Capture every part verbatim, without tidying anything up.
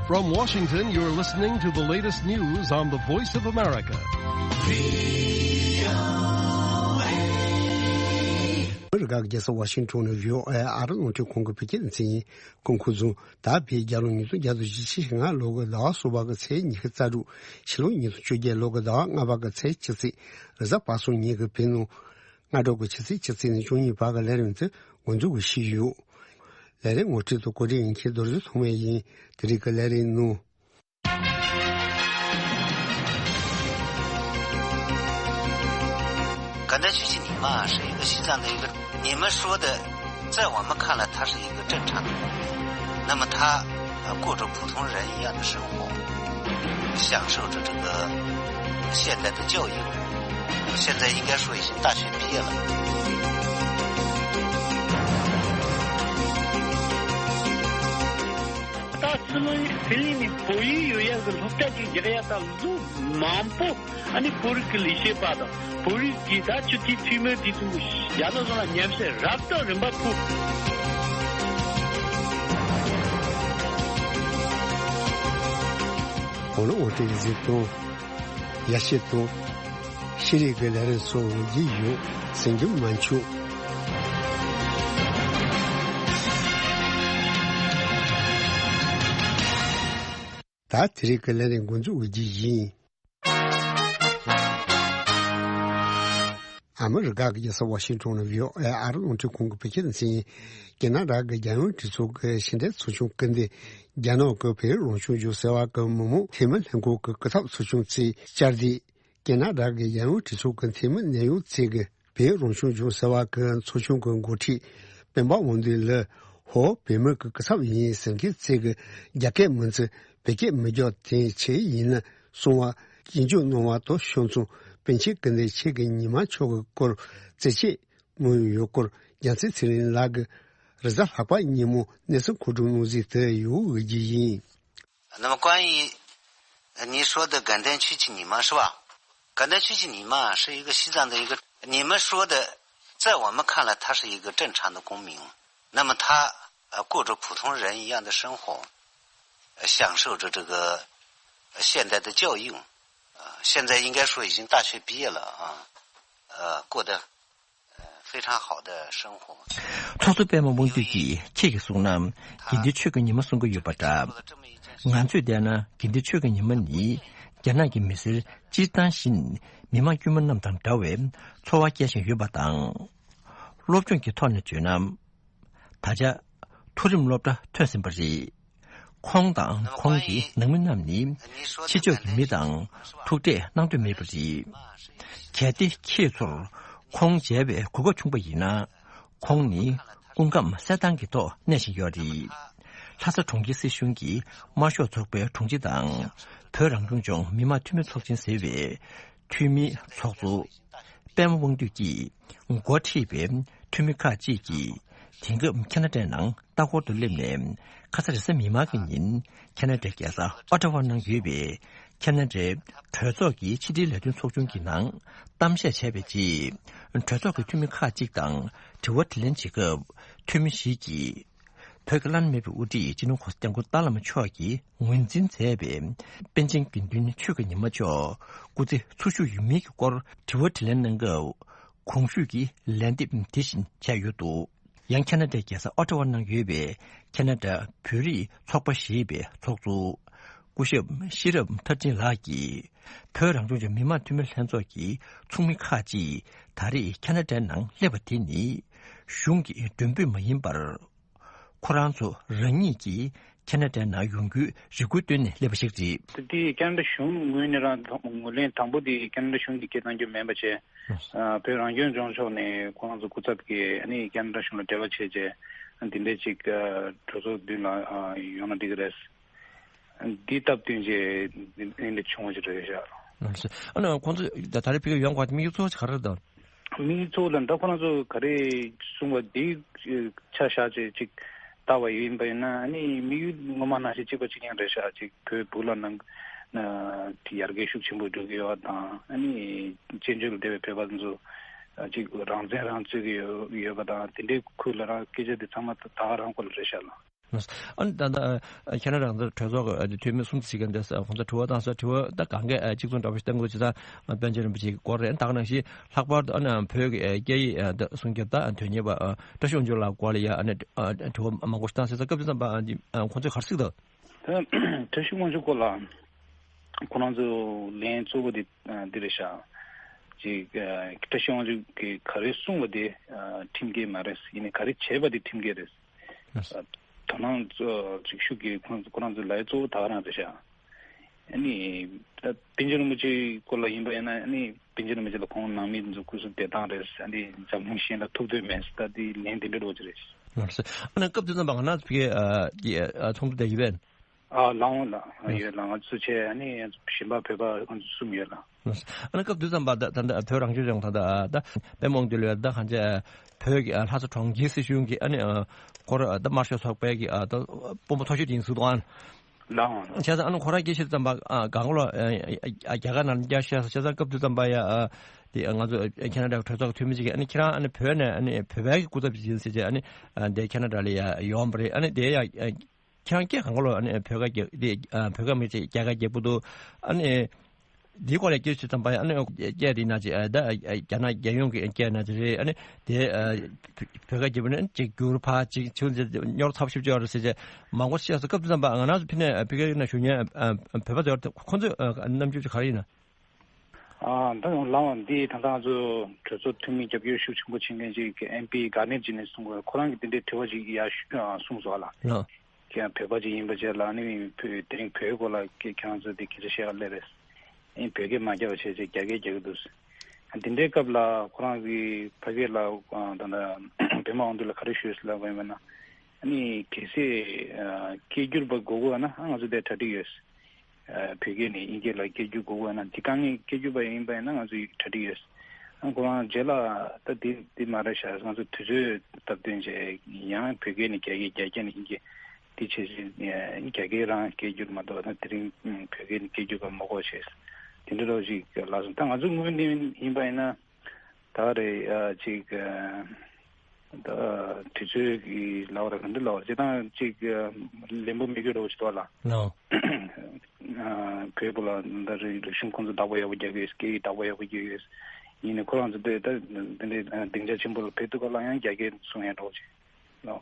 From Washington, you're listening to the latest news on the Voice of America. ཨ་མི་རི་ཀ་གི་རྒྱལ་ས་ཝ་ཤིང་ཊོན་ནས་བྷི་ཨོ་ཨེ་ཨ་རི་རླུང་འཕྲིན་ཁང་གི་བོད་སྐད་སྡེ་ཚན་ཡིན། སྐུ་ཁམས་བཟང་། ད་བོད་རྒྱལ་ལོ་ཉིས་སྟོང་བརྒྱ་དང་བཞི་བཅུ་ཞེ་ལྔ་ལོ་གི་ཟླ་བ་གསུམ་པ་གི་ཚེས་ཉི་ཤུ་རྩ་དྲུག་ཕྱི་ལོ་ཉིས་སྟོང་བཅོ་བརྒྱད་ལོ་གི་ཟླ་བ་ལྔ་པ་གི་ཚེས་བཅུ་གཅིག་རེས་གཟའ་པ་སངས་ཉིན་གྱི་བོད་ནང་སྔ་དྲོ་གི་ཆུ་ཚོད་བཅུ་གཅིག་ནས་བཅུ་གཉིས་བར་གྱི་ལས་རིམ་དེ་འགོ་འཛུགས་ཞུས་ཡོད། ལས་རིམ་ངོ་སྤྲོད་དང་གོ་སྒྲིག་ཡིན་མཁན་རྡོ་རྗེ་ཐོགས་མེད་ཡིན། དེ་རིང་གི་ལས་རིམ་ནང་། 感觉最近你妈是一个西藏的一个，你们说的，在我们看来，她是一个正常的公民。那么她，呃，过着普通人一样的生活，享受着这个现代的教育。现在应该说已经大学毕业了。 ད་ཕྱི་ལོ་ཕི་ལི་ནི་བོད་ཡིག་ཡོད་ཡག་གི་སློབ་གྲྭ་ཅིག་རྒྱག་ཡག་ད་ལོ་མང་པོ། ཨ་ནི་བོད་རིགས་ཀྱི་ལས་བྱེད་པ་དང་བོད་རིགས་ཀྱི་ད་སྤྱི་འཐུས་འཐུས་མི་དེ་ཚོ་ཡར་ལ་བཟུང་ལ་ཉམས་ཞིབ་རབ་དང་རིམ་པ་ཕུལ། འོ་ལོ་འོ་ཏེ་གཟིགས་དང་ཡ་ཤེས་དང་ཤེས་རིག་གི་ལས་རིམ་སོགས་འོང་གི་ཡོད། ཟིན་རྒྱུ་མ་འཆུག་ད་དེ་རིང་གི་ལས་རིམ་འགོ་འཛུགས་འོས་རྒྱུ་ཡིན། ཨ་མི་རི་ཀ་གི་རྒྱལ་ས་ཝ་ཤིང་ཊོན་ནས་བྷི་ཨོ་ཨེ་ཨ་རི་རླུང་འཕྲིན་ཁང་གི་བོད་སྐད་སྡེ་ཚན་ཡིན། ཁེ་ན་ཌ་གི་རྒྱལ་ཡོངས་གྲོས་ཚོགས་ཀྱི་ཕྱི་འབྲེལ་ཚོགས་ཆུང་སྐུལ་འདེད། རྒྱ་ནག་གི་བོད་རང་སྐྱོང་ལྗོངས་ཟེར་བ་གི་མི་དམངས་འཐུས་མི་ལྷན་ཁང་གི་སྐུ་ཚབ་ཚོགས་ཆུང་བཅས་བཅར་འདུག་ཁེ་ན་ཌ་གི་རྒྱལ་ཡོངས་གྲོས་ཚོགས་ཀྱི་འཐུས་མི་གནད་ཡོད་ཚོས་ཀྱིས་བོད་རང་སྐྱོང་ལྗོངས་ཟེར་བ་གི་ཚོགས་ཆུང་གི་འགོ་ཁྲིད་སྤེན་པ་དབང་འདུས་ལ་ཧོ་བོད་མི་གི་སྐུ་ཚབ་ཡིན་ཟེར་མཁན་ཚོས་ཀྱི་རྒྱ་སྐད་མི་ཚོས་བོད་སྐད་མི་རྒྱག་དེ་ཆེད་ཡིན་ན་གསུང་བ་ཞིབ་འཇུག་གནང་བ་དང་ཤོག་ཚོང་སྤུན་མཆེད་ཀྱི་འདི་ཆེད་ཀྱི་ཉི་མ་མཆོག་གི་སྐོར་རྩེད་ཆས་མང་ཡོད་སྐོར་རྒྱལ་མཚན་ཚེ་རིང་ལགས་ཀྱིས་རེས་གཟའ་ལྷག་པ་ཉིན་མོ་གནས་ཚུལ་མཁོ་སྒྲུབ་གནང་གཟིགས་དེ་ཡོད་འོས་རྒྱུ་ཡིན། 那么关于，呃，您说的感电区域你吗，是吧？感电区域你吗，是一个西藏的一个，你们说的，在我们看来，他是一个正常的公民。那么他，呃，过着普通人一样的生活，呃，享受着这个，呃，现代的教育。呃，现在应该说已经大学毕业了啊，呃，过得，呃，非常好的生活。ཚོགས་གཙོ་པད་མ་དབང་འདུས་ཀྱིས་ཁྱེད་ཀྱིས་གསུངས་ན་དགེ་འདུན་ཆོས་ཀྱི་ཉི་མ་གསུང་གི་ཡོད་པ་འདྲ། ང་ཚོས་བལྟས་ན་དགེ་འདུན་ཆོས་ཀྱི་ཉི་མ་ནི་རྒྱ་ནག་གི་མི་སེར་སྤྱིར་བཏང་བཞིན་མི་མང་དཀྱུས་མ་རྣམས་དང་འདྲ་བའི་འཚོ་བ་སྐྱེལ་བཞིན་ཡོད་པ་དང་། སློབ་སྦྱོང་གི་ཐོག་ནས་བརྗོད་ན། ད་ཆ་མཐོ་རིམ་སློབ་གྲྭ་ཐོན་ཟིན་པ་རེད། ཁོང་དང་ཁོང་གི་ནང་མི་རྣམས་ནི་ཕྱི་ཕྱོགས་ཀྱི་མི་དང་ཐུག་འཕྲད་གནང་འདོད་མེད་པ་རེད། གལ་ཏེ་ཁྱེད་ཚོར་ཁོང་མཇལ་བའི་གོ་སྐབས་བྱུང་པ་ཡིན་ན། ཁོང་ནི་སྐུ་ཁམས་གསལ་ཐང་གི་ཐོག་གནས་བཞིན་ཡོད་རེད། ལྷ་ས་གྲོང་ཁྱེར་སྲིད་གཞུང་གི་དམར་ཤོག་ཚོགས་པའི་དྲུང་ཆེ་དང་། བོད་རང་སྐྱོང་ལྗོངས་མི་དམངས་འཐུས་མི་ཚོགས་ཆེན་ཟེར་བའི་འཐུས་མིའི་ཚོགས་གཙོ་པད་མ་དབང་འདུས་ཀྱིས་འགོ་ཁྲིད་པའི་འཐུས་མི་ཁག་ཅིག་གིས་དེང་སྐབས་ཁེ་ན་ཌའི་ནང་ལྟ་སྐོར་དུ་སླེབས་ནས། ཁ་ས་རེས་གཟའ་མིག་དམར་གྱི་ཉིན་ཁེ་ན་ཌའི་རྒྱལ་ས་ཨོ་ཊ་ཝ་ནང་ཡོད་པའི་ཁེ་ན་ཌའི་གྲོས་ཚོགས་ཀྱི་ཕྱི་དྲིལ་ལས་དོན་ཚོགས་ཆུང་གི་ནང་གཏམ་བཤད་བྱས་པའི་རྗེས། གྲོས་ཚོགས་ཀྱི་འཐུས་མི་ཁག་ཅིག་དང་དྲི་བ་དྲིས་ལན་བྱེད་སྐབས། འཐུས་མི་ཞིག་གིས། བོད་ཀྱི་བླ་ན་མེད་པའི་དབུ་ཁྲིད་སྤྱི་ནོར་༸གོང་ས་༸སྐྱབས་མགོན་ཏཱ་བླ་མ་མཆོག་གིས་ངོས་འཛིན་མཛད་པའི་པཎ་ཆེན་དགེ་འདུན་ཆོས་ཀྱི་ཉི་མ་མཆོག་སྐུ་ཚེ་འཚོ་བཞུགས་ཡོད་མིན་གྱི་སྐོར་དྲི་བ་དྲིས་ལན་གནང་སྐབས། གོང་ཞུས་ཀྱི་ལན་འདེབས་དེ་བཞིན་བྱས་ཡོད་འདུག་ཡང་ཁེ་ན་ཌའི་རྒྱལ་ས་ཨོ་ཊ་ཝ་ནང་ཡོད་པའི་ཁེ་ན་ཌ་བོད་རིགས་ཚོགས་པ་ཞེས་པའི་ཚོགས་གཙོ་སྐུ་ཞབས་ཤེས་རབ་མཐར་ཕྱིན་ལགས་ཀྱིས། བོད་རང་སྐྱོང་ལྗོངས་མི་དམངས་འཐུས་མི་ལྷན་ཚོགས་ཀྱི་ཚོགས་མི་ཁག་ཅིག་ད་རེས་ཁེ་ན་ཌའི་ནང་སླེབས་པ་དེ་ནི། གཞུང་གི་མགྲོན་འབོད་མ་ཡིན་པར། ཁོ་རང་ཚོ་རང་ཉིད་ཀྱིས་ཁེ་ན་ཌའི་ནང་ཡོང་རྒྱུའི་རེ་སྐུལ་བཏོན་ནས་སླེབས་པ་ཞིག་རེད། དེ་ཁེ་ན་ཌ་གཞུང་ངོས་ནས་རང་ངོས་ལེན་དང་པོ་དེ་ཁེ་ན་ཌ་གཞུང་གིས་སྐད་བཏང་རྒྱུ་མིན་པ་བྱས། ཨ། བོད་རང་སྐྱོང་ལྗོངས་ཕྱོགས་ནས་ཁོ་རང་ཚོ་སྐུ་ཚབ་ཀྱིས་ཨ་ནི་ཁེ་ན་ཌ་གཞུང་ལ་འབྲེལ་བ་བྱས་རྗེས་འདི་འདྲའི་ཅིག་གྲོས་ཚོགས་མདུན་ལ་ཡོང་ན་འགྲིག་གི་རེད། འདི་སྟབས་བསྟུན་བྱས་འདི་འདྲ་བྱུང་བ་ཞིག་རེད་ཤག་ཨ་ནི་ཁོང་ཚོ་ད་ད་རེས་ཕ་གིར་ཡོང་དགོས་དམིགས་ཡུལ་གཙོ་བོ་ཆེ་ག་རེ་རེད་དམ། དམིགས་ཡུལ་གཙོ་བོ་ལ་ད་ཁོ་རང་ཚོ་ག་རེ་གསུང་བ་འདི་ཆ་བཞག་བྱས་ཅིག་ལྟ་བ་ཡིན་པ་ཡིན་ན་ཨ་ནི་དམིགས་ཡུལ་ངོ་མ་ནང་བཞིན་གཅིག་པ་གཅིག་རྐྱང་རེད་ཤག་ཅིག་བོད་ཕུགས་ལ་ནང་ན་དེ་ཡར་རྒྱས་ཤུགས་ཆེན་པོ་འགྲོ་གི་ཡོད་པ་དང་ཨ་ནི་བཙན་བྱོལ་ལ་བསྡད་པའི་བོད་པ་ཚོ་ཅིག་རང་བཙན་རང་རྩོད་ཀྱི་ཡོད་ཡོད་པ་དང་དེ་འདྲའི་ཁུལ་ལ་རང་སྐད་ཆ་དེ་ཚང་མ་ད་ག་རང་སྐོར་ལ་རེད་ཤག་ལ། ཨ་ནི་ད་ལྟ་ཁེ་ན་ཌ་གྲོས་ཚོགས་ཀྱི་འཐུས་མི་གསུམ་ཞིག་གིས་འདི་ཁོང་ཚོ་དྲི་བ་བཏང་ས། དྲི་བ་ད་གང་གས་གཅིག་མཚུངས་འདྲ་པོ་ཞིག་བཏང་དགོས་ཅི་ད། པཎ་ཆེན་རིན་པོ་ཆེའི་སྐོར་རེད། ད་ག་ནང་བཞིན་ལྷག་པར་དུ་ཨ་ནི་བོད་ཀྱི་སྐད་ཡིག་འདི་སྲུང་སྐྱོབ་ད་དོན་གཉེར་བ་བཀྲ་ཤིས་དབང་ཕྱུག་ལགས་སྐོར་ལ་ཡ་ཨ་ནི་དྲི་བ་མང་པོ་ཞིག་བཏང་ཟེར་ས། སྐབས་དེ་ཙམ་པ་ཁོང་ཚོས་ག་རེ་གཟིགས་འདུག་ད་བཀྲ་ཤིས་དབང་ཕྱུག་སྐོར་ལ་ཁོ་རང་ཚོ་ལན་གཙོ་བོ་དེ་འདི་རེད་ཤག་ཅིག་བཀྲ་ཤིས་དབང་ཕྱུག་གིས་ག་རེ་གསུངས་པ་དེ་ཁྲིམས་འགལ་མ་རེད། ཡིན་ནའི་ག་རེ་བྱས་པ་དེ་ཁྲིམས་འགལ་རེད། དོ་སྣང་ཅིག་ཤུགས་ཀྱིས་ཁོ་ཁོ་རང་ཚོའི་ལས་གཙོ་བོ་ད་ག་རང་རེད་ཤག་ཨ་ནི་ད་པཎ་ཆེན་རིན་པོ་ཆེའི་སྐོར་ལ་ཡིན་པ་ཡིན་ན། ཨ་ནི་པཎ་ཆེན་རིན་པོ་ཆེ་ལ་ཁོང་ནང་མི་ཚོ་སྐུ་གཟུགས་བདེ་ཐང་རེད། ཨ་ནི་འཛམ་གླིང་གཞན་ལ་ཐུག་འདོད་མེད་ཟེར་ད་དེ་ལན་དེ་འདྲ་འགྲོ་གི་རེད། ཨ་ནི་སྐབས་དེ་ཙམ་པ་ང་རང་ཚོ་ཕ་གིའི་ཚོགས་འདུ་དེ་ཡིན་པས། ཨ་ལགས་འོང་ལགས་ཡོད་ལགས། ང་ཚོ་བྱས་ཨ་ནི་གཞན་པ་བོད་པ་ང་ཚོ་གསུམ་ཡོད་ལགས། ཨ་ནི་སྐབས་དེ་ཙམ་པ་ད་ད་ད་བོད་རང་སྐྱོང་ལྗོངས་ད་ད་ད་པད་མ་དབང་འདུས་ལ་ད་གང་ཅི་བོད་ཀྱི་ལྷ་ས་གྲོང་ཁྱེར་སྲིད་གཞུང་གི་ཨ་ནི་སྐོར་ད་དམར་ཤོག་ཚོགས་པའི་གི་ད་དཔོན་པོ་མཐོ་ཤོས་དེ་ཡིན་ཟེར་འདུག་ཨ། ལགས་འོང་ལགས། བྱས་ཙང་ཨ་ནི་ཁོ་རང་སྐད་ཆ་ཙམ་པ་གང་ལོ་རྒྱ་གར་ནང་བསྐྱར་བཤད་ས། བྱས་ཙང་སྐབས་དེ་ཙམ་པ་ཡ་དེ་ང་ཚོ་ཁེ་ན་ཌ་གྲོས་ཚོགས་ཀྱི་འཐུས་མི་ཅིག་གིས་ཨ་ནི་ཁྱེད་རང་ཨ་ནི་བོད་ནས་ཨ་ནི་བོད་པའི་གི་སྐུ་ཚབ་ཅིག་ཡིན་ཟེར་བྱས་ཨ་ནི་དེ་ཁེ་ན་ཌ་ལ་ཡ་ཡོང་བ་རེད། ཨ་ནི་དེ་ཡ་ཁྱེད་རང་སྐད་གང་ག་ལོ་ཨ་ནི་བོད་སྐད་རྒྱག་དེ་བོད་སྐད་མི་ཚེ་རྒྱ་སྐད་རྒྱག་པོ་འདུག་ཨ་ནི་འདིའི་སྐོར་ལ་སྐད་ཆ་ཙམ་པ་ཨ་ནི་སྐད་དེ་ན་ཅིག་ད་རྒྱ་ནག་རྒྱལ་ཡོངས་ཀྱི་སྐད་ན་ཅིག་རེད། ཨ་ནི་དེ་བོད་སྐད་རྒྱག་པོ་ནི་ཅིག་འགྱུར་ཕ་ཅིག་ཆུ་མཉོར་ཚབས་ཞིབ་ཅིག་ཡོད་རེད་ཟེར་བྱས་མང་པོ་བཤད་སོང་། སྐབས་དེ་ཙམ་པ་ང་རང་ཚོ་ཕི་ནས་ཕི་གའི་ན་བཞུགས་མཁན་བོད་པ་ཚོ་ཁོང་ཚོས་རྣམ་འགྱུར་ཅིག་ག་རེ་ཡིན་ན། ཨ་ད་ཡང་ལགས་འོང་། འདི་ད་ལྟ་ང་ཚོ་གྲོས་ཚོགས་འཐུས་མི་རྒྱབ་སྐྱོར་ཤུགས་ཆེན་པོ་བྱེད་མཁན་ཅིག་གི་ཨེམ་པི་གྷ་ནེར་ཇི་ནས་གསུངས་པ། ཁོ་རང་གིས་འདི་འདྲའི་དྲི་བ་ཅིག་ཡར་ཞུ་ཨ་གསུངས་སོང་ལགས། ལགས། ཁྱེད་རང་བོད་པ་ཅིག་ཡིན་པ་བྱས་ལ་ནི་བོད་དེ་རིང་བོད་སྐོར་ལ་ཁྱེད་ཁྱེད་རང་ཚོ་འདི་སྐད་ཆ་བཤད་ག་སླེབས་རེད། ཨེ་བོད་སྐད་མ་རྒྱག་པ་བྱས་བྱས་རྒྱ་སྐད་རྒྱག་གི་འདུག་འདི་འདྲའི་སྐབས་ལ་ཁོ་རང་གིས་ཕ་གི་ལ་ད་ལྟ་པད་མ་དབང་འདུས་ལ་ག་རེ་ཞུས་ཟེར་ལབ་པ་ཡིན་པ་ན། ཨ་ནི་གལ་སྲིད་སྐད་སྒྱུར་པ་དགོས་དགོས་ན་ང་ཚོ་དེ་གྲ་སྒྲིག་ཡོད། བོད་སྐད་ནས་དབྱིན་སྐད་ལ་སྐད་སྒྱུར་དགོས་དགོས་ན་འདི་དཀའ་ངལ་སྐད་སྒྱུར་པ་ཡིན་པ་ཡིན་ན་ང་ཚོ་གྲ་སྒྲིག་ཡོད། ཨ་ཁོ་རང་རྗེས་ལ་ད་འདི་འདི་མ་རེད་ཤག་ང་ཚོ་དུས་ཚོད་སྟབས་བསྟུན་བྱས་ཡང་བོད་སྐད་ནས་རྒྱ་སྐད་རྒྱ་སྐད་ནས་དབྱིན་སྐད་འདི་བྱས་བྱས་རྒྱ་སྐད་རང་སྐད་སྒྱུར་མ་གཏོགས་ད་དེ་རིང་བོད་སྐད་ནས་སྐད་སྒྱུར་པ་མ་དགོས་བྱས་དེ་འདྲ་རོགས་ཅིག་ལབ་སོང་། ད་ང་ཚོ་དངོས་གནས་ཡིན་པ་ཡིན་ན། ད་རེད་ཨ་ཅིག་ཨ་ད་དུས་ཚོད་ཀྱི་ལའོ་ར་ག་འདྲ་ལའོ་ར་ཅིག་དང་ཅིག་ཨ་ལན་པོ་མི་དགོས་རོགས་ཅིག་འདུག་ལ། ལའོ། ཨ་བོད་པོ་ལ་ད་རེད་རིག་གཞུང་ཁོང་ཚོ་བདག་པོ་ཡག་པོ་རྒྱག་གི་ཡོད། སྐད་ཡིག་བདག་པོ་ཡག་པོ་རྒྱག་གི་ཡོད། ཡིན་ནའི་ཁོ་རང་ཚོ་དེ་ད་དེ་འདྲའི་སྡིངས་ཆ་ཆེན་པོ་ལ་ཕེབས་དུས་སྐབས་ལ་ཡང་རྒྱ་སྐད་གསུང་ཡ་འགྲོ་ཅིག་ལའོ།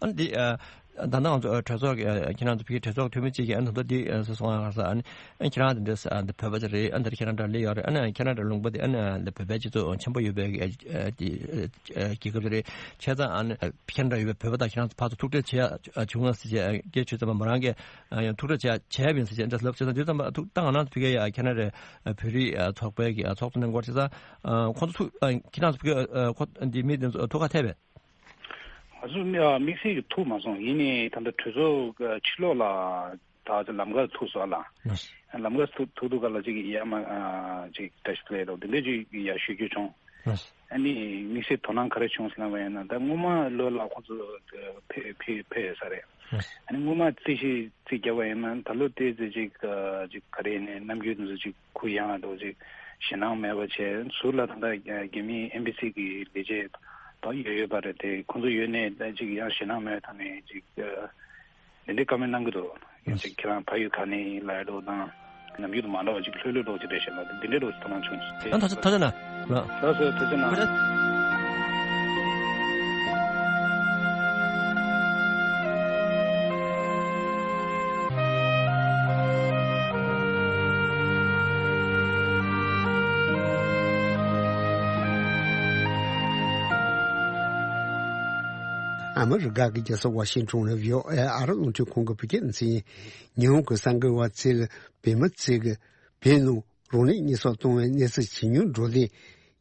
ཨ་ནི་འདི་ཨ་ད་ལྟ་ང་ཚོ་གྲོས་ཚོགས་ཀྱི་ཨ་ཁྱེད་རང་ཚོ་ཕ་གིའི་གྲོས་ཚོགས་འཐུས་མི་གཅིག་གིས་ཨ་ནི་ད་ལྟ་འདི་ཨ་སོང་ང་ས་ཨ་ནི་ཨ་ཁྱེད་རང་འདི་འདྲ་ཨ་འདི་བོད་པ་ཅིག་རེད། ཨ་འདིར་ཁེ་ན་ཌ་ལ་ཡོད་རེད། ཨ་ནི་ཁེ་ན་ཌ་ལུང་པ་འདི་ཨ་ནི་འདི་བོད་པའི་སྤྱི་ཚོགས་ཆེན་པོ་ཡོད་པའི་ཨ་ཨ་འདི་ཨ་རྒྱལ་ཁབ་ཅིག་རེད། བྱས་ཙང་ཨ་ནི་ཁེ་ན་ཌ་ཡོད་པའི་བོད་པ་དང་ཁྱེད་རང་ཚོ་ཕར་ཚུར་ཐུག་འཕྲད་བྱས་ཨ་བྱུང་ང་ཟེར་བྱས་ཨ་སྐད་ཆ་ཙམ་པ་མོ་རང་གིས་ཨ་ཡང་ཐུག་འཕྲད་བྱས་བྱས་ཡིན་ཟེར་བྱས་འདྲ་ལབ་བྱས་ཙང་འདི་ཙམ་པ་ཐུག་ད་ང་རང་ཚོ་ཕ་གིའི་ཨ་ཁེ་ན་ཌའི་ཨ་བོད་རིགས་ཨ་ཚོགས་པའི་གི་ཨ་ཚོགས་གཙོ་གནང་སྐོར་བྱས་ཙང་ཨ་ཁོང་ཚོ་ཐུག་ཨ་ཁྱེད་རང་ཚོ་ཕ་གིའི་ཨ་ཁོ་འདི་མི་འདི་ཚོ་ཐུག་ག་ཐད་པས། ང་ཚོ་དམིགས་བསལ་གྱི་ཐུག་མ་སོང་། ཡིན་ནའི་ད་ལྟ་གྲོས་ཚོགས་ཕྱི་ལོགས་ལ་ད་ལམ་ཁར་ཐུག་སོང་ལ། ལམ་ཁར་ཐུག་ཐུག་དུས་སྐབས་ལ་ཅིག་ཡར་མར་ཅིག་བཀྲ་ཤིས་བདེ་ལེགས་འདི་འདྲ་ཅིག་ཡར་ཞུ་རྒྱུ་བྱུང་། ཨ་ནི་དམིགས་བསལ་དོ་སྣང་ག་རེ་བྱུང་ཟེར་ལབ་པ་ཡིན་ན་ད་སྔོན་མ་ལོ་ལ་ཁོང་ཚོ་ཕེབས་ཕེབས་ཕེབས་ཡོད་ས་རེད། ཨ་ནི་སྔོན་མ་རྩིས་ཞིབ་རྩིས་རྒྱབ་པ་ཡིན་ན་ད་ལོ་དེ་ཚོ་ཅིག་ཅིག་ག་རེ་ནས་རྣམ་འགྱུར་དེ་ཚོ་ཅིག་གུ་ཡངས་འགྲོ་ཅིག་ཞེད་སྣང་མེད་པ་བྱས་ཟུར་ལ་ད་ལྟ་རྒྱ་མིའི་ཨེམ་བྷ་སི་གི་ལས་བྱེད་ད་ཡོད་ཡོད་པ་རེད་དེ་ཁོང་ཚོ་ཡོད་ནས་ད་ཅིག་ཡང་ཞེད་སྣང་མེད་ཐོག་ནས་ཅིག་འདི་འདྲའི་བཀའ་མོལ་གནང་གི་འདུག་ཡང་ཅིག་ཁྱེད་རང་ཕ་ཡུལ་ག་ནས་ཡིན་ལབ་ཡ་འདུག་དང་ནམ་རྒྱུན་དུ་མ་འདྲ་བ་ཅིག་ལྷོད་ལྷོད་འགྲོ་ཅིག་རེད་ཞེས་ལབ་འདི་འདྲའི་འགྲོ་ཅིག་དོ་སྣང་བྱུང་། ཨ་ཐ་ཐ་ཐ་ན་ལ་ལགས་སོ་ཐུགས་རྗེ་གནང་། ཨ་མི་རི་ཀ་གི་རྒྱལ་ས་ཝ་ཤིང་ཊོན་ལ་བྷི་ཨོ་ཨེ་ཨ་རི་རླུང་འཕྲིན་ཁང་གི་བོད་སྐད་སྡེ་ཚན་ཡིན། ཉི་ཧོང་གི་གསར་འགོད་པ་ཚེ་རིང་བདེ་མོ་ཚེ་གིས་བོད་ནང་རང་ལུས་མེར་སྲེག་གཏོང་བའི་གནས་ཚུལ་ཇེ་ཉུང་འགྲོ་དེ་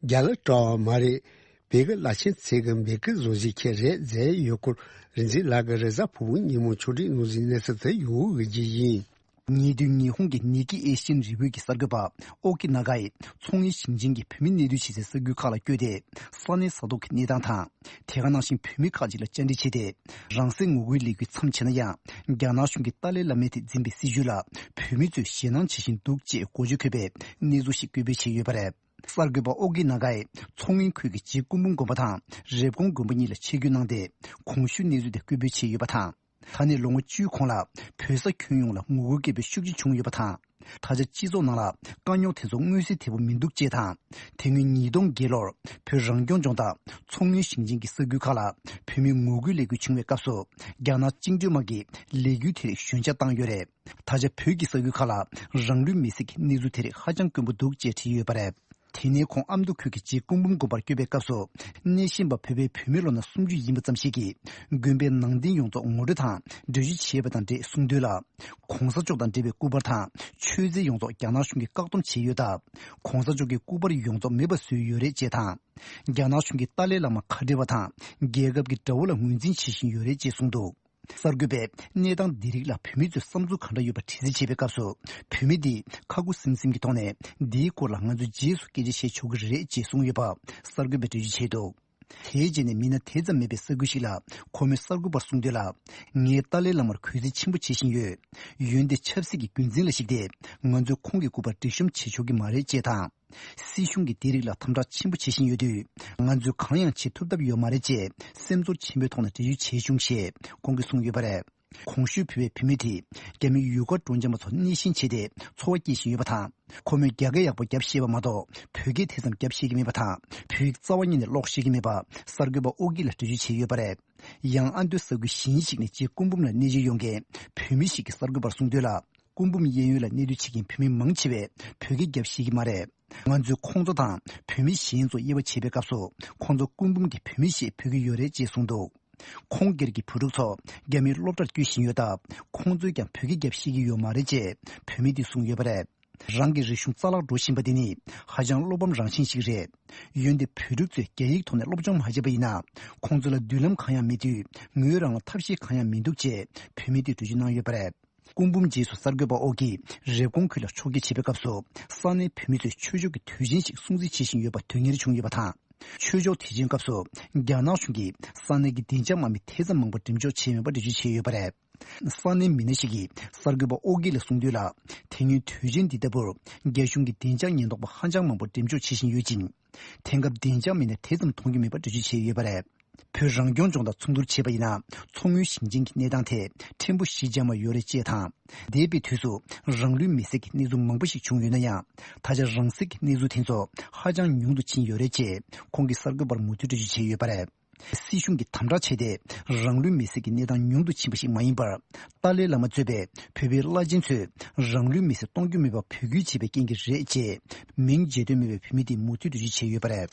རྒྱ་ལ་སྤྲད་པ་མ་རེད། བོད་ཀྱི་བླ་ཆེན་ཚོས་ཀྱི་འབོད་སྐུལ་བཟོ་བཞིན་ཁྱེད་རེད་མཛད་ཡོད་སྐོར་རིག་འཛིན་ལགས་ཀྱིས་རེས་གཟའ་ཕུར་བུ་ཉིན་མོ་ཕྱོགས་སྒྲིག་གནང་ཟིན་གནས་ཚུལ་དེ་ཡོང་འོས་ཀྱི་ཡིན། ཉེ་དུས་ཉི་ཧོང་གི་ནི་ཀི་ཨེ་ཤི་ཡན་རི་པོར་གྱི་གསར་འགོད་པ་ཨོ་ཀི་ན་ག་ཡིས་མཚོ་སྔོན་ཞིང་ཆེན་གྱི་བོད་མི་གནས་སྡོད་བྱེད་སའི་ས་ཁུལ་ཁག་ལ་བསྐྱོད་དེ། ས་གནས་ས་ཐོག་གི་གནས་སྟངས་དང་། དེ་ག་ནང་བཞིན་བོད་མི་ཁག་ཅིག་ལ་བཅར་འདྲི་བྱས་ཏེ། རང་སྲིད་ངོ་རྒོལ་ལས་འགུལ་མཚམས་ཆད་ན་ཡང་། རྒྱ་ནག་གཞུང་གིས་ཏཱ་ལའི་བླ་མས་དེ་འཛིན་པའི་སྲིད་བྱུས་ལ་བོད་མི་ཚོས་ཞེད་སྣང་བྱེད་བཞིན་འདུག་ཅེས་འགོ་བརྗོད་འཁོད་པའི་གནས་ཚུལ་ཞིག་སྐད་འབོད་བྱས་ཡོད་པ་རེད། གསར་འགོད་པ་ཨོ་ཀི་ན་ག་ཡིས་མཚོ་སྔོན་ཁུལ་གྱི་རྗེ་སྐུ་འབུམ་དགོན་པ་དང་རེབ་གོང་དགོན་པ་གཉིས་ལ་ཆིབས་བསྒྱུར་གནང་སྟེ། གོང་ཞུས་གནས་ཚུལ་དེ་སྐད་འབོད་བྱས་ཡོད་པ་དང་། ད་ནས་ལོ་ངོ་བཅུའི་གོང་ལ་བོད་ས་ཁྱོན་ཡོངས་ལ་ངོ་རྒོལ་སྐད་འབོད་ཤུགས་ཆེ་བྱུང་ཡོད་པ་དང་། ད་ཆ་སྤྱི་ཚོགས་ནང་ལ་དཀའ་རྙོག་དེ་ཚོ་མངོན་གསལ་དོད་པོ་མི་འདུག་ཅེས་དང་། དེ་སྔོན་ཉིས་སྟོང་བརྒྱད་ལོར་བོད་རང་སྐྱོང་ལྗོངས་དང་མཚོ་སྔོན་ཞིང་ཆེན་གྱི་ས་ཁུལ་ཁག་ལ་བོད་མིའི་ངོ་རྒོལ་ལས་འགུལ་བྱུང་བའི་སྐབས་སུ། རྒྱ་ནག་བཅིངས་འགྲོལ་དམག་གིས་ལས་འགུལ་དེ་རིགས་ཞོད་འཇགས་བཏང་ཡོད་རེད། ད་ཆ་བོད་ཀྱི་ས་ཁུལ་ཁག་ལ་རང་ལུས་མེར་སྲེག་གི་གནས་ཚུལ་དེ་རིགས་ཧ་ཅང་དཀོན་པོ་འདུག་ཅེས་བྲིས་ཡོད་པ་རེད། དེ་ནས་ཁོང་ཨ་མདོ་ཁུལ་གྱི་རྗེ་སྐུ་འབུམ་དགོན་པར་བསྐྱོད་པའི་སྐབས་སུ། གནས་གཤིན་པ་བོད་པའི་བུད་མེད་ལོ་ན་སུམ་ཅུ་ཡིན་པ་ཙམ་ཞིག་གིས་དགོན་པའི་ནང་རྟེན་ཡོངས་རྫོགས་ངོ་སྤྲོད་དང་འགྲེལ་བརྗོད་བྱས་པ་དང་འབྲེལ་གསུངས་དོན་ལ། ྋགོང་ས་མཆོག་དང་འབྲེལ་བའི་སྐུ་པར་དང་མཆོད་རྫས་ཡོངས་རྫོགས་རྒྱ་ནག་གཞུང་གིས་བཀག་སྡོམ་བྱས་ཡོད་སྟབས། ྋགོང་ས་མཆོག་གི་སྐུ་པར་ཡོངས་རྫོགས་མེད་པ་བཟོས་ཡོད་རེད་ཅེས་དང་། རྒྱ་ནག་གཞུང་གིས་ཏཱ་ལའི་བླ་མ་ཁ་བྲལ་བ་དང་རྒྱལ་ཁབ་ཀྱི་དགྲ་བོ་ལ་ངོས་འཛིན་བྱེད་བཞིན་ཡོད་རེད་ཅེས་གསུངས་འདུག་གསར་འགོད་པས་གནས་སྟངས་འདི་རིགས་ལ་བོད་མི་ཚོའི་བསམ་ཚུལ་གང་འདྲ་ཡོད་པ་དྲི་རྩད་བྱས་པའི་སྐབས་སུ། བོད་མི་འདིས་ཁ་ཁུ་སིམ་སིམ་གྱི་ཐོག་ནས་འདིའི་སྐོར་ལ་ང་ཚོས་རྗེས་སུ་སྐད་ཆ་བཤད་ཆོག་གི་རེད་ཅེས་གསུངས་ཡོད་པ་གསར་འགོད་པས་འགྲེལ་བརྗོད་བྱས་འདུག་དེའི་རྗེས་ནས་མི་སྣ་དེ་ཙམ་མེད་པའི་ས་ཁུལ་ཞིག་ལ་ཁོ་མོས་གསར་འགོད་པར་གསུངས་དོན་ལ། ངས་ཏཱ་ལའི་བླ་མར་གུས་བརྩི་ཆེན་པོ་བྱེད་བཞིན་ཡོད། འོན་ཏེ་ཆབ་སྲིད་ཀྱི་རྒྱུ་མཚན་ལ་གཞིགས་ཏེ་ང་ཚོས་ཁོང་གི་སྐུ་པར་སྒྲིག་གཤོམ་བྱེད་ཆོག་གི་མ་རེད་ཅེས་དང་། སྲིད་གཞུང་གིས་དེ་རིགས་ལ་དམ་དྲག་ཆེན་པོ་བྱེད་བཞིན་ཡོད་དུས། ང་ཚོས་གང་ཡང་བྱེད་ཐུབ་ཐབས་ཡོད་མ་རེད་ཅེས་སེམས་ཚོར་ཆེན་པོའི་ཐོག་ནས་འགྲེལ་བརྗོད་བྱས་བྱུང་ཞེས་ཁོང་གིས་གསུངས་ཡོད་པ་རེད། གོང་ཞུས་བོད་པའི་བུད་མེད་དེས་རྒྱ་མི་ཡུལ་གར་འགྲོ་འཆམ་པ་ཚོ་སྣེ་ཤན་བྱས་ཏེ་འཚོ་བ་སྐྱེལ་བཞིན་ཡོད་པ་དང་། ཁོ་མོས་རྒྱ་སྐད་ཡག་པོ་རྒྱབ་ཤེས་པ་མ་གཏོགས་བོད་སྐད་དེ་ཙམ་རྒྱབ་ཤེས་ཀྱི་མེད་པ་དང་། བོད་ཡིག་རྩ་བ་ཉིད་ནས་ཀློག་ཤེས་ཀྱི་མེད་པ་གསར་འགོད་པ་ཨོ་སྐྱིད་ལ་འགྲེལ་བརྗོད་བྱས་ཡོད་པ་རེད། ཡང་ཨ་མདོའི་ས་ཁུལ་གཞན་ཞིག་ནས་རྗེ་སྐུ་འབུམ་ལ་གནས་མཇལ་ཡོང་མཁན་བོད་མི་ཞིག་གིས་གསར་འགོད་པར་གསུངས་དོན་ལ། སྐུ་འབུམ་གཡས་གཡོན་ལ་གནས་སྡོད་བྱེད་མཁན་བོད་མི་མང་ཆེ་བས་བོད་སྐད་རྒྱབ་ཤེས་ཀྱི་མ་རེད། ང་ཚོས་ཁོང་ཚོ་དང་བོད་མི་གཞན་ཚོ་དབྱེ་བ་ཕྱེ་བའི་སྐབས་སུ་ཁོང་ཚོ་སྐུ་འབུམ་གྱི་བུད་མེད་ཞེས་འབོད་ཀྱི་ཡོད་རེད་ཅེས་གསུངས་འདུག་ཁོང་སྒེར་གྱི་བུ་ཕྲུག་ཚོ་རྒྱ་མིའི་སློབ་གྲྭར་བསྐྱོད་བཞིན་ཡོད་སྟབས། ཁོང་ཚོས་ཀྱང་བོད་སྐད་རྒྱབ་ཤེས་ཀྱི་ཡོད་མ་རེད་ཅེས་བུད་མེད་འདིས་གསུངས་ཡོད་པ་རེད། རང་གི་རིག་གཞུང་རྩ་བརླག་འགྲོ་བཞིན་པ་འདི་ནི་ཧ་ཅང་བློ་ཕམ་རང་བཞིན་ཞིག་རེད། འོན་ཏེ་བོད་ཕྲུག་ཚོས་རྒྱ་ཡིག་ཐོག་ནས་སློབ་སྦྱོང་མ་བྱས་པ་ཡིན་ན། ཁོང་ཚོ་ལ་མདུན་ལམ་གང་ཡང་མེད་དུས་ངོས་རང་ལ་ཐབས་ཤེས་གང་ཡང་མི་འདུག་ཅེས་བུད་མེད་དེས་འགྲེལ་བརྗོད་གནང་ཡོད་པ་རེད། སྐུ་འབུམ་རྗེས་སུ་གསར་འགོད་པ་ཨོ་ཀིས་རེབ་གོང་ཁུལ་ལ་ཕྱོགས་བསྐྱོད་བྱེད་པའི་སྐབས་སུ། ས་གནས་བོད་མི་ཚོས་ཆོས་ཕྱོགས་ཀྱི་དུས་ཆེན་ཞིག་སྲུང་བརྩི་བྱེད་བཞིན་ཡོད་པ་དོན་གཉེར་བྱུང་ཡོད་པ་དང་། ཆོས་ཕྱོགས་དུས་ཆེན་སྐབས་སུ་རྒྱ་ནག་གཞུང་གིས་ས་གནས་ཀྱི་བདེ་འཇགས་དམག་མི་དེ་ཙམ་མང་པོ་འགྲེམས་འཇོག་བྱས་མེད་པ་འགྲེལ་བརྗོད་བྱས་ཡོད་པ་རེད། ས་གནས་མི་སྣ་ཞིག་གིས་གསར་འགོད་པ་ཨོ་ཀི་ལ་གསུངས་དོན་ལ། དེ་སྔོན་དུས་ཆེན་འདི་ལྟ་བུར་རྒྱ་གཞུང་གིས་བདེ་འཇགས་ཉེན་རྟོག་པ་ཧ་ཅང་མང་པོ་འགྲེམས་འཇོག་བྱེད་བཞིན་ཡོད་ཅིང་། དེང་སྐབས་བདེ་འཇགས་མི་སྣ་དེ་ཙམ་མཐོང་རྒྱུ་མེད་པ་འགྲེལ་བརྗོད་བྱས་ཡོད་པ་རེད། བོད་རང་སྐྱོང་ལྗོངས་དང་མཚུངས་བསྡུར་བྱས་པ་ཡིན་ན། མཚོ་སྔོན་ཞིང་ཆེན་གྱི་གནས་སྟངས་དེ་ཕྲན་བུ་ཞི་འཇགས་མ་ཡོད་རེད་ཅེས་དང་། འདས་པའི་དུས་སུ་རང་ལུས་མེར་སྲེག་གི་གནས་ཚུལ་མང་པོ་ཞིག་བྱུང་ཡོད་ན་ཡང་། ད་ཆ་རང་སྲེག་གི་གནས་ཚུལ་དེ་ཚོ་ཧ་ཅང་ཉུང་དུ་ཕྱིན་ཡོད་རེད་ཅེས་ཁོང་གིས་གསར་འགོད་པར་མུ་མཐུད་འགྲེལ་བརྗོད་བྱས་ཡོད་པ་རེད། སྲིད་གཞུང་གིས་དམ་དྲག་བྱས་ཏེ་རང་ལུས་མེར་སྲེག་གི་གནས་སྟངས་ཉུང་དུ་ཕྱིན་པ་ཞིག་མ་ཡིན་པར། ཏཱ་ལའི་བླ་མ་གཙོས་པའི་བོད་པའི་བླ་ཆེན་ཚོས་རང་ལུས་མེར་སྲེག་གཏོང་རྒྱུ་མེད་པར་འབོད་སྐུལ་བྱས་པའི་རྐྱེན་གྱིས་རེད་ཅེས་མིང་བརྗོད་འདོད་མེད་པའི་བུད་མེད་དེས་མུ་མཐུད་འགྲེལ་བརྗོད་བྱས་ཡོད་པ་རེད།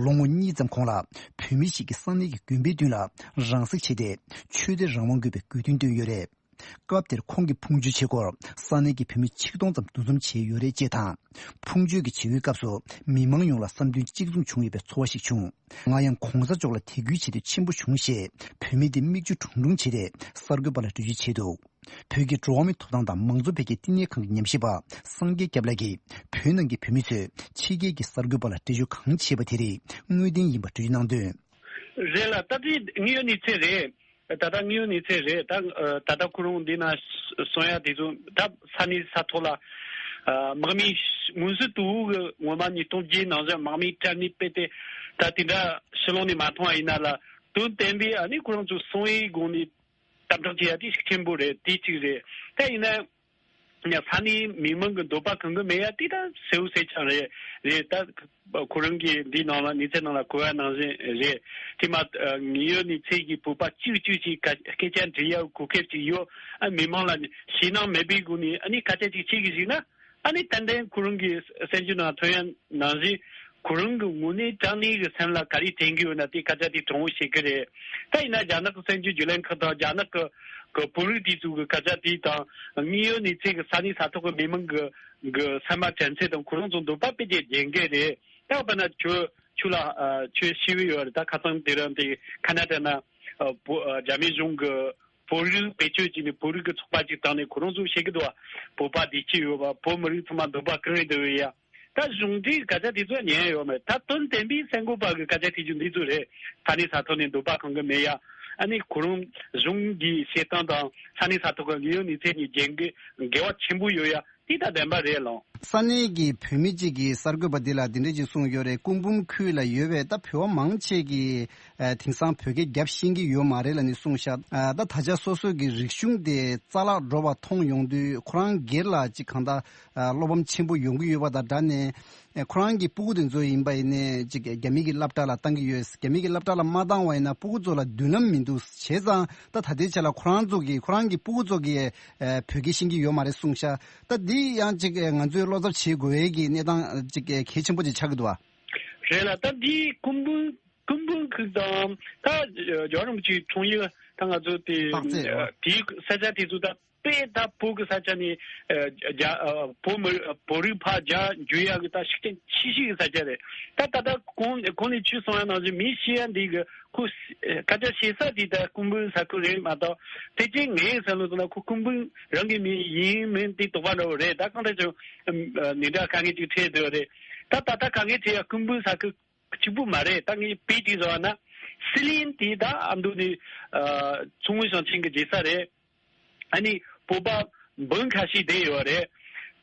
ལོ་ངོ་གཉིས་ཙམ་གོང་ལ་བོད་མི་ཞིག་གིས་ས་གནས་ཀྱི་དགོན་པའི་མདུན་ལ་རང་སྲེག་བྱས་ཏེ་ཆོས་དད་རང་དབང་དགོས་པའི་དགོས་འདུན་བཏོན་ཡོད་རེད། སྐབས་དེར་ཁོང་གི་ཕུང་མཆོད་བྱེད་སྒོར་ས་གནས་ཀྱི་བོད་མི་ཆིག་སྟོང་ཙམ་འདུ་འཛོམས་བྱས་ཡོད་རེད་ཅེས་དང་། ཕུང་མཆོད་ཀྱི་བྱེད་སྒོའི་སྐབས་སུ་མི་མང་ཡོངས་ལ་བསམ་དོན་གཅིག་མཚུངས་བྱུང་ཡོད་པའི་ཚོར་བ་ཞིག་བྱུང་། ང་ཡང་གོང་ས་མཆོག་ལ་དད་གུས་བྱེད་འདོད་ཆེན་པོ་བྱུང་ཞེས་བུད་མེད་དེ་མིག་ཆུ་གྲུང་གྲུང་བྱས་ཏེ་གསར་འགོད་པ་ལ་འགྲེལ་བརྗོད་བྱས་འདུག་བོད་ཀྱི་འགྲོ་བ་མིའི་ཐོབ་ཐང་དང་མང་གཙོ་འཕེལ་རྒྱས་བསྟི་གནས་ཁང་གི་ཉམས་ཞིབ་པ་སངས་རྒྱས་སྐྱབས་ལགས་ཀྱིས་བོད་ནང་གི་བོད་མི་ཚོས་ཕྱི་རྒྱལ་གྱི་གསར་འགོད་པ་ལ་འགྲེལ་བརྗོད་གང་བྱས་པ་དེ་རིགས་དངོས་བདེན་ཡིན་པ་འགྲེལ་བརྗོད་གནང་དོན། རེད་ལ། ད་དེ་དངོས་ཡོད་གནས་ཚུལ་རེད། ད་ལྟ་དངོས་ཡོད་གནས་ཚུལ་རེད། ད་ད་ལྟ་ཁོ་རང་འདི་ན་གསུང་ཡ་དེ་ཚོ་ད་ས་གནས་ས་ཐོག་ལ་དམག་མི་མངོན་གསལ་དོད་པོ་གི་ངོ་མ་ཉིས་སྟོང་བརྒྱད་ནང་བཞིན་དམག་མི་དྲག་ནས་སྤེལ་ཏེ་ད་དེ་འདྲ་ཕྱི་ལོགས་ནས་མ་མཐོང་བ་ཡིན་ན་ལ། དོན་དམ་པའི་ཨ་ནི་ཁོ་རང་ཚོ་གསང་བའི་སྒོ་ནས་དམ་དྲག་བྱེད་ཡ་དེ་ཤུགས་ཆེན་པོ་རེད། དེ་གཅིག་རེད། ད་ཡིན་ན། ཡང་ས་གནས་མི་མང་གི་འདོད་པ་གང་གི་མེད་ཡ་དེ་ད་གསལ་བོ་གསལ་རྐྱང་རེད། རེད་ད། ཁོ་རང་གིས་འདི་ནང་ལ་གནས་ཚུལ་ནང་ལ་གོ་བ་ནང་བཞིན་རེད། དེ་མ་དངོས་ཡོད་གནས་ཚུལ་གྱི་བོད་པ་གཅིག་གཅིག་ཅིག་སྐད་ཆ་འདྲི་ཡ་གོ་སྐབས་ཅིག་ཡོད། ཨ་མི་མང་ལ་ཞེད་སྣང་མེད་པའི་སྒོ་ནས་ཨ་ནི་སྐད་ཆ་ཅིག་བྱེད་གི་ཞིག་ན། ཨ་ནི་ཏན་ཏན་ཁོ་རང་གི་གསར་འགྱུར་ནང་ཐོན་ཡ་ནང་བཞིན། ཁོ་རང་གི་དངོས་གནས་དྲང་གནས་ཀྱི་སེམས་ལ་ག་རེ་དྲན་གྱི་ཡོད་ན་དེ་སྐད་ཆ་དེ་དྲང་བོ་བཤད་ཀྱི་རེད། ད་ཡིན་ན་རྒྱ་ནག་གི་གསར་འགྱུར་བརྒྱུད་ལམ་ཁག་དང་རྒྱ་ནག་གི་གི་བོད་རིགས་དེ་ཚོ་གི་སྐད་ཆ་དེ་དང་དངོས་ཡོད་གནས་ཚུལ་གྱི་ས་གནས་ས་ཐོག་གི་མི་མང་གི་གི་སེམས་པ་དྲན་ཚུལ་དང་ཁོ་རང་ཚོ་འདོད་པ་དཔེ་དེ་རྒྱན་གྱི་རེད། ད་དཔེར་ན་ཁྱོད་ཁྱོད་ལ་ཨ་ཁྱོད་ཤེས་ཀྱི་ཡོད་རེད། ད་ཁ་སང་དེ་རིང་དེ་ཁ་ན་ཌ་ན་ཨ་བོ་ཨ་རྒྱ་མི་གཞུང་གི་བོད་རིགས་བེད་སྤྱོད་བྱས་ནས་བོད་རིགས་ཀྱི་ཚོགས་པ་ཅིག་བཏང་ནས་ཁོ་རང་ཚོས་བཤད་ཀྱི་འདུག་བ། བོད་པ་བདེ་སྐྱིད་ཡོད་པ། བོད་མི་རིགས་ཚང་མ་འདོད་པ་གང་ཡིན་འདོད་ཡ། ད་གཞུང་འབྲེལ་སྐད་ཆ་དེ་ཚོ་ཉན་ཡོད་མེད། ད་དོན་དམ་པའི་གསར་འགོད་པ་གི་སྐད་ཆ་དེ་ཚོ་འདི་ཚོ་རེད། ས་གནས་ས་ཐོག་ནས་འདོད་པ་གང་གི་མེད་ཡ། ཨ་ནི་ཁོ་རང་གཞུང་གི་བཤད་སྟངས་དང་ས་གནས་ས་ཐོག་གི་དངོས་ཡོད་གནས་ཚུལ་གཉིས་འགལ་འགལ་བ་ཆེན་པོ་ཡོད་ཡ། དེ་ད་བདེན་པ་རེད་ལགས། ས་གནས་ཀྱི་བོད་མི་གཅིག་གིས་གསར་འགོད་པ་འདི་ལ་འདི་འདྲ་ཅིག་གསུངས་ཡོད་རེད། སྐུ་འབུམ་ཁུལ་ལ་ཡོད་པའི་ད་བོད་པ་མང་ཆེ་གིས་ཨ་དེང་སང་བོད་སྐད་རྒྱབ་ཤེས་ཀྱི་ཡོད་མ་རེད་ལབ་ནས་གསུངས་ཤག་ཨ་ད་ད་ཆ་སོ་སོ་གི་རིག་གཞུང་དེ་རྩ་བརླག་འགྲོ་བ་མཐོང་ཡོང་དུས་ཁོ་རང་སྒེར་ལ་ཅིག་གང་ལྟར་ཨ་བློ་ཕམ་ཆེན་པོ་ཡོང་གི་ཡོད་པ་དང་སྦྲགས་ནས། ཨེ་ཁོ་རང་གི་སྤུ་གུ་དེ་ཚོ་ཡིན་པ་ཡིན་ནའི་ཅིག་རྒྱ་མི་གི་སློབ་གྲྭ་ལ་བཏང་གི་ཡོད། རྒྱ་མི་གི་སློབ་གྲྭ་ལ་མ་བཏང་བ་ཡིན་ན་སྤུ་གུ་ཚོ་ལ་མདུན་ལམ་མི་འདུག་བྱས་ཙང་ད་ད་ལྟའི་ཆ་ལ་ཁོ་རང་ཚོ་གི་ཁོ་རང་གི་སྤུ་གུ་ཚོ་གི་ཨེ་བོད་སྐད་ཤེས་ཀྱི་ཡོད་མ་རེད་གསུངས་ཤག་ད་འདི་ཡང་ཅིག་ཨེ་ང་ཚོས་བློ་འཚབ་བྱེད་དགོས་ཡས་ཀྱི་གནས་སྟངས་ཅིག་ཨེ་གལ་ཆེན་པོ་ཅིག་ཆགས་ཀྱི་འདུག་བ། རེད་ལ། ད་འདི་སྐུ་འབུམ་སྐུ་འབུམ་ཁུལ་དང་ད་རྒྱལ་བ་རིན་པོ་ཆེའི་འཁྲུངས་ཡུལ་ད་ང་ཚོ་དེ་དཔག་ཚད་ཨ། དེའི་ས་ཆ་དེ་ཚོ་ད་དཔེ་ད་བོད་ཀྱི་ས་ཆ་ནས་ཨ་རྒྱ་ཨ་བོད་མི་བོད་རིགས་ཕར་རྒྱ་འགྱུར་ཡག་གི་ད་ཤུགས་རྐྱེན་ཆེ་ཤོས་ཀྱི་ས་ཆ་རེད། ད་ད་ལྟ་གོང་གོང་ནས་ཁྱོད་གསུངས་ཡ་ནང་བཞིན་མི་ཤི་ཡ་འདི་གི་ཁོ་སྐད་ཆ་བཤད་ས་དེ་ད་སྐུ་འབུམ་ས་ཁུལ་རེད་མ་གཏོགས། དེ་རྗེས་ངའི་བསམ་བློ་བཏང་ན་ཁོ་སྐུ་འབུམ་རང་གི་མི་ཡིན་མིན་དེ་དོགས་པ་འདྲ་བོ་རེད། ད་གང་ལྟར་ཀྱང་ཨ་ནི་འདྲ་དཀའ་ངལ་ཅིག་འཕྲད་འདོད་རེད། ད་ད་ལྟ་དཀའ་ངལ་འཕྲད་ཡ་སྐུ་འབུམ་ས་ཁུལ་གཅིག་པུ་མ་རེད། ད་ངས་དཔེ་ཅིག་བཟོ་བ་ན། སི་ལིན་དེ་ད་ཨ་མདོ་ནས་ཨ་མཚོ་སྔོན་ཞིང་ཆེན་གྱི་རྒྱལ་ས་རེད། ཨ་ནི་བོད་པ་འབུམ་ཁ་ཤས་བསྡད་ཡོད་རེད།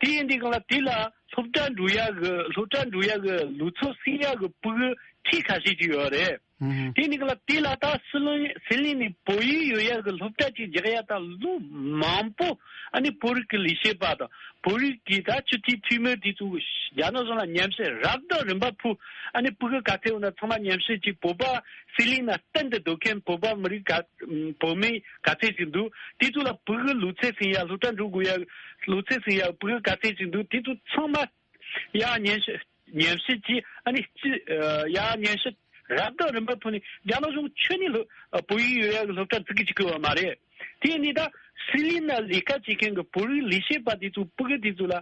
དེ་ཡིན་དུས་གང་ལ་དེ་ལ་སློབ་གྲྭ་འགྲོ་ཡག་གི་སློབ་གྲྭ་འགྲོ་ཡག་གི་ལུགས་ཚོ་སྲིད་ཡག་གི་སྤུ་གུ་ཁྲི་ཁ་ཤས་ཅིག་ཡོད་རེད། ཨུ་ཧུམ། དེ་ནི་ག་ལ་དེ་ལ་ད་སི་ལིན་སི་ལིན་ནི་བོད་ཡིག་ཡོད་ཡག་གི་སློབ་གྲྭ་ཅིག་རྒྱག་ཡ་ད་ལོ་མང་པོ་ཨ་ནི་བོད་རིགས་ཀྱི་ལས་བྱེད་པ་དང་བོད་རིགས་ཀྱི་ད་སྤྱི་འཐུས་འཐུས་མི་དེ་ཚོ་རྒྱ་ནག་གཞུང་ལ་ཉམས་ཞིབ་རབ་དང་རིམ་པ་ཕུལ། ཨ་ནི་སྤུ་གུ་ག་ཚད་ཡོད་ན་ཚང་མ་ཉམས་ཞིབ་ཅིག་བོད་པ་སི་ལིན་ན་གཏན་དུ་སྡོད་མཁན་བོད་པ་མི་རིགས་ག་བོད་མི་ག་ཚད་ཅིག་འདུག་དེ་ཚོ་ལ་སྤུ་གུ་ལོ་ཚད་ཟིན་ཡ་སློབ་གྲྭ་འགྲོ་དགོས་ཡ་ལོ་ཚད་ཟིན་ཡ་སྤུ་གུ་ག་ཚད་ཅིག་འདུག་དེ་ཚོ་ཚང་མ་ཡ་ཉན་ཤེས་ཉན་ཤེས་ཀྱིས་ཨ་ནི་ཅི་ཡ་ཉན་ཤེས་རབ་དང་རིམ་པ་ཐོག་ནས་རྒྱ་ནག་གཞུང་ཁྱོན་ནས་ལོ་བོད་ཡིག་ཡོད་ཡག་གི་སློབ་གྲྭ་འཛུགས་གི་བཅུག་གི་ཡོད་མ་རེད། དེ་ནི་ད་སི་ལིན་ན་ལས་ཀ་བྱེད་མཁན་གྱི་བོད་རིགས་ལས་བྱེད་པ་དེ་ཚོ་སྤུ་གུ་དེ་ཚོ་ལ་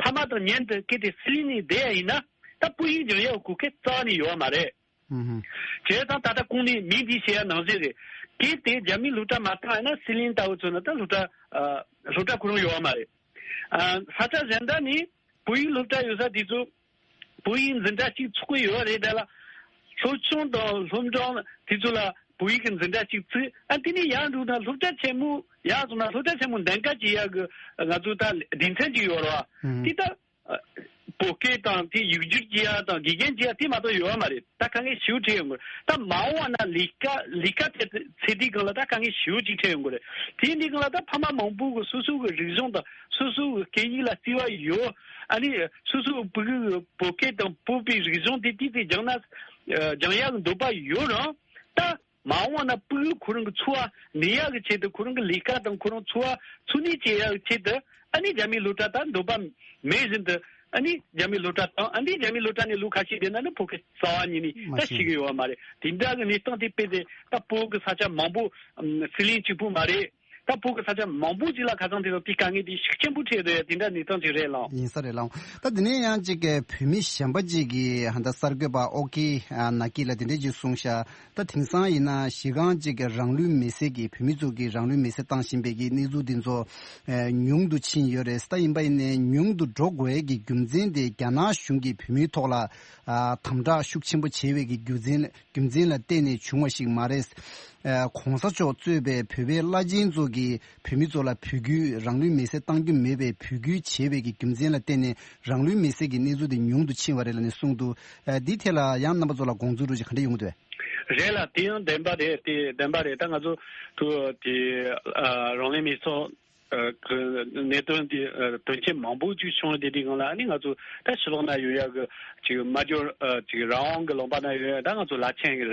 ཕ་མ་དང་མཉམ་དུ་གལ་ཏེ་སི་ལིན་ནས་བསྡད་ཡ་ཡིན་ན་ད་བོད་ཡིག་སྦྱང་ཡག་གི་གོ་སྐབས་རྩ་བ་ནས་ཡོད་མ་རེད། ཨུ་ཧུམ། བྱས་ཙང་ད་ལྟ་གོང་ནས་མིང་འདི་བཤད་ཡ་ནང་བཞིན་རེད། གལ་ཏེ་རྒྱ་མིའི་སློབ་གྲྭ་མ་བཏང་ཡ་ན་སི་ལིན་ལྟ་བུ་ཚོ་ན་ད་སློབ་གྲྭ་ཨ་སློབ་གྲྭ་ཁོ་རང་ཡོད་མ་རེད། ཨ་ས་ཆ་གཞན་དག་ནས་བོད་ཡིག་སློབ་གྲྭ་ཡོད་ས་དེ་ཚོ་བོད་ཡིག་འཛིན་གྲྭ་གཅིག་ཚུགས་ཀྱི་ཡོད་རེད། དེ་ལ་སློབ་ཆུང་དང་སློབ་འབྲིང་དེ་ཚོ་ལ་བོད་ཡིག་གི་འཛིན་གྲྭ་གཅིག་བཙུགས། ཨ་དེ་ནས་ཡར་འགྲོ་ན་སློབ་གྲྭ་ཆེན་མོ་ཡར་སོང་ན་སློབ་གྲྭ་ཆེན་མོ་འདེམས་ཀ་བྱེད་ཡག་གི་ང་ཚོ་ད་སྡེ་ཚན་གཅིག་ཡོད་རེད་བ། ཨུ་དེ་ད་ཨ་བོད་སྐད་དང་དེ་ཡིག་སྒྱུར་བྱེད་ཡ་དང་དགེ་རྒན་བྱེད་ཡ་དེ་མ་གཏོགས་ཡོད་མ་རེད། ད་དཀའ་ངལ་ཞེ་པོ་འཕྲད་ཡོང་གི་རེད། ད་མ་འོངས་པ་ན་ལས་ཀ་ལས་ཀ་ཚེ་ཚེ་འདིའི་སྒང་ལ་ད་དཀའ་ངལ་ཞེ་པོ་ཅིག་འཕྲད་ཡོང་གི་རེད། དེ་འདིའི་སྒང་ལ་ད་ཕ་མ་མང་པོ་གི་སོ་སོ་གི་རིག་གཞུང་དང་སོ་སོ་གི་སྐད་ཡིག་ལ་བརྩེ་བ་ཡོད། ཨ་ནི་སོ་སོ་གི་བོད་གི་བོད་སྐད་དང་བོད་པའི་རིག་གཞུང་དེ་དེ་དེ་སྦྱང་ན་ཨ་སྦྱང་ཡག་གི་འདོད་པ་ཡོད་རུང་ད། མ་འོངས་ན་སྤུ་གུ་ཁོ་རང་གི་འཚོ་བ་གནས་ཡག་གི་ཆེད་དུ་ཁོ་རང་གི་ལས་ཀ་དང་ཁོ་རང་འཚོ་བ་འཚོ་གནས་བྱེད་ཡག་གི་ཆེད་དུ་ཨ་ནི་རྒྱ་མིའི་སློབ་གྲྭ་དང་འདོད་པ་མེད་བཞིན་དུ་ཨ་ནི་རྒྱ་མིའི་སློབ་གྲྭ་དང་ཨ་ནི་རྒྱ་མིའི་སློབ་གྲྭ་ནས་ལོ་ཁ་ཤས་བསྡད་ན་ནི་བོད་སྐད་རྩ་བ་ཉིད་ནས་མ་ད་ཤེས་ཤེས་ཀྱི་ཡོད་པ་མ་རེད། དེ་འདྲ་གི་གནས་སྟངས་དེ་དཔེ་དེ་ད་བོད་གི་ས་ཆ་མང་པོ་ཨམ་སི་ལིན་གཅིག་པུ་མ་རེད། ད་བོད་ཀྱི་ས་ཆ་མང་པོ་ཅིག་ལ་ཁ་སང་དེ་དང་དེའི་དཀའ་ངལ་དེ་ཤུགས་ཆེན་པོ་འཕྲད་རེད། དེ་འདྲ་གནས་སྟངས་ཅིག་རེད་ལགས། ཡིན་ས་རེད་ལགས། ད་དེ་ནས་ཡང་ཅིག་གི་བོད་མི་གཞན་པ་ཅིག་གིས་ཧ་ད་གསར་འགོད་པ་ཨོ་ཀེ་ཨ་ནག་གི་ལ་དེ་འདྲ་ཅིག་གསུངས་ཤག་ད་དེང་སང་ཡིན་ན་གཞི་རྐང་ཅིག་གི་རང་ལུས་མེར་སྲེག་གི་བོད་མི་ཚོ་གིས་རང་ལུས་མེར་སྲེག་བཏང་བཞིན་པའི་གི་གནས་ཚུལ་འདི་ཚོ་ཨ་ཉུང་དུ་ཕྱིན་ཡོད་རེད། ད་ཡིན་པ་ཡིན་ནའི་ཉུང་དུ་འགྲོ་དགོས་ཀྱི་རྒྱུ་མཚན་དེ་རྒྱ་ནག་གཞུང་གིས་བོད་མིའི་ཐོག་ལ་ཨ་དམ་དྲག་ཤུགས་ཆེན་པོ་བྱས་པའི་གི་རྒྱུ་མཚན་རྒྱུ་མཚན་ལ་བརྟེན་ནས་བྱུང་བ་ཞིག་མ་རེད། ཨ་གོང་ས་མཆོག་གཙོས་པའི་བོད་པའི་བླ་ཆེན་ཚོ་གིས་བོད་མི་ཚོ་ལ་འབོད་སྐུལ་རང་ལུས་མེར་སྲེག་བཏང་རྒྱུ་མེད་པའི་འབོད་སྐུལ་བྱས་པའི་གི་རྒྱུ་མཚན་ལ་བརྟེན་ནས་རང་ལུས་མེར་སྲེག་གི་གནས་ཚུལ་དེ་ཉུང་དུ་ཕྱིན་པ་རེད་ལབ་ནས་གསུངས་འདུག་ཨ་འདིའི་ཐད་ལ་ཡང་རྣམ་པ་ཚོ་ལ་དགོངས་ཚུལ་འདྲ་ཅིག་ག་འདྲ་ཡོང་གི་འདུག་བས། རེད་ལ། དེ་ཡང་བདེན་པ་རེད། དེ་བདེན་པ་རེད། ད་ང་ཚོ་ཐུ་དེ་ཨ་རང་ལུས་མེར་སྲེག་ཨ་གི་གནད་དོན་དེ་ཨ་དོན་རྐྱེན་མང་པོ་ཅིག་བྱུང་བ་དེ་དེའི་སྒང་ལ་ཨ་ནི་ང་ཚོ་ད་ཕྱི་ལོགས་ན་ཡོད་ཡག་གི་ཅིག་མ་འཇོར་ཨ་ཅིག་རང་དབང་གི་ལུང་པ་ན་ཡོད་ཡག་ད་ང་ཚོ་བླ་ཆེན་གི་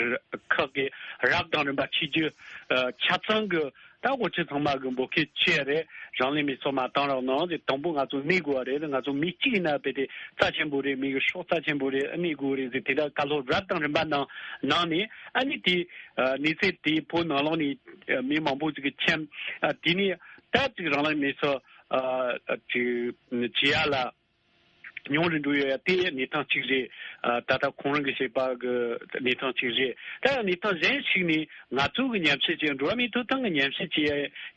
ཁག་གི་རབ་དང་རིམ་པ་ཆིག་བརྒྱུད་ཨ་ཆ་ཚང་གི་ད་འུ་ཆོ་ཚང་མ་གི་འབོད་སྐུལ་བྱས་རེད། རང་ལུས་མེར་སྲེག་མ་བཏང་རོགས་གནང་ཟེར། དང་པོ་ང་ཚོ་གནས་དགོས་པ་རེད། ང་ཚོ་མི་གཅིག་ཡིན་ན་དཔེ་དེ་རྩ་ཆེན་པོ་རེད། མི་གི་སྲོག་རྩ་ཆེན་པོ་རེད། གནས་དགོས་རེད་ཟེར། དེ་འདྲ་བཀའ་སློབ་རབ་དང་རིམ་པ་གནང་གནང་ནས་ཨ་ནི་དེ་ཨ་གནས་ཚུལ་དེ་བོད་ནང་ལོགས་ནས་ཨ་མི་མང་པོ་ཅིག་གིས་མཁྱེན། ཨ་དེ་ནས་ད་ཅིག་རང་ལུས་མེར་སྲེག་ཨ་ཅིག་བྱེད་ཡ་ལ་ཉུང་རུ་འགྲོ་ཡོད་ཡ་དེ་གནས་སྟངས་གཅིག་རེད། ཨ་ད་ལྟ་ཁོང་རང་གིས་བཤད་པ་གི་གནས་སྟངས་གཅིག་རེད། ད་ཡང་གནས་སྟངས་གཞན་ཞིག་ནས་ང་ཚོ་གི་ཉམས་ཞིབ་བྱས། འགྲོ་བ་མིའི་ཐོབ་ཐང་གི་ཉམས་ཞིབ་བྱས་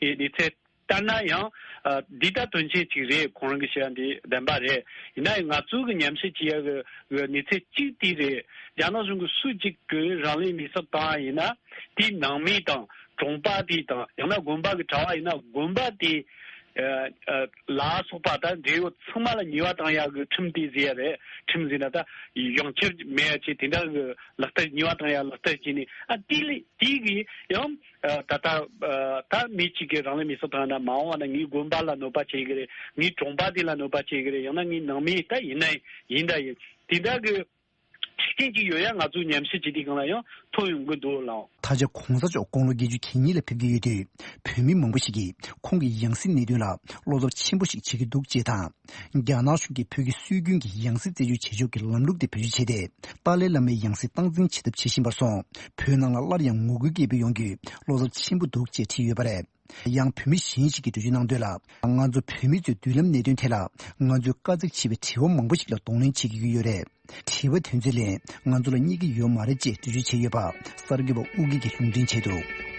ཡ་གནས་ཚུལ་ལྟར་ན་ཡང་ཨ་འདི་ལྟར་དོན་ཆེན་གཅིག་རེད། ཁོང་རང་གིས་བཤད་ཡ་འདི་བདེན་པ་རེད། ཡིན་ན་ཡང་ང་ཚོ་གི་ཉམས་ཞིབ་བྱེད་ཡ་གི་གི་གནས་ཚུལ་གཅིག་དེ་རེད། རྒྱ་ནག་གཞུང་གི་སུ་གཅིག་གིས་རང་ལུས་མེར་སྲེག་བཏང་ཡ་ཡིན་ན་དེའི་ནང་མི་དང་གྲོང་པ་དེ་དང་ཡང་ན་དགོན་པ་གི་གྲྭ་བ་ཡིན་ན་དགོན་པ་དེ་ ཨ་ཨ་ལ་སོགས་པ་ད་འབྲེལ་ཡོད་ཚང་མ་ལ་ཉེས་པ་བཏང་ཡག་གི་ཁྲིམས་དེ་བཟོས་ཡ་རེད། ཁྲིམས་ཟེར་ན་ད་ཡོངས་ཁྱབ་མེད་ཡ་ཆེད་དེ་འདྲ་གི་ལག་བསྟར་ཉེས་པ་བཏང་ཡ་ལག་བསྟར་བྱས་ནས། ཨ་དེ་ལས་དེ་གི་ཡང་ཨ་ད་ལྟ་ཨ་ད་མི་གཅིག་གིས་རང་ལུས་མེར་སྲེག་བཏང་ན། མ་འོངས་པ་ན་ངའི་དགོན་པ་ལ་གནོད་པ་བྱེད་གི་རེད། ངའི་གྲོང་པ་དེ་ལ་གནོད་པ་བྱེད་གི་རེད། ཡང་ན་ངའི་ནང་མི་ད་ཡིན་ན་ཡིན་ད་ཡིན་དེ་འདྲ་གི་ཤུགས་རྐྱེན་ཅིག་ཡོད་ཡ། ང་ཚོ་ཉམས་ཞིབ་བྱེད་དུས་སྒང་ལ་ཡང་ཐོན་ཡོང་གི་འདུག་ལགས། ད་ཆ་༸གོང་ས་མཆོག་དགུང་ལོ་བརྒྱད་ཅུ་གྱ་གཉིས་ལ་ཕེབས་ཀྱི་ཡོད་དུས། བོད་མི་མང་པོ་ཞིག་གིས་ཁོང་གི་ཡང་སྲིད་གནད་དོན་ལ་བློ་འཚབ་ཆེན་པོ་ཞིག་བྱེད་ཀྱི་འདུག་ཅེས་དང་། རྒྱ་ནག་གཞུང་གིས་བོད་ཀྱི་སྲོལ་རྒྱུན་གྱི་ཡང་སྲིད་རྩད་གཅོད་བྱེད་ཕྱོགས་ཀྱི་ལམ་ལུགས་དེ་བེད་སྤྱོད་བྱས་ཏེ། ཏཱ་ལའི་བླ་མའི་ཡང་སྲིད་སྟངས་འཛིན་བྱེད་ཐབས་བྱེད་བཞིན་པར་སོང་། བོད་ནང་ལ་སླར་ཡང་ངོ་རྒོལ་སྐད་འབོད་ཡོང་རྒྱུའི་བློ་འཚབ་ཆེན་པོ་འདུག་ཅེས་བྲིས་ཡོད་པ་རེད། ཡང་བོད་མི་གཞན་ཞིག་གིས་འགྲེལ་བརྗོད་གནང་དོན་ལ། ང་ཚོ་བོད་མི་ཚོས་མདུན་ལམ་གནད་དོན་ཐད་ལ་ང་ཚོས་དཀའ་ཚེགས་ཆེ་བའི་དྲི་བ་མང་པོ་ཞིག་ལ་གདོང་ལེན་བྱེད་ཀྱི་ཡོད་རེད། དྲི་བ་དེ་ཚོའི་ལན་ང་ཚོ་ལ་རྙེད་ཀྱི་ཡོད་མ་རེད་ཅེས་འགྲེལ་བརྗོད་བྱས་ཡོད་པ་གསར་འགོད་པ་ཨུ་རྒྱན་གྱིས་ལུང་འདྲེན་བྱས་འདུག།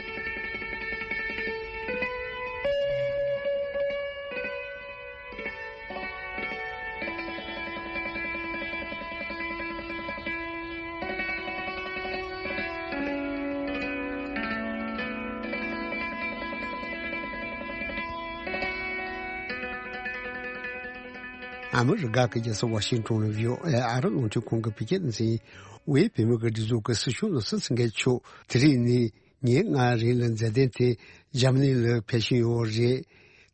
ཨ་མི་རི་ཀ་གི་རྒྱལ་ས་ཝ་ཤིང་ཏོན་ལ་བྷི་ཨོ་ཨེ་ཨ་རི་རླུང་འཕྲིན་ཁང་གི་བོད་སྐད་སྡེ་ཚན་ཡིན། དབུས་བོད་མི་གི་སྒྲིག་འཛུགས་ཀྱི་སྲིད་སྐྱོང་ནོར་སྲིད་སེང་གེ་མཆོག་དེ་རིང་ནས་ཉིན་ལྔ་རིང་ལ་མཛའ་གདན་དེ་འཇར་མ་ནི་ལ་ཕེབས་བཞིན་ཡོད་རེད།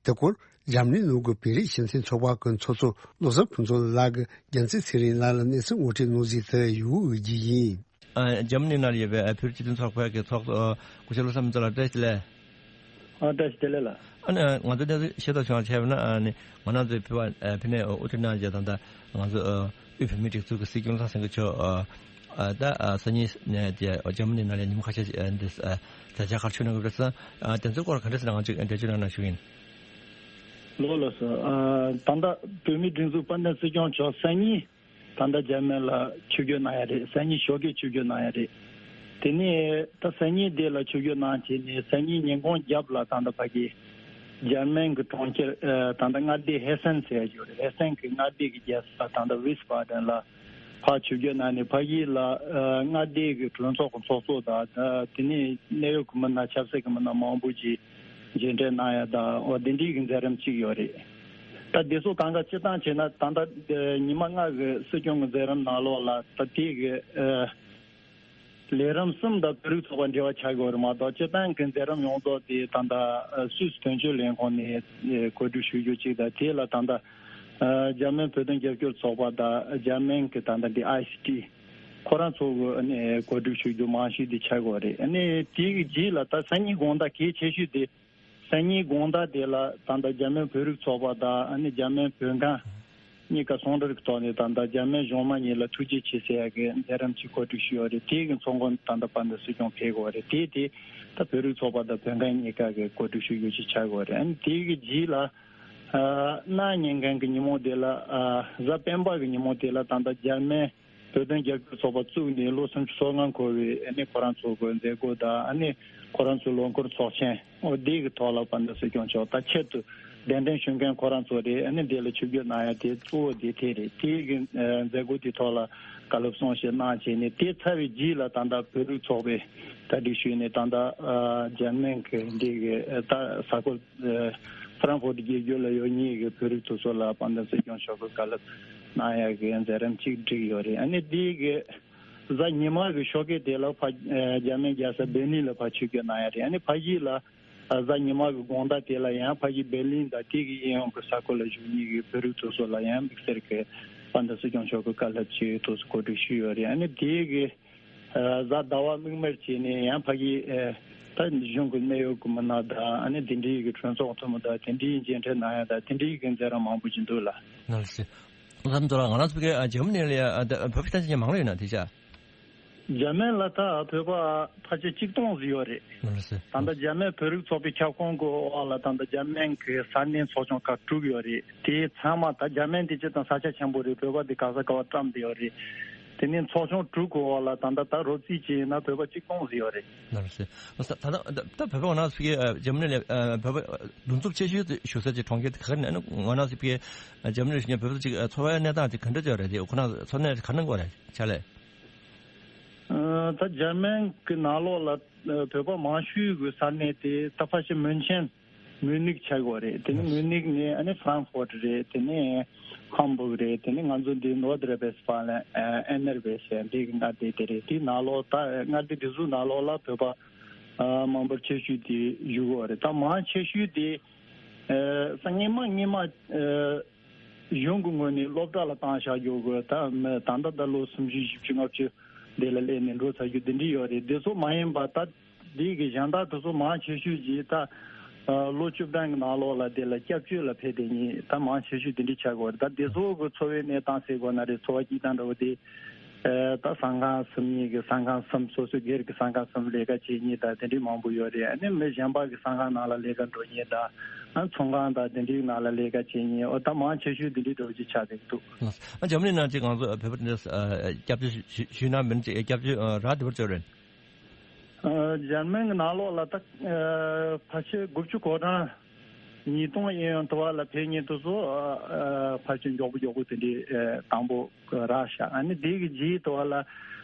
དེ་སྐོར་འཇར་མ་ནི་ནང་གི་བོད་རིགས་སྤྱི་མཐུན་ཚོགས་པ་གི་ཚོགས་གཙོ་བློ་བཟང་ཕུན་ཚོགས་ལགས་ཀྱིས་རྒྱལ་མཚན་ཚེ་རིང་ལགས་ལ་གནས་ཚུལ་ངོ་སྤྲོད་གནང་གཟིགས་དེ་ཡུ་གུ་འོད་ཀྱིས་ཡིན། ཨ། འཇར་མ་ནི་ནང་ཡོད་པའི་བོད་རིགས་སྤྱི་མཐུན་ཚོགས་པའི་གི་ཚོགས་གཙོ་སྐུ་ཞབས་བློ་བཟང་ཕུན་ཚོགས་ལགས་བཀྲ་ཤིས་བདེ་ལེགས། ཨ། བཀྲ་ཤིས་བདེ་ལེགས་ལགས། ཨ་ནི་ང་ཚོ་གནས་ཚུལ་ཤེས་རྟོགས་བྱུང་བ་བྱས་པ་ན། ཨ་ནི་ང་རང་ཚོའི་ཕུལ་བ་ཨ་ཕུལ་ནས་དབུ་ཁྲིད་གནང་རྗེས་ད་ལྟ་ང་ཚོ་ཨ་དབུས་བོད་མིའི་སྒྲིག་འཛུགས་ཀྱི་སྲིད་སྐྱོང་བློ་བཟང་སེང་གེ་མཆོག་ཨ་ཨ་ད་ཨ་སང་ཉིན་ནས་ཀྱི་འཇར་མ་ནི་ནང་ལ་ཉིན་མོ་ཁ་ཤས་ཤིག་ཨ་འདི་ཨ་མཛད་འཆར་ག་རེ་ཆགས་གནང་གི་རེད་ཟེར། ཨ་དེ་ཚོའི་སྐོར་ག་འདྲ་ཟེར་ན་ང་ཚོས་འགྲེལ་བརྗོད་གནང་ན་ཞུ་གི་ཡིན། ལགས་ལགས་སོ། ཨ་ད་ལྟ་བོད་མིའི་སྒྲིག་འཛུགས་དཔལ་ལྡན་སྲིད་སྐྱོང་མཆོག་སང་ཉིན་ད་ལྟ་འཇར་མན་ལ་ཆིབས་བསྒྱུར་གནང་ཡ་རེད། སང་ཉིན་ཞོགས་ཀས་ཆིབས་བསྒྱུར་གནང་ཡ་རེད། དེ་ནས་ད་སང་ཉིན་དེ་ལ་ཆིབས་བསྒྱུར་གནང་བྱས་ནས་སང་ཉིན་ཉིན་གུང་རྒྱབ་ལ་ད་ལྟ་ཕ་གི་འཇར་མན་གྱི་གྲོང་ཁྱེར་ཨ་ད་ལྟ་མངའ་སྡེ་ཧེ་སན་ཟེར་ཡ་ཅིག་ཡོད་རེད། ཧེ་སན་གྱི་མངའ་སྡེ་གི་རྒྱལ་ས་ད་ལྟ་ཝིས་བྷ་ཌེན་ལ་ཕར་ཆིབས་བསྒྱུར་གནང་ནས་ཕ་གི་ལ་ཨ་མངའ་སྡེ་གི་གྲོས་ཚོགས་ཀྱི་ཚོགས་གཙོ་དང་། ད་དེ་ནས་གནད་ཡོད་ཀྱི་མི་སྣ་ཆབ་སྲིད་ཀྱི་མི་སྣ་མང་པོ་ཅིག་མཇལ་འཕྲད་གནང་ཡ་དང་། འོ་དེ་འདྲའི་གི་མཛད་རིམ་ཅིག་ཡོད་རེད། ད་དེ་ཚོ་གང་ག་སྤྱིར་བཏང་བྱས་ན་ད་ལྟ་ཉི་མ་ལྔ་གི་སྲིད་སྐྱོང་གི་མཛད་རིམ་ནང་ལོགས་ལ་ད་དེ་གི་ཨ་ལས་རིམ་གསུམ་དང་བོད་རིགས་ཚོགས་པ་འབྲེལ་བ་ཆགས་ཡོད་རེད་མ་གཏོགས། སྤྱིར་བཏང་གི་མཛད་རིམ་ཡོངས་རྫོགས་དེ་ད་ལྟ་ཨ་སུད་སི་དོན་གཅོད་ལས་ཁུངས་ནས་ཨ་གོ་སྒྲིག་ཞུ་རྒྱུ་ཅིག་དང་། དེ་ལ་ད་ལྟ་ཨ་འཇར་མན་བོད་དོན་རྒྱབ་སྐྱོར་ཚོགས་པ་དང་འཇར་མན་གྱི་ད་ལྟ་འདི་ཨའི་སི་ཊི་ཁོ་རང་ཚོ་གི་ཨ་ནི་གོ་སྒྲིག་ཞུ་རྒྱུ་མང་ཤོས་དེ་ཆགས་ཡོད་རེད། ཨ་ནི་དེ་གི་རྗེས་ལ་ད་སང་ཉིན་དགོང་དག་གལ་ཆེ་ཤོས་དེ། སང་ཉིན་དགོང་དག་དེ་ལ་ད་ལྟ་འཇར་མན་བོད་རིགས་ཚོགས་པ་དང་ཨ་ནི་འཇར་མན་བོད་ཁང་གཉིས་ཀ་ཟུང་འབྲེལ་གྱི་ཐོག་ནས་ད་ལྟ་འཇར་མན་གཞུང་མང་གཉིས་ལ་ཐུགས་རྗེ་ཆེ་ཟེར་ཡག་གི་མཛད་རིམ་ཅིག་གོ་སྒྲིག་ཞུས་ཡོད་རེད། དེ་གི་ཚོགས་མགོན་ད་ལྟ་དཔལ་ལྡན་སྲིད་སྐྱོང་ཕེབས་ཡོད་རེད། དེ་དེ་ད་བོད་རིགས་ཚོགས་པ་དང་བོད་ཁང་གཉིས་ཀ་གི་གོ་སྒྲིག་ཞུ་རྒྱུ་ཅིག་ཆགས་ཡོད་རེད། ཨ་ནི་དེ་གི་རྗེས་ལ་ཨ་གནངས་ཉིན་གང་གི་ཉིན་མོ་དེ་ལ་ཨ་གཟའ་སྤེན་པ་གི་ཉིན་མོ་དེ་ལ་ད་ལྟ་འཇར་མན་བོད་དོན་རྒྱབ་སྐྱོར་ཚོགས་པ་བཙུགས་ནས་ལོ་སུམ་ཅུ་སོ་ལྔ་འཁོར་བའི་ཨ་ནི་ཁོ་རང་ཚོ་གི་མཛད་སྒོ་དང་། ཨ་ནི་ཁོ་རང་ཚོའི་ལོ་འཁོར་ཚོགས་ཆེན་འོ་དེ་གི་ཐོག་ལ་དཔལ་ལྡན་སྲིད་སྐྱོང་མཆོག་ད་ཆེད་དུ་གདན་འདྲེན་ཞུ་མཁན་ཁོ་རང་ཚོ་རེད། ཨ་ནི་དེ་ལ་ཆིབས་བསྒྱུར་གནང་ཡ་དེ་གཙོ་བོ་དེ་དེ་རེད། དེ་གི་ཨ་མཛད་སྒོ་དེ་ཐོག་ལ་བཀའ་སློབ་གསུང་བཤད་གནང་བྱས་ནས། དེ་ཚར་བའི་རྗེས་ལ་ད་ལྟ་བོད་རིགས་ཚོགས་པས་གྲ་སྒྲིག་ཞུས་ནས་ད་ལྟ་ཨ་འཇར་མན་གི་འདི་གི་ཨ་ད་གཟའ་འཁོར། ཨ་ཧྥ་རན་ཧྥུར་དགེ་རྒྱུད་ལ་ཡོད་མཁན་གྱི་བོད་རིགས་ཚོ་ཚོ་ལ་དཔལ་ལྡན་སྲིད་སྐྱོང་མཆོག་གིས་བཀའ་སློབ་གནང་ཡག་གི་མཛད་རིམ་ཅིག་བསྒྲིགས་ཡོད་རེད། ཨ་ནི་དེ་གི་གཟའ་ཉི་མ་གི་ཞོགས་ཀས་དེ་ལ་ཕ་ཨ་འཇར་མན་རྒྱལ་ས་སྦེར་ལིན་ལ་ཕར་ཆིབས་བསྒྱུར་གནང་ཡག་རེད། ཨ་ནི་ཕ་གི་ལ་ཨ་གཟའ་ཉི་མ་གི་དགོང་དག་དེ་ལ་ཡང་ཕ་གི་སྦེར་ལིན་དང་དེ་གི་གཡས་གཡོན་གྱི་ས་ཁུལ་ལ་བཞུགས་མཁན་གྱི་བོད་རིགས་ཚོ་ཚོ་ལ་ཡང་དམིགས་བསལ་གྱི་དཔལ་ལྡན་སྲིད་སྐྱོང་མཆོག་གིས་བཀའ་སློབ་ཅིག་ཐོག་གོ་སྒྲིག་ཞུས་ཡོད་རེད། ཨ་ནི་དེ་གི་གཟའ་ཟླ་བ་དམིགས་མེད་བྱས་ནས་ཡང་ཕ་གི་ཨ་ད་གཞུང་གི་གནད་ཡོད་ཀྱི་མི་སྣ་དང་། ཨ་ནི་དེ་འདྲའི་གི་གྲོས་ཚོགས་འཐུས་མི་དང་དེ་འདྲའི་མཇལ་འཕྲད་གནང་ཡ་དང་། དེ་འདྲའི་གི་མཛད་རིམ་མང་པོ་ཅིག་འདུག་ལགས། ནར་སི། ལྷམ་ཚོ་ལ་ང་རང་ཚོ་ཕ་གི་ཨ་འཇར་མ་ནི་ལ་ཨ་ད་བོད་པ་ཕལ་ཆེར་མང་ལོས་ཡོད་ན་དེ་ཆ། འཇར་མན་ལ་ད་བོད་པ་ཕལ་ཆེར་གཅིག་སྟོང་ཟིག་ཡོད་རེད། ནར་སི། ད་ལྟ་འཇར་མན་བོད་རིགས་ཚོགས་པའི་ཁྱབ་ཁོངས་ཀྱི་འོག་ལ་ད་ལྟ་འཇར་མན་གྱི་ས་གནས་ཚོགས་ཆུང་ཁག་དྲུག་ཡོད་རེད། དེ་ཚང་མ་ད་འཇར་མན་དེ་སྤྱིར་བཏང་ས་ཆ་ཆེན་པོ་རེད། བོད་པ་དེ་ག་ས་ག་བ་བཀྲམ་བསྡད་ཡོད་རེད། དེ་ནས་ཚོགས་ཆུང་དྲུག་གི་འོག་ལ་ད་ལྟ་ད་རོབ་རྩིས་བྱས་ན་བོད་པ་གཅིག་སྟོང་ཟིག་ཡོད་རེད། ལགས་སོ། ད་ལྟ་ད་བོད་པ་ངོ་ན་ཕ་གི་འཇར་མ་ནི་ལ་བོད་པ་འདུ་འཛོམས་ཆེ་ཤོས་བཞུགས་ས་ཅིག་གྲོང་ཁྱེར་དེ་ག་རེ་ཡིན་ན། ངོ་ན་ཕ་གི་འཇར་མ་ནི་ལ་བཞུགས་མཁན་བོད་པ་ཚོ་ཅིག་འཚོ་བའི་གནས་སྟངས་དེ་ག་འདྲ་ཅིག་རེད། དེ་ཁོ་རང་འཚོ་གནས་ག་གནང་གི་རེད་ཆ་ལས། ད་འཇར་མན་གྱི་ནང་ལོགས་ལ་བོད་པ་མང་ཤོས་ཀྱི་ས་གནས་དེ་ད་ཕལ་ཆེར་མུན་ཆེན། མུ་ནིག་ཆགས་ཡོད་རེད། དེ་ནས་མུ་ནིག་ནས་ཨ་ནི་ཧྥ་རན་ཧྥོར་ཊི་རེད། དེ་ནས་ཧམ་བུག་རེད། དེ་ནས་ང་ཚོ་འདི་ནོར་ཌི་རེན་ཝེ་སི་ཕཱ་ལན་ཨེན་ཨར་བྷི་ཟེར་འདི་གི་མངའ་སྡེ་དེ་རེད། དེའི་ནང་ལོགས་ད་མངའ་སྡེ་དེ་ཚོའི་ནང་ལོགས་ལ་བོད་པ་ཨ་མང་པོ་ཆེ་ཤོས་དེ་བཞུགས་ཡོད་རེད། ད་མང་ཆེ་ཤོས་དེ་ཨ་སྔོན་མ་སྔོན་མ་ཨ་གཞུང་གི་ངོས་ནས་སློབ་གྲྭ་ལ་བཏང་བཞག་ཡོད་དགོས། ད་མི་ད་ལྟ་ད་ལོ་སུམ་ཅུ་བཞི་བཅུ་ལྔ་བཅུ་དེ་ལ་སླེབས་ནས་འགྲོ་ཚར་རྒྱུ་དེ་འདྲ་ཡོད་རེད། དེ་ཚོ་མ་ཡིན་པ་ད་འདི་གི་གཞན་དག་དེ་ཚོ་མང་ཆེ་ཤོས་ཀྱིས་ད་ཨ་ལོ་བཅུ་བདུན་གྱི་ནང་ལོགས་ལ་དེ་ལ་སྐྱབས་བཅོལ་ལ་ཕེབས་བསྡད་མཁན་ད་མང་ཆེ་ཤོས་དེ་འདྲ་ཆགས་ཡོད་རེད། ད་དེ་ཚོ་གི་འཚོ་བའི་གནས་སྟངས་ཟེར་དགོས་ན་རེད། འཚོ་བ་སྐྱེལ་སྟངས་འདྲ་བོ་དེ་ཨ་ད་ཟ་ཁང་གསུམ་གཉིས་ཀྱི་ཟ་ཁང་གསུམ། སོ་སོའི་སྒེར་གྱི་ཟ་ཁང་གསུམ་ལས་ཀ་བྱེད་མཁན་ད་དེ་འདྲ་མང་པོ་ཡོད་རེད། ཨ་ནི་མི་གཞན་པ་གི་ཟ་ཁང་ནང་ལ་ལས་ཀ་འགྲོ་མཁན་ད་ཨ་ཚོང་ཁང་ད་དེ་འདྲའི་ནང་ལ་ལས་ཀ་བྱེད་མཁན་འོ་ད་མང་ཆེ་ཤོས་དེ་འདྲའི་འདྲ་བོ་ཅིག་ཆགས་བསྡད་འདུག་ཨ་འཇར་མ་ནི་ནང་ཅིག་ང་ཚོ་བོད་པ་དེ་འདྲ་ཨ་སྐྱབས་བཅོལ་ཞུ་ཞུས་ན་མིན་ཅིག་སྐྱབས་བཅོལ་ཨ་རག་བསྡད་པ་ཅིག་རེད། ཨ་འཇར་མན་གྱི་ནང་ལོགས་ལ་ད་ཨ་ཕལ་ཆེར་དགུ་བཅུ་གོ་གྲངས་ཉིས་སྟོང་གཡས་གཡོན་དུ་བ་ལ་ཕེབས་མཁན་དེ་ཚོ་ཨ་ཨ་ཕལ་ཆེར་མགྱོགས་པོ་མགྱོགས་པོ་དེ་འདྲའི་ཨ་དང་པོ་རག་ཤག་ཨ་ནི་དེ་གི་རྗེས་དུ་བ་ལ་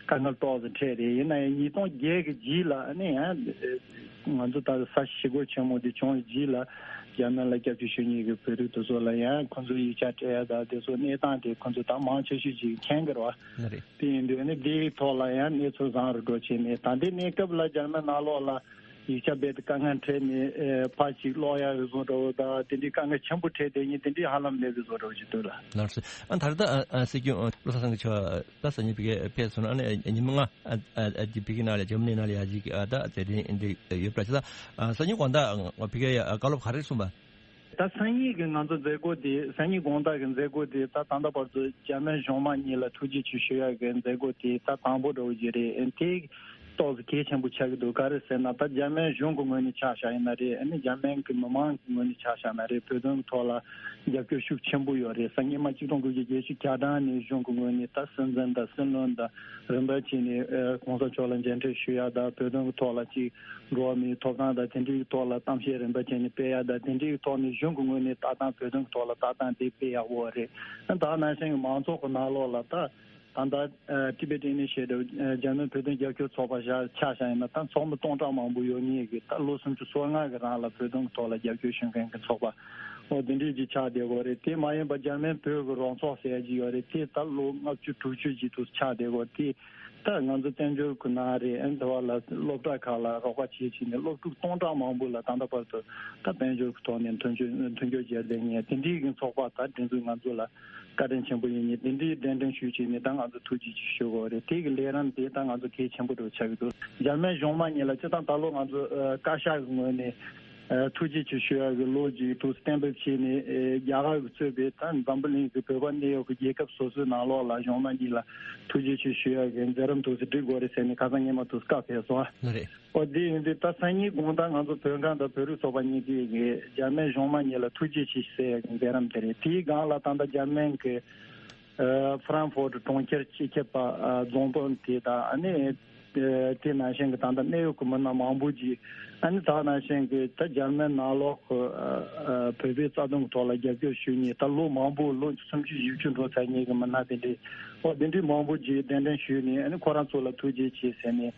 དཀའ་ངལ་ཏོག་ཙམ་འཕྲད་རེད། ཡིན་ན་ཡང་ཉིས་སྟོང་བརྒྱད་གི་རྗེས་ལ་ཨ་ནི་ཡང་ང་ཚོ་ད་ས་ཞི་རྒོལ་ཆེན་མོ་དེ་བྱུང་རྗེས་ལ་འཇར་མན་ལ་སྐྱབས་བཅོལ་ཞུ་མཁན་གྱི་བོད་རིགས་དེ་ཚོ་ལ་ཡང་ཁོ་ཚོའི་ཡིག་ཆ་སྤྲད་ཡ་ད་དེ་ཚོ་གནས་སྟངས་དེ་ཁོ་ཚོ་ད་མང་ཆེ་ཤོས་ཅིག་མཁྱེན་གྱི་རེད་བ། ལགས་རེད། དེ་ཡིན་དུས་ཨ་ནི་དེའི་ཐོག་ལ་ཡང་གནས་ཚུལ་བཟང་རུ་འགྲོ་བྱས་ནས་ད་ལྟའི་གནས་སྐབས་ལ་འཇར་མན་ནང་ལོགས་ལ་ཡིག་ཆ་རྦད་དེ་དཀའ་ངལ་འཕྲད་ནས་ཨེ་ཕར་ཅིག་ལོག་ཡག་གི་བཟོ་འདྲ་བོ་དང་དེ་འདྲའི་དཀའ་ངལ་ཆེན་པོ་འཕྲད་བསྡད་མཁན་དེ་འདྲའི་ཧ་ལམ་མེད་པའི་བཟོ་འདྲ་བོ་ཞིག་འདུག་ལགས། ལགས་སོ། ཨ་ད་རེས་ད་ཨ་ཨ་སྲིད་སྐྱོང་བློ་བཟང་སེང་གེ་མཆོག་ད་སང་ཉིན་ཕ་གིར་ཕེབས་སོང་ན་ཨ་ནི་ཉི་མ་ལྔ་ཨ་ཨ་ཅིག་ཕ་གི་ནང་ལ་ཡ་ཅིག་ཨ་ད་མཛད་རིམ་འདི་ཡོད་པ་ཅིག་ད་ཨ་སང་ཉིན་དགོང་དག་ཕ་གིར་ཡ་བཀའ་སློབ་ག་རེ་གསུངས་པ། ད་སང་ཉིན་གྱི་ང་ཚོ་མཛད་སྒོ་དེ་སང་ཉིན་དགོང་དག་གི་མཛད་སྒོ་དེ་ད་ད་ལྟ་བར་དུ་འཇར་མན་གཞུང་མང་གཉིས་ལ་ཐུགས་རྗེ་ཆེ་ཞུ་ཡག་གི་མཛད་སྒོ་དེ་ད་དང་པོ་འདྲ་བོ་ཅིག་རེད། ཨ་ནི་དེ་ཏོག་ཙམ་གལ་ཆེན་པོ་ཆགས་ཀྱི་འདུག་ག་རེ་ཟེར་ན་ད་འཇར་མན་གཞུང་གི་ངོས་ནས་ཆ་བཞག་ཡིན་ན་རེད། ཨ་ནི་འཇར་མན་གྱི་མི་མང་གི་ངོས་ནས་ཆ་བཞག་ན་རེད། བོད་དོན་གྱི་ཐོག་ལ་རྒྱབ་སྐྱོར་ཤུགས་ཆེན་པོ་ཡོད་རེད། སྔོན་མ་ཆིག་སྟོང་དགུ་བརྒྱ་བརྒྱད་ཅུ་གྱ་གྲངས་ནས་གཞུང་གི་ངོས་ནས་ད་སྲིད་འཛིན་དང་སྲིད་བློན་དང་རིམ་པ་བྱས་ནས་ཨ་གོང་ས་མཆོག་ལ་མཇལ་འཕྲད་ཞུ་ཡ་དང་བོད་དོན་གྱི་ཐོག་ལ་ཅིག་འགྲོ་བ་མིའི་ཐོབ་ཐང་དང་དེ་འདྲའི་ཐོག་ལ་གཏམ་བཤད་རིམ་པ་བྱས་ནས་སྤེལ་ཡ་དང་དེ་འདྲའི་ཐོག་ནས་གཞུང་གི་ངོས་ནས་ལྟ་སྟངས་བོད་དོན་གྱི་ཐོག་ལ་ལྟ་སྟངས་དེ་སྤེལ་ཡག་པོ་རེད། ད་ནང་བཞིན་གྱི་མང་ཚོགས་ཀྱི་ནང་ལོགས་ལ་ད་ད་ལྟ་ཨ་Tibet Initiative འཇར་མན་བོད་དོན་རྒྱབ་སྐྱོར་ཚོགས་པ་བཞག་ཆ་བཞག་ཡིན་ན་ད་ཚོགས་མི་སྟོང་ཕྲག་མང་པོ་ཡོད་ངེས་ཀྱི་ད་ལོ་སུམ་ཅུ་སོ་ལྔ་གི་རིང་ལ་བོད་དོན་གྱི་ཐོག་ལ་རྒྱབ་སྐྱོར་ཞུ་མཁན་གྱི་ཚོགས་པ་འོ་དེ་འདྲའི་ཅིག་ཆགས་བསྡད་ཡོད་རེད། དེ་མ་ཡིན་པ་འཇར་མན་བོད་ཀྱི་རོགས་ཚོགས་ཟེར་ཡ་ཅིག་ཡོད་རེད། དེ་ད་ལོ་ལྔ་བཅུ་དྲུག་ཅུ་ཅིག་ཏུ་ཆགས་བསྡད་ཡོད་རེད། དེ་ད་ང་ཚོ་བཙན་བྱོལ་གྱི་ནང་རེད། ཨ་ནི་དེ་བ་ལ་སློབ་གྲྭ་ཁག་ལ་རོགས་པ་བྱེད་བྱས་ནས་སློབ་ཕྲུག་སྟོང་ཕྲག་མང་པོ་ལ་ད་ལྟ་བར་དུ་ད་དཔལ་འབྱོར་གྱི་ཐོག་ནས་མཐུན་འགྱུར་མཐུན་འགྱུར་བྱས་བསྡད་མཁན་དེ་འདྲའི་གི་ཚོགས་པ་ད་དེ་ཚོས་ང་ཚོ་ལ་བཀའ་དྲིན་ཆེན་པོ་ཡིན་མཁན་དེ་འདྲའི་གདན་འདྲེན་ཞུས་བྱས་ནས་ད་ང་ཚོ་ཐུགས་རྗེ་ཆེ་ཞུ་དགོས་རེད། དེ་གི་ལས་རིམ་དེ་ད་ང་ཚོ་གལ་ཆེན་པོ་འདྲ་ཆགས་ཀྱི་འདུག་འཇར་མན་གཞུང་མང་གཉིས་ལ་སྤྱིར་བཏང་ད་ལོ་ང་ཚོ་ཨ་བཀའ་ཤག་གི་ངོས་ནས་ཨ་ཐུགས་རྗེ་ཆེ་ཞུ་ཡག་གི་ལོ་རྒྱུས་ཐོག་གཏན་འབེབས་བྱས་ནས་ཨེ་རྒྱ་གར་གྱིས་གཙོས་པའི་ད་འཛམ་བུ་གླིང་གི་བོད་པ་གནས་ཡོད་ཀྱི་རྒྱལ་ཁབ་སོ་སོའི་ནང་ལོགས་ལ་གཞུང་མང་གཉིས་ལ་ཐུགས་རྗེ་ཆེ་ཞུ་ཡག་གི་མཛད་རིམ་ཐོག་སུ་སྒྲིག་དགོས་རེད་ཟེར་ནས་ཁ་སང་སྔོན་མ་ཐོག་བཀའ་ཕེབས་སོང་། ལགས་རེད། ཨོ་དེ་ཡིན་དུས་ད་སང་ཉིན་དགོང་དག་ང་ཚོ་བོད་ཁང་དང་བོད་རིགས་ཚོགས་པ་གཉིས་ཀྱིས་གི་འཇར་མན་གཞུང་མང་གཉིས་ལ་ཐུགས་རྗེ་ཆེ་ཞུ་ཡག་གི་མཛད་རིམ་དེ་རེད། དེའི་སྒང་ལ་ད་ལྟ་འཇར་མན་གྱི་ཨ་ཧྥ་རན་ཧྥོར་ཊི་གྲོང་ཁྱེར་སྤྱི་ཁྱབ་པ་ཨ་རྫོང་དཔོན་དེ་དང་ཨ་ནི་ཨ་དེ་ནང་བཞིན་གྱི་ད་ལྟ་གནད་ཡོད་ཀྱི་མི་སྣ་མང་པོ་ཅིག་ཨ་ནི་ད་ནང་བཞིན་གྱི་ད་འཇར་མན་ནང་ལོགས་ཀྱི་ཨ་ཨ་བོད་པའི་རྩ་དོན་གྱི་ཐོག་ལ་རྒྱབ་སྐྱོར་ཞུ་མཁན་ད་ལོ་མང་པོ་ལོ་སུམ་ཅུ་བཞི་བཅུ་འགྲོ་ཚར་མཁན་གྱི་མི་སྣ་དེ་འདྲའི་ཨོ་དེ་འདྲའི་མང་པོ་ཅིག་གདན་འདྲེན་ཞུས་ནས་ཨ་ནི་ཁོ་རང་ཚོ་ལ་ཐུགས་རྗེ་ཆེ་ཟེར་ནས་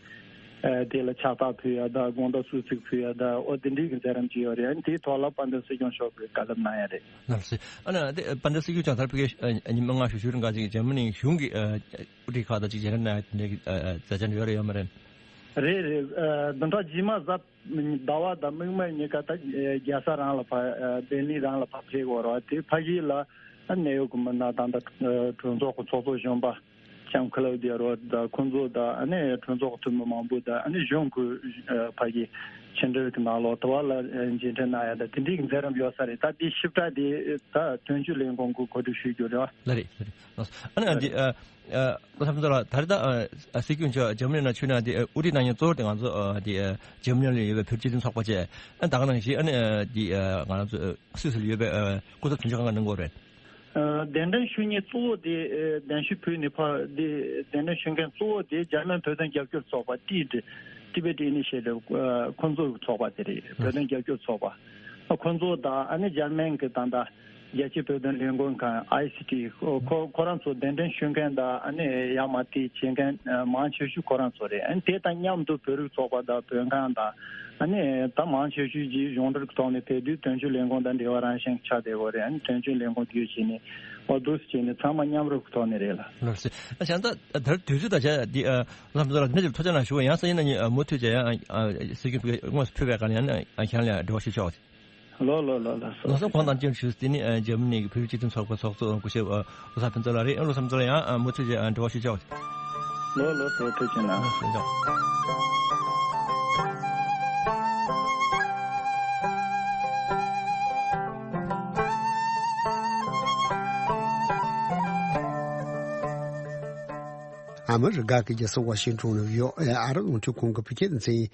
ཨ་དེ་ལ་ཕྱག་རྟགས་ཕུལ་ཡ་ད་དགོང་དག་གསོལ་ཚིགས་ཕུལ་ཡ་ད་ཨོ་དེ་འདྲའི་གི་མཛད་རིམ་ཅིག་ཡོད་རེད། ཨ་ནི་དེའི་ཐོག་ལ་དཔལ་ལྡན་སྲིད་སྐྱོང་མཆོག་གིས་བཀའ་སློབ་གནང་ཡ་རེད། ལགས་སོ། ཨ་ནི་དེ་དཔལ་ལྡན་སྲིད་སྐྱོང་བྱང་ཐར་ཕ་གིར་ཨ་ཉི་མ་ལྔ་ཞུ་ཞུ་རིང་ག་ཅིག་འཇར་མ་ནི་གཞུང་གི་ཨ་དབུ་ཁྲིད་ཁག་དང་ཅིག་མཇལ་འཕྲད་གནང་ཡ་དེ་འདྲའི་ཨ་ཨ་མཛད་འཆར་ཡོད་རེད་ཡོད་མ་རེད། རེད་རེད། ཨ་བདུན་ཕྲག་རྗེས་མ་གཟའ་ཟླ་བ་དང་མིག་དམར་གཉིས་ཀ་ད་ཨ་རྒྱལ་ས་རང་ལ་ཕར་ཨ་བར་ལིན་རང་ལ་ཕར་ཕེབས་ཡོད་རེད་བ། དེ་ཕ་གི་ལ་ཨ་གནད་ཡོད་ཀྱི་མི་སྣ་ད་ལྟ་ཨ་གྲོས་ཚོགས་ཀྱི་ཚོགས་གཙོ་གཞོན་པ་ལྕམ་ཁ་ལའུ་ཌི་ཡ་རོ་དང་ཁོང་ཚོ་དང་ཨ་ནི་གྲོས་ཚོགས་ཀྱི་འཐུས་མི་མང་པོ་དང་ཨ་ནི་གཞུང་གི་ཨ་ཕ་གི་ཕྱི་འབྲེལ་གྱི་ནང་ལོགས་དེ་བ་ལ་ཨ་མཇལ་འཕྲད་གནང་ཡ་དང་དེ་འདྲའི་གི་མཛད་རིམ་ཡོད་ས་རེད། ད་དེ་ཞིབ་ཕྲ་དེ་ད་དོན་གཅོད་ལས་ཁུངས་ཀྱིས་གོ་སྒྲིག་ཞུས་རྒྱུ་རེད་བ། ལགས་རེད་ལགས་རེད། ཨ་ནི་ཨ་འདི་ཨ་ཨ་བློ་བཟང་ཕུན་ཚོགས་ལགས་ད་རེས་ད་ཨ་ཨ་སྲིད་སྐྱོང་མཆོག་འཇར་མ་ནི་ནང་ཕྱིན་ན་འདི་ཨ་དབུ་ཁྲིད་གནང་མཁན་གཙོ་བོ་དེ་ང་ཚོ་ཨ་འདི་ཨ་འཇར་མ་ནི་ལ་ཡོད་པའི་བོད་སྤྱི་མཐུན་ཚོགས་པ་བཅས་ཨ་ད་ག་ནང་བཞིན་ཨ་ནི་ཨ་འདི་ཨ་ང་རང་ཚོ་ཨ་སུད་སི་ལ་ཡོད་པའི་ཨ་སྐུ་ཚབ་དོན་གཅོད་ཁང་གི་གནང་གི་ཡོད་རེད། ཨ་གདན་འདྲེན་ཞུ་མཁན་གཙོ་བོ་དེ་ཨ་གདན་ཞུ་ཕུལ་ནས་ཕར་འདི་གདན་འདྲེན་ཞུ་མཁན་གཙོ་བོ་དེ་འཇར་མན་བོད་དོན་རྒྱབ་སྐྱོར་ཚོགས་པ་ཏི་ཏི་Tibet Initiative ཨ་ཁོང་ཚོ་གི་ཚོགས་པ་དེ་རེད། བོད་དོན་རྒྱབ་སྐྱོར་ཚོགས་པ་ཨ་ཁོང་ཚོ་དང་ཨ་ནི་འཇར་མན་གྱི་ད་ལྟ་ རྒྱལ་སྤྱིའི་བོད་དོན་ལས་འགུལ་ཁང་ཨའི་སི་ཊི་ཁོ་ཁོ་ཁོ་རང་ཚོ་གདན་འདྲེན་ཞུ་མཁན་དང་ཨ་ནི་ཡ་མ་དེ་བྱེད་མཁན་མང་ཆེ་ཤོས་ཁོ་རང་ཚོ་རེད། ཨ་ནི་དེ་དང་མཉམ་དུ་བོད་རིགས་ཚོགས་པ་དང་བོད་ཁང་དང་ཨ་ནི་ད་མང་ཆེ་ཤོས་ཀྱིས་གཞུང་འབྲེལ་གྱི་ཐོག་ནས་བོད་དོན་དོན་གཅོད་ལས་ཁུངས་དང་འབྲེལ་བ་རང་བཞིན་ཆགས་བསྡད་ཡོད་རེད། ཨ་ནི་དོན་གཅོད་ལས་ཁུངས་བརྒྱུད་བྱས་ནས་ཨོ་འདུག་སེ་བྱས་ནས་ཚང་མ་མཉམ་རུབ་ཀྱི་ཐོག་ནས་རེད་ལ། ལགས་སོ། ཨ་བྱས་ཙང་ད་ལྟ་དུས་ཚོད་དང་བཅས་ཏེ་ཨ་བླ་མ་ཚོ་ལ་མི་ཚོར་ཐུགས་རྗེ་གནང་ཞུ་བ་ཡང་སེ་ཡིན་ན་ཉི་ཨ་མུ་མཐུད་བྱས་ཡང་ཨ་ཨ་སྲིད་སྐྱོང་དངོས་སུ་ཕུལ་བའི་སྒང་ལ་ཡང་ཨ་ཁྱེད་རང་ལ་འབྲེལ་བ་ཞུ་ཆོག་ལགས་སོ། གོང་དང་ཅིག་ཞུས་ཏེ་ནི་ཨ་འཇར་མ་ནི་གི་བོད་རིགས་སྤྱི་མཐུན་ཚོགས་པའི་ཚོགས་གཙོ་སྐུ་ཞབས་ཨ་བློ་བཟང་ཕུན་ཚོགས་ལགས་རེད། ཨ་བློ་བཟང་ཕུན་ཚོགས་ལགས་ཡང་ཨ་མུ་མཐུད་བྱས་ཨ་འབྲེལ་བ་ཞུ་ཆོག་ལགས་སོ། ལགས་སོ། ཐུགས་རྗེ་ཆེ་གནང་། ཨ་མི་རི་ཀ་གི་རྒྱལ་ས་ཝ་ཤིང་ཊོན་ནང་ཡོད་ཨ་རི་རླུང་འཕྲིན་ཁང་གི་བོད་སྐད་སྡེ་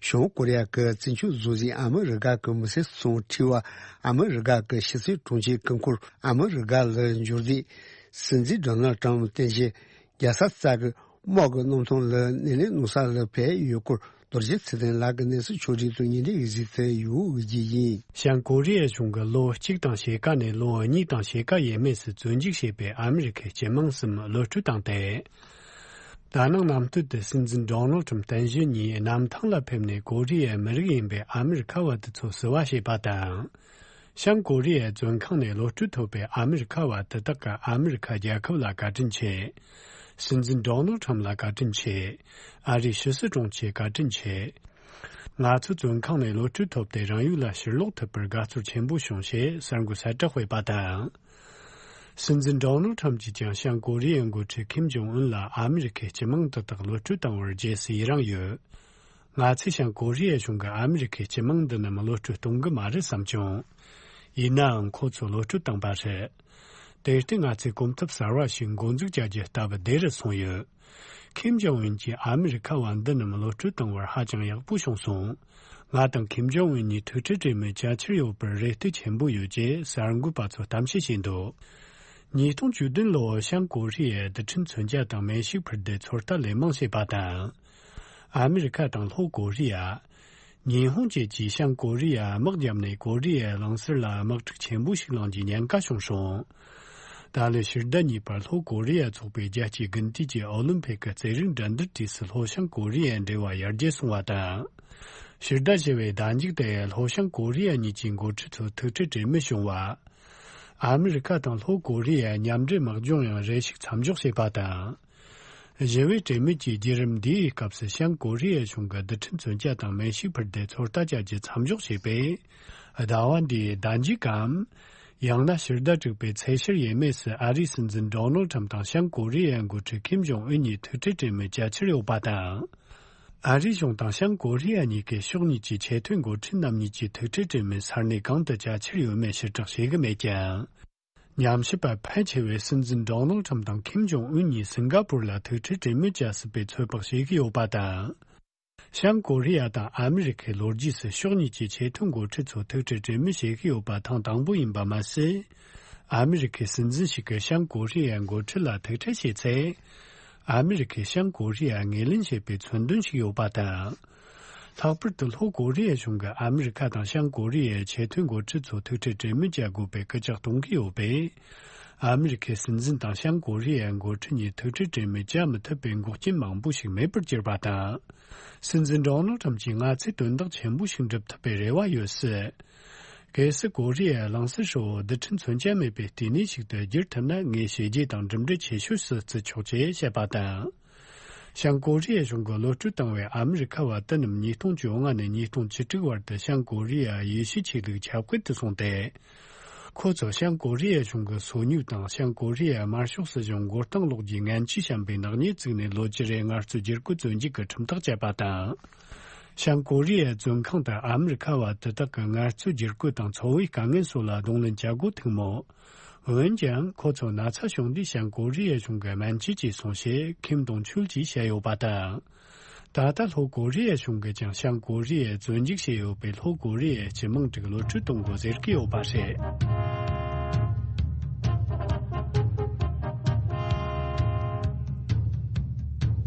ཚན། བྱང་ཀོ་རི་ཡ་གི་བཙན་བྱོལ་བཟོ་རྩིས་ཨ་མི་རི་ཀ་གི་མི་སེར་ཚོར་འཁྲི་བ། ཨ་མི་རི་ཀ་གི་ཕྱི་སྲིད་དྲུང་ཆེ་སྐུ་འཁོར། ཨ་མི་རི་ཀ་ལ་འབྱོར་རྗེས་སྲིད་འཛིན་ཌོ་ནལ་ཊམ་རྟེན་གཞི་རྒྱལ་ས་རྩ་བའི་དམག་གི་གནམ་ཐང་ལ་སྣེ་ལེན་གནང་ས་ལ་ཕེབས་ཡོད་སྐོར་རྡོ་རྗེ་ཚེ་བརྟན་ལགས་ཀྱིས་གནས་ཚུལ་ཕྱོགས་སྒྲིག་དང་བརྙན་འཕྲིན་གྱི་གཟིགས་ཚུལ་ཡོད་ཀྱི་ཡིན། བྱང་ཀོ་རི་ཡའི་གཞུང་གིས་ལོ་གཅིག་དང་ཕྱེད་ཀ་ནས་ལོ་གཉིས་དང་ཕྱེད་ཀ་ཡས་མས་སུ་བཙོན་འཇུག་བྱས་པའི་ཨ་མི་རི་ཁའི་སྤྱི་དམངས་གསུམ་གློད་གྲོལ་བཏང་སྟེ། ད་ནངས་གནམ་སྟོད་དུ་སྲིད་འཛིན་ཌོ་ནལ་ཁྲམ་རྟེན་གཞི་གཉིས་གནམ་ཐང་ལ་ཕེབས་ནས་ཀོ་རི་ཡའི་མི་རིགས་ཡིན་པའི་ཨ་མི་རི་ཁ་བ་དེ་ཚོ་བསུ་བ་བྱས་པ་དང་། བྱང་ཀོ་རི་ཡའི་བཙོན་ཁང་ནས་གློད་གྲོལ་ཐོབ་པའི་ཨ་མི་རི་ཁ་བ་དེ་དག་གིས་ཨ་མི་རི་ཁ་རྒྱལ་ཁབ་ལ་བཀའ་དྲིན་ཆེ། སྲིད་འཛིན་ཌོ་ནལ་ཁྲམ་ལ་བཀའ་དྲིན་ཆེ། ཨ་རིའི་ཕྱི་སྲིད་དྲུང་ཆེ་བཀའ་དྲིན་ཆེ། ང་ཚོ་བཙོན་ཁང་ནས་གློད་གྲོལ་ཐོབ་སྟེ་རང་ཡུལ་ལ་ཕྱིར་ལོག་ཐུབ་པར་དགའ་ཚོར་ཆེན་པོ་བྱུང་ཞེས་གསར་འགོད་གསལ་བསྒྲགས་སྤེལ་བ་དང་། སྲིད་འཛིན་ཌོ་ནལ་ཁྲམ་གྱིས་ཀྱང་བྱང་ཀོ་རི་ཡའི་འགོ་ཁྲིད་ཁིམ་ཇོང་ཨུན་ལ་ཨ་མི་རི་ཁའི་སྤྱི་དམངས་དེ་དག་གློད་གྲོལ་བཏང་བར་རྗེས་སུ་ཡི་རངས་ཡོད། ང་ཚོས་བྱང་ཀོ་རི་ཡའི་གཞུང་གིས་ཨ་མི་རི་ཁའི་སྤྱི་དམངས་འདི་རྣམས་གློད་གྲོལ་གཏོང་གི་མ་རེད་བསམ་ཀྱང་། ཡིན་ནའང་ཁོ་ཚོ་གློད་གྲོལ་བཏང་པ་རེད། དེར་བརྟེན་ང་ཚོས་གོམ་སྟབས་གསར་བ་ཞིག་འགོ་འཛུགས་བྱ་རྒྱུ་སྟབས་བདེ་རུ་སོང་ཡོད། ཁིམ་ཇོང་ཨུན་གྱིས་ཨ་མི་རི་ཁ་བ་འདི་རྣམས་གློད་གྲོལ་བཏང་བར་ཧ་ཅང་ཡག་པོ་བྱུང་སོང་། ང་དང་ཁིམ་ཇོང་ཨུན་གཉིས་ཐུག་འཕྲད་གྲོས་མོལ་བྱ་འཆར་ཡོད་པར་རེ་ལྟོས་ཆེན་པོ་ཡོད་ཅེས་གསར་འགོད་པ་ཚོར་གཏམ་བཤད་བྱས་འདུག་ཉིས་སྟོང་བཅུ་བདུན་ལོར་བྱང་ཀོ་རི་ཡའི་རྡུལ་ཕྲན་མཚོན་ཆ་དང་མེ་ཤུགས་འཕུར་མདའི་ཚོད་ལྟ་ལན་མང་བྱས་པ་དང་། ཨ་མི་རི་ཁ་དང་ལྷོ་ཀོ་རི་ཡ། ཉི་ཧོང་བཅས་ཀྱིས་བྱང་ཀོ་རི་ཡར་དམག་བརྒྱབ་ནས་ཀོ་རི་ཡའི་གླིང་ཟུར་ལ་དམག་འཁྲུག་ཆེན་པོ་ཞིག་ལངས་རྒྱུའི་ཉེན་ཁ་བྱུང་སོང་། ད་ལོའི་ཕྱི་ཟླ་གཉིས་པར་ལྷོ་ཀོ་རི་ཡ་ཚོགས་པའི་རྒྱལ་སྤྱིའི་དགུན་དུས་ཀྱི་ཨོ་ལིམ་ཕིག་གི་རྩེད་རིགས་འགྲན་བསྡུར་དུས་སུ་ལྷོ་བྱང་ཀོ་རི་ཡའི་འབྲེལ་བ་ཡར་རྒྱས་སོང་བ་དང་། ཕྱི་ཟླ་བཞི་བའི་ཟླ་མཇུག་ཏུ་ལྷོ་བྱང་ཀོ་རི་ཡ་གཉིས་ཀྱི་འགོ་ཁྲིད་ཚོ་ཐུག་འཕྲད་གྲོས་མོལ་བྱུང་བ། ཨ་མི་རི་ཁ་དང་ལྷོ་ཀོ་རི་ཡའི་མཉམ་འབྲེལ་དམག་སྦྱོང་ཡང་རེ་ཞིག་མཚམས་འཇོག་བྱས་པ་དང་། ཞི་བའི་གྲོས་མོལ་གྱི་བརྒྱུད་རིམ་འདིའི་སྐབས་སུ་བྱང་ཀོ་རི་ཡའི་གཞུང་གིས་རྡུལ་ཕྲན་མཚོན་ཆ་དང་མེ་ཤུགས་འཕུར་མདའི་ཚོད་ལྟ་བྱ་རྒྱུ་མཚམས་འཇོག་བྱས་པས། ཟླ་བ་འདིའི་ཟླ་མཇུག་གམ། ཡང་ན་ཕྱི་ཟླ་དྲུག་པའི་ཚེས་བཅུ་ཡས་མས་སུ་ཨ་རིའི་སྲིད་འཛིན་ཌོ་ནལ་ཁྲམ་དང་བྱང་ཀོ་རི་ཡའི་འགོ་ཁྲིད་ཁིམ་ཇོང་ཨུན་གཉིས་ཐུག་འཕྲད་གྲོས་མོལ་བྱ་འཆར་ཡོད་པ་དང་། ཨ་རིའི་གཞུང་དང་བྱང་ཀོ་རི་ཡ་གཉིས་ཀས་ཕྱོགས་གཉིས་ཀྱི་ཆེས་མཐོའི་འགོ་ཁྲིད་རྣམ་གཉིས་ཀྱི་ཐུག་འཕྲད་གྲོས་མོལ་ས་གནས་གང་དུ་བྱ་འཆར་ཡོད་མེད་ཕྱིར་བསྒྲགས་བྱེད་ཀྱི་མེད་ཀྱང་། ཉམས་ཞིབ་པ་ཕལ་ཆེ་བས་སྲིད་འཛིན་ཌོ་ནལ་ཁྲམ་དང་ཁིམ་ཇོང་ཨུན་གཉིས་སིང་ག་པུར་ལ་ཐུག་འཕྲད་གྲོས་མོལ་བྱ་སྲིད་པའི་ཚོད་དཔག་བྱེད་ཀྱི་ཡོད་པ་དང་། བྱང་ཀོ་རི་ཡ་དང་ཨ་མི་རི་ཁའི་ལོ་རྒྱུས་སུ་ཕྱོགས་གཉིས་ཀྱི་ཆེས་མཐོའི་འགོ་ཁྲིད་ཚོ་ཐུག་འཕྲད་གྲོས་མོལ་བྱེད་ཀྱི་ཡོད་པ་ཐེངས་དང་པོ་ཡིན་པ་མ་ཟད། ཨ་མི་རི་ཁའི་སྲིད་འཛིན་ཞིག་གིས་བྱང་ཀོ་རི་ཡའི་འགོ་ཁྲིད་ལ་ཐུག་འཕྲད་བྱས་ཚེ། ཨ་མི་རི་ཁས་བྱང་ཀོ་རི་ཡར་ངོས་ལེན་བྱེད་པའི་མཚོན་དོན་ཞིག་ཡོད་པ་དང་། ལྷག་པར་དུ་ལྷོ་ཀོ་རི་ཡའི་གཞུང་གིས་ཨ་མི་རི་ཁ་དང་བྱང་ཀོ་རི་ཡའི་ཆེས་མཐོའི་འགོ་ཁྲིད་ཚོ་ཐུག་འཕྲད་གྲོས་མོལ་བྱ་དགོས་པའི་སྐུལ་ལྕག་གཏོང་གི་ཡོད་པས། ཨ་མི་རི་ཁའི་སྲིད་འཛིན་དང་བྱང་ཀོ་རི་ཡའི་འགོ་ཁྲིད་གཉིས་ཐུག་འཕྲད་གྲོས་མོལ་བྱ་མི་ཐུབ་པའི་འགོག་རྐྱེན་མང་པོ་ཞིག་མེད་པར་གྱུར་པ་དང་། སྲིད་འཛིན་ཌོ་ནལ་ཁྲམ་གྱིས་ང་ཚོས་དོན་དག་ཆེན་པོ་ཞིག་འགྲུབ་ཐུབ་པའི་རེ་བ་ཡོད་སྲིད། གལ་སྲིད་ཀོ་རི་ཡའི་གླིང་ཟུར་ཧྲིལ་བོ་རྡུལ་ཕྲན་མཚོན་ཆ་མེད་པའི་ལྟེ་གནས་ཤིག་ཏུ་བསྒྱུར་ཐུབ་ན། ངས་བྱས་རྗེས་དང་གྲུབ་འབྲས་ཆེ་ཤོས་སུ་བརྩི་ཆོག་ཅེས་བཤད་པ་དང་། བྱང་ཀོ་རི་ཡའི་གཞུང་གིས་གློད་གྲོལ་བཏང་བའི་ཨ་མི་རི་ཁ་བ་དེ་རྣམས་ཉིས་སྟོང་བཅོ་ལྔ་ནས་ཉིས་སྟོང་བཅུ་དྲུག་བར་དུ་བྱང་ཀོ་རི་ཡའི་ཡེ་ཤུའི་ཆོས་ལུགས་ཁྱབ་སྤེལ་དུ་སོང་སྟེ། ཁོ་ཚོ་བྱང་ཀོ་རི་ཡའི་གཞུང་གི་སོ་ཉུལ་དང་བྱང་ཀོ་རི་ཡའི་དམར་ཤོག་སྲིད་གཞུང་མགོ་རྟིང་སློག་རྒྱུའི་ངན་ཇུས་བཤམས་པའི་ནག་ཉེས་བཙུགས་ནས་ལོ་བཅུ་རེའི་ངལ་རྩོལ་བསྒྱུར་བཀོད་བཙོན་འཇུག་གི་ཁྲིམས་ཐག་བཅད་པ་དང་། བྱང་ཀོ་རི་ཡའི་བཙོན་ཁང་དུ་ཨ་མི་རི་ཁ་བ་དེ་དག་གི་ངལ་རྩོལ་བསྒྱུར་བཀོད་དང་འཚོ་བའི་དཀའ་ངལ་སོགས་ལ་གདོང་ལེན་བྱ་དགོས་ཐུག་མོད། འོན་ཀྱང་ཁོ་ཚོ་ན་ཚ་བྱུང་དུས་བྱང་ཀོ་རི་ཡའི་གཞུང་གིས་སྨན་བཅོས་བྱས་སོང་ཞེས་ཁིམ་དོང་ཆུལ་གྱིས་བཤད་ཡོད་པ་དང་། ད་ལྟ་ལྷོ་ཀོ་རི་ཡའི་གཞུང་གིས་ཀྱང་བྱང་ཀོ་རི་ཡའི་བཙོན་འཇུག་བྱས་ཡོད་པའི་ལྷོ་ཀོ་རི་ཡའི་སྤྱི་དམངས་དྲུག་གློད་གྲོལ་གཏོང་དགོས་ཟེར་གྱི་ཡོད་པ་རེད།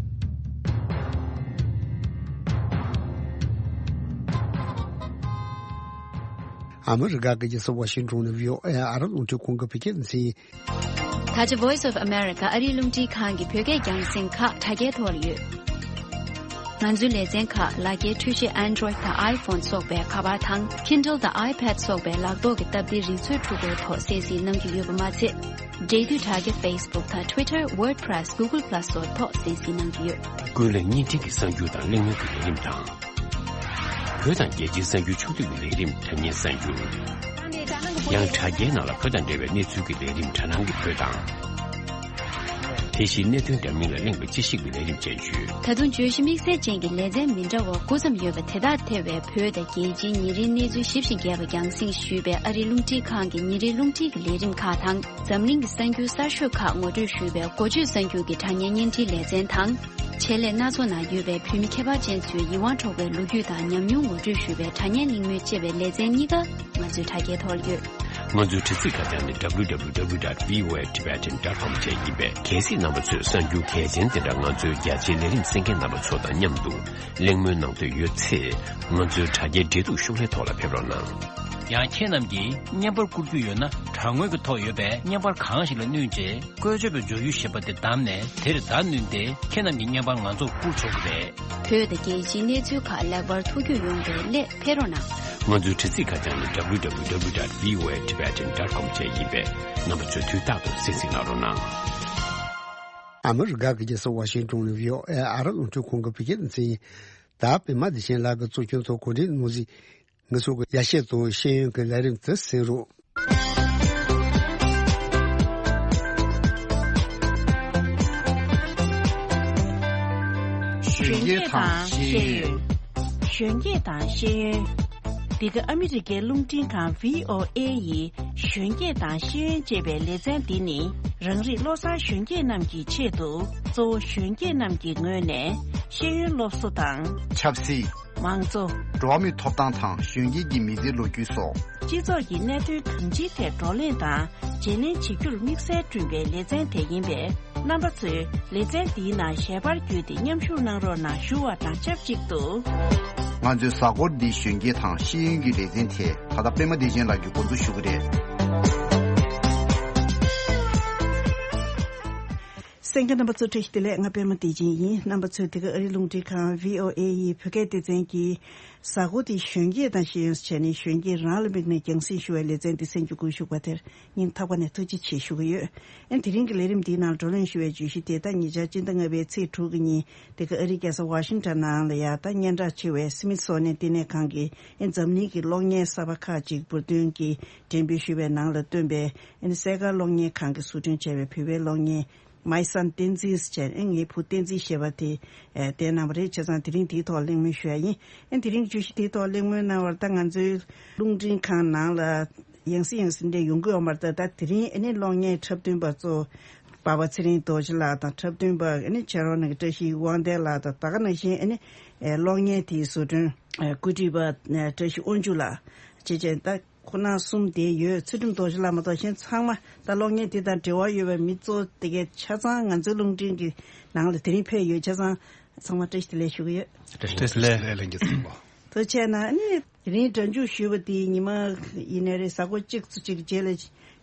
ཨ་མི་རི་ཀ་གི་རྒྱལ་ས་ཝ་ཤིང་ཊོན་ནས་བྷི་ཨོ་ཨེ་ཨ་རི་རླུང་འཕྲིན་ཁང་གི་བོད་སྐད་སྡེ་ཚན་ཡིན། ད་ཆ་Voice of America ཨ་རིའི་རླུང་འཕྲིན་ཁང་གི་བོད་སྐད་རྒྱང་སྲིང་ཁག་དྲ་རྒྱའི་ཐོག་ལ་ཡོད། ང་ཚོའི་ལེ་ཚན་ཁག་ལག་འཁྱེར་འཕྲུལ་ཆས་Android དང་iPhone སོགས་པའི་ཁ་པར་དང་Kindle དང་iPad སོགས་པའི་ལག་ཐོག་གི་སྟབས་བདེའི་རིག་མཛོད་འཕྲུལ་འཁོར་ཐོག་གསན་གཟིགས་གནང་རྒྱུ་ཡོད་པ་མ་ཚད། འབྲེལ་མཐུད་དྲ་རྒྱ་Facebook དང་Twitter WordPress Google Plus སོགས་ཐོག་གསན་གཟིགས་གནང་གི་ཡོད། ཀུན་གླེང་བརྙན་འཕྲིན་གྱི་གསར་འགྱུར་དང་གླེང་མོལ་གྱི་ལས་རིམ་དང་། བོད་དང་རྒྱལ་སྤྱིའི་གསར་འགྱུར་ཕྱོགས་བསྡུས་ཀྱི་ལས་རིམ་དྲ་བརྙན་གསར་འགྱུར། ཡང་དྲ་རྒྱའི་ནང་ལ་བོད་དང་འབྲེལ་བའི་གནས་ཚུལ་གྱི་ལས་རིམ་དྲ་སྣང་གི་བོད་དང་། དེ་བཞིན་གནད་དོན་འདྲ་མིན་ལ་གླེང་བའི་དཔྱད་ཞིབ་ཀྱི་ལས་རིམ་བཅས་ཡོད། ད་དུང་བརྗོད་གཞི་དམིགས་བསལ་ཅན་གྱི་ལེ་ཚན་མི་འདྲ་བ་དགུ་ཙམ་ཡོད་པ་དེ་དག་ཐེ་བའི་བོད་དང་རྒྱལ་སྤྱིའི་ཉིན་རེའི་གནས་ཚུལ་ཞིབ་ཅིང་རྒྱས་པ་རྒྱང་སྲིང་ཞུས་པའི་ཨ་རིའི་རླུང་འཕྲིན་ཁང་གི་ཉིན་རེའི་རླུང་འཕྲིན་གྱི་ལས་རིམ་ཁག་དང་། འཛམ་གླིང་གི་གསར་འགྱུར་གསར་ཤོས་ཁག་ངོ་སྤྲོད་ཞུས་པའི་འགོ་བརྗོད་གསར་འགྱུར་གྱི་དྲ་བརྙན་བརྙན་འཕྲིན་ལེ་ཚན་དང་། ཆེད་ལས་སྣ་ཚོགས་ནང་ཡོད་པའི་བོད་མི་ཁྱད་པར་ཅན་ཚོའི་ཡིད་དབང་འཕྲོག་པའི་ལོ་རྒྱུས་དང་ཉམས་མྱོང་ངོ་སྤྲོད་ཞུས་པའི་དྲ་བརྙན་གླེང་མོལ་བཅས་པའི་ལེ་ཚན་གཉིས་ཀ་ང་ཚོའི་དྲ་རྒྱའི་ཐོག་ལ་ཡོད། ང་ཚོའི་དྲ་ཚིགས་ཁ་བྱང་ནི་W W W dot V O A Tibetan dot com བཅས་ཡིན་པས། གལ་སྲིད་རྣམ་པ་ཚོས་གསར་འགྱུར་གལ་ཆེན་དེ་འདྲ་ང་ཚོའི་རྒྱ་ཆེའི་ལས་རིམ་གསན་མཁན་རྣམ་པ་ཚོ་དང་མཉམ་དུ་གླེང་མོལ་གནང་འདོད་ཡོད་ཚེ། ང་ཚོའི་དྲ་རྒྱའི་འབྲེལ་གཏུག་ཤོག་ལྷེ་ཐོག་ལ་ཕེབས་རོགས་གནང་། ཡང་ཁྱེད་རྣམས་ཀྱིས་བརྙན་པར་བསྐུར་རྒྱུ་ཡོད་ན། དྲ་ངོས་ཀྱི་ཐོག་ཡོད་པའི་བརྙན་པར་གང་ཞིག་ལ་བསྣུན་རྗེས། བཀོལ་སྤྱོད་པའི་སྦྱོར་ཡུལ་ཞེས་པ་དེ་བདམས་ནས། དེར་བརྡ་བསྣུན་ཏེ། ཁྱེད་རྣམས་ཀྱི་བརྙན་པར་ང་ཚོར་བསྐུར་ཆོག་གི་རེད། བོད་དང་རྒྱལ་སྤྱིའི་གནས་ཚུལ་ཁག་ལེགས་པར་ཐུགས་རྒྱུས་ཡོང་བའི་སླད་ཕེབས་རོགས་གནང་། ང་ཚོའི་དྲ་ཚིགས་ཁ་བྱང་ནི་W W W dot V O A Tibetan dot com བཅས་ཡིན་པས། རྣམ་པ་ཚོས་དུས་རྟག་ཏུ་གསན་གཟིགས་གནང་རོགས་གནང་། ཨ་མི་རི་ཀ་གི་རྒྱལ་ས་ཝ་ཤིང་ཊོན་ནས་བྷི་ཨོ་ཨེ་ཨ་རི་རླུང་འཕྲིན་ཁང་གི་བོད་སྐད་སྡེ་ཚན་ཡིན། ད་པད་མ་བདེ་ཆེན་ལགས་ཀྱིས་གཙོ་སྐྱོང་ཐོག་གོ་སྒྲིག་གནང་གཟིགས། ངེད་ཚོ་གི་ཡ་ཤེས་དང་ཤེས་ཡོན་གྱི་ལས་རིམ་དེ་གསན་རོགས། གཞོན་སྐྱེས་དང་ཤེས་ཡོན། གཞོན་སྐྱེས་དང་ཤེས་ཡོན། འདི་ག་ཨ་མི་རི་ཀའི་རླུང་འཕྲིན་ཁང་V O A ཡི་གཞོན་སྐྱེས་དང་ཤེས་ཡོན་ཅེས་པའི་ལེ་ཚན་འདི་ནི། རང་རིགས་བློ་བཟང་གཞོན་སྐྱེས་རྣམས་ཀྱི་ཆེད་དུ། གཙོ་བོ་གཞོན་སྐྱེས་རྣམས་ཀྱི་ངོས་ནས་ཤེས་ཡོན་སློབ་གསོ་དང་། ཆབ་སྲིད། མང་གཙོ། འགྲོ་བ་མིའི་ཐོབ་ཐང་དང་གཞོན་སྐྱེས་ཀྱི་མི་ཚེའི་ལོ་རྒྱུས་སོགས། སྤྱི་ཚོགས་ཀྱི་གནད་དོན་གང་ཅིའི་ཐད་བགྲོ་གླེང་དང་བརྗེ་ལེན་བྱེད་རྒྱུར་དམིགས་བསལ་བསྐྲུན་པའི་ལེ་ཚན་དེ་ཡིན་པས། རྣམ་པ་ཚོས་ལེ་ཚན་འདིའི་ནང་ཞལ་པར་བརྒྱུད་དེ་མཉམ་ཞུགས་གནང་རོགས་གནང་ཞུ་བ་དང་ཆབས་ཅིག་ཏུ། ང་ཚོའི་གཟའ་འཁོར་འདིའི་གཞོན་སྐྱེས་དང་ཤེས་ཡོན་གྱི་ལེ་ཚན་དེ་ད་ལྟ་པད་མ་བདེ་ཆེན་ལགས་ཀྱིས་འགོ་འཛུགས་ཞུ་གི་རེད། གསན་མཁན་རྣམ་པ་ཚོ་བཀྲ་ཤིས་བདེ་ལེགས། ང་པད་མ་བདེ་ཆེན་ཡིན། རྣམ་པ་ཚོས་འདི་ག་ཨ་རིའི་རླུང་འཕྲིན་ཁང་V O A ཡི་བོད་སྐད་སྡེ་ཚན་གྱི་གཟའ་འཁོར་འདིའི་གཞོན་སྐྱེས་དང་ཤེས་ཡོན་ཟེར་བྱས་ནས་གཞོན་སྐྱེས་རང་ལ་དམིགས་ནས་རྒྱང་སྲིང་ཞུ་བའི་ལེ་ཚན་འདི་གསན་རྒྱུ་སྒུག་བཞུགས་པ་དེར་སྙིང་ཐག་པ་ནས་ཐུགས་རྗེ་ཆེ་ཞུ་གི་ཡོད། ཨ་ནི་དེ་རིང་གི་ལས་རིམ་འདིའི་ནང་བགྲོ་གླེང་ཞུ་བའི་བརྗོད་གཞི་དེ་ད་ཉེ་ཆར་སྤྱི་ཟླ་ལྔ་པའི་ཚེས་དྲུག་གི་ཉིན་འདི་ག་ཨ་རིའི་རྒྱལ་ས་ཝ་ཤིང་ཊོན་ནང་ལ་ཡ་ད་སྙན་གྲགས་ཆེ་བའི་སི་མིད་སོ་ནི་ཡན་ལྟེ་གནས་ཁང་གིས་ཨ་ནི་འཛམ་གླིང་གི་གློག་བརྙན་གསར་པ་ཁག་ཅིག་འབུར་འདོན་གྱིས་འགྲེམས་སྤེལ་ཞུས་པའི་ནང་ལ་བཏོན་པའི་ཨ་ནི་གསས་མཁར་གློག་བརྙན་ཁང་གིས་བཟོ་སྐྲུན་བྱས་པའི་བོད་པའི་གློག་བརྙན། My Son བསྟན་འཛིན་ཟེར་བྱས་ཨེ་ངའི་བུ་བསྟན་འཛིན་ཞེས་པ་དེ་ཨེ་བསྟན་གནང་བ་རེད། བྱས་ཙང་དེ་རིང་དེའི་ཐོག་གླེང་མོལ་ཞུ་ཡ་ཡིན། ཨེ་དེ་རིང་བརྗོད་གཞི་དེའི་ཐོག་གླེང་མོལ་གནང་བར་ད་ང་ཚོའི་རླུང་འཕྲིན་ཁང་ནང་ལ་ཡང་སེ་ཡང་སེ་འདྲ་ཡོང་གི་ཡོད་མ་རེད། ད་ད་དེ་རིང་ཨེ་ནི་གློག་བརྙན་འཁྲབ་སྟོན་པ་གཙོ་བོ་འབའ་པ་ཚེ་རིང་རྡོ་རྗེ་ལགས་དང་། འཁྲབ་སྟོན་པ་ཨེ་ནི་ཕྱག་རོགས་གནང་མཁན་བཀྲ་ཤིས་དབང་ལྡན་ལགས་དང་། ད་ག་ནང་བཞིན་ཨེ་ནི་ཨེ་གློག་བརྙན་དེའི་བཟོ་སྐྲུན་ཨེ་བཀོད་སྒྲིག་པ་ཨེ་བཀྲ་ཤིས་དབང་ཕྱུག་ལགས་བྱས་བྱས་ད། ཁོང་རྣམ་གསུམ་དེ་ཡོད། ཚུལ་ཁྲིམས་རྡོ་རྗེ་ལགས་མ་གཏོགས་གཞན་ཚང་མ་ད་གློག་བརྙན་དེ་དང་འབྲེལ་བ་ཡོད་པའི་མི་གཙོ་དེ་གས་ཆ་ཚང་ང་ཚོའི་རླུང་འཕྲིན་གྱི་ནང་ལ་དེ་རིང་ཕེབས་ཡོད། ཆ་ཚང་ཚང་མ་བཀྲ་ཤིས་བདེ་ལེགས་ཞུ་གི་ཡོད། བཀྲ་ཤིས་བདེ་ལེགས། ལྷན་རྒྱས་ཚང་མ། ཐུགས་རྗེ་གནང་། ཨ་ནི་དེ་རིང་སྒྲ་འཇུག་ཞུས་པ་དེ་ཉི་མ་ཡིན་ནའི་རེད། གཟའ་འཁོར་གཅིག་ཙམ་ཅིག་རྗེས་ལ་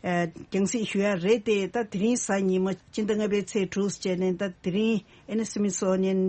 རྒྱང་སྲིང་ཞུ་ཡ་རེད་དེ། ད་དེ་རིང་གཟའ་ཉི་མ་སྤྱི་ཟླ་ལྔ་པའི་ཚེས་དྲུག་བྱས་ནས་ད་དེ་རིང་ཨ་ནི་སི་མི་ཐོ་ནི་ཡན་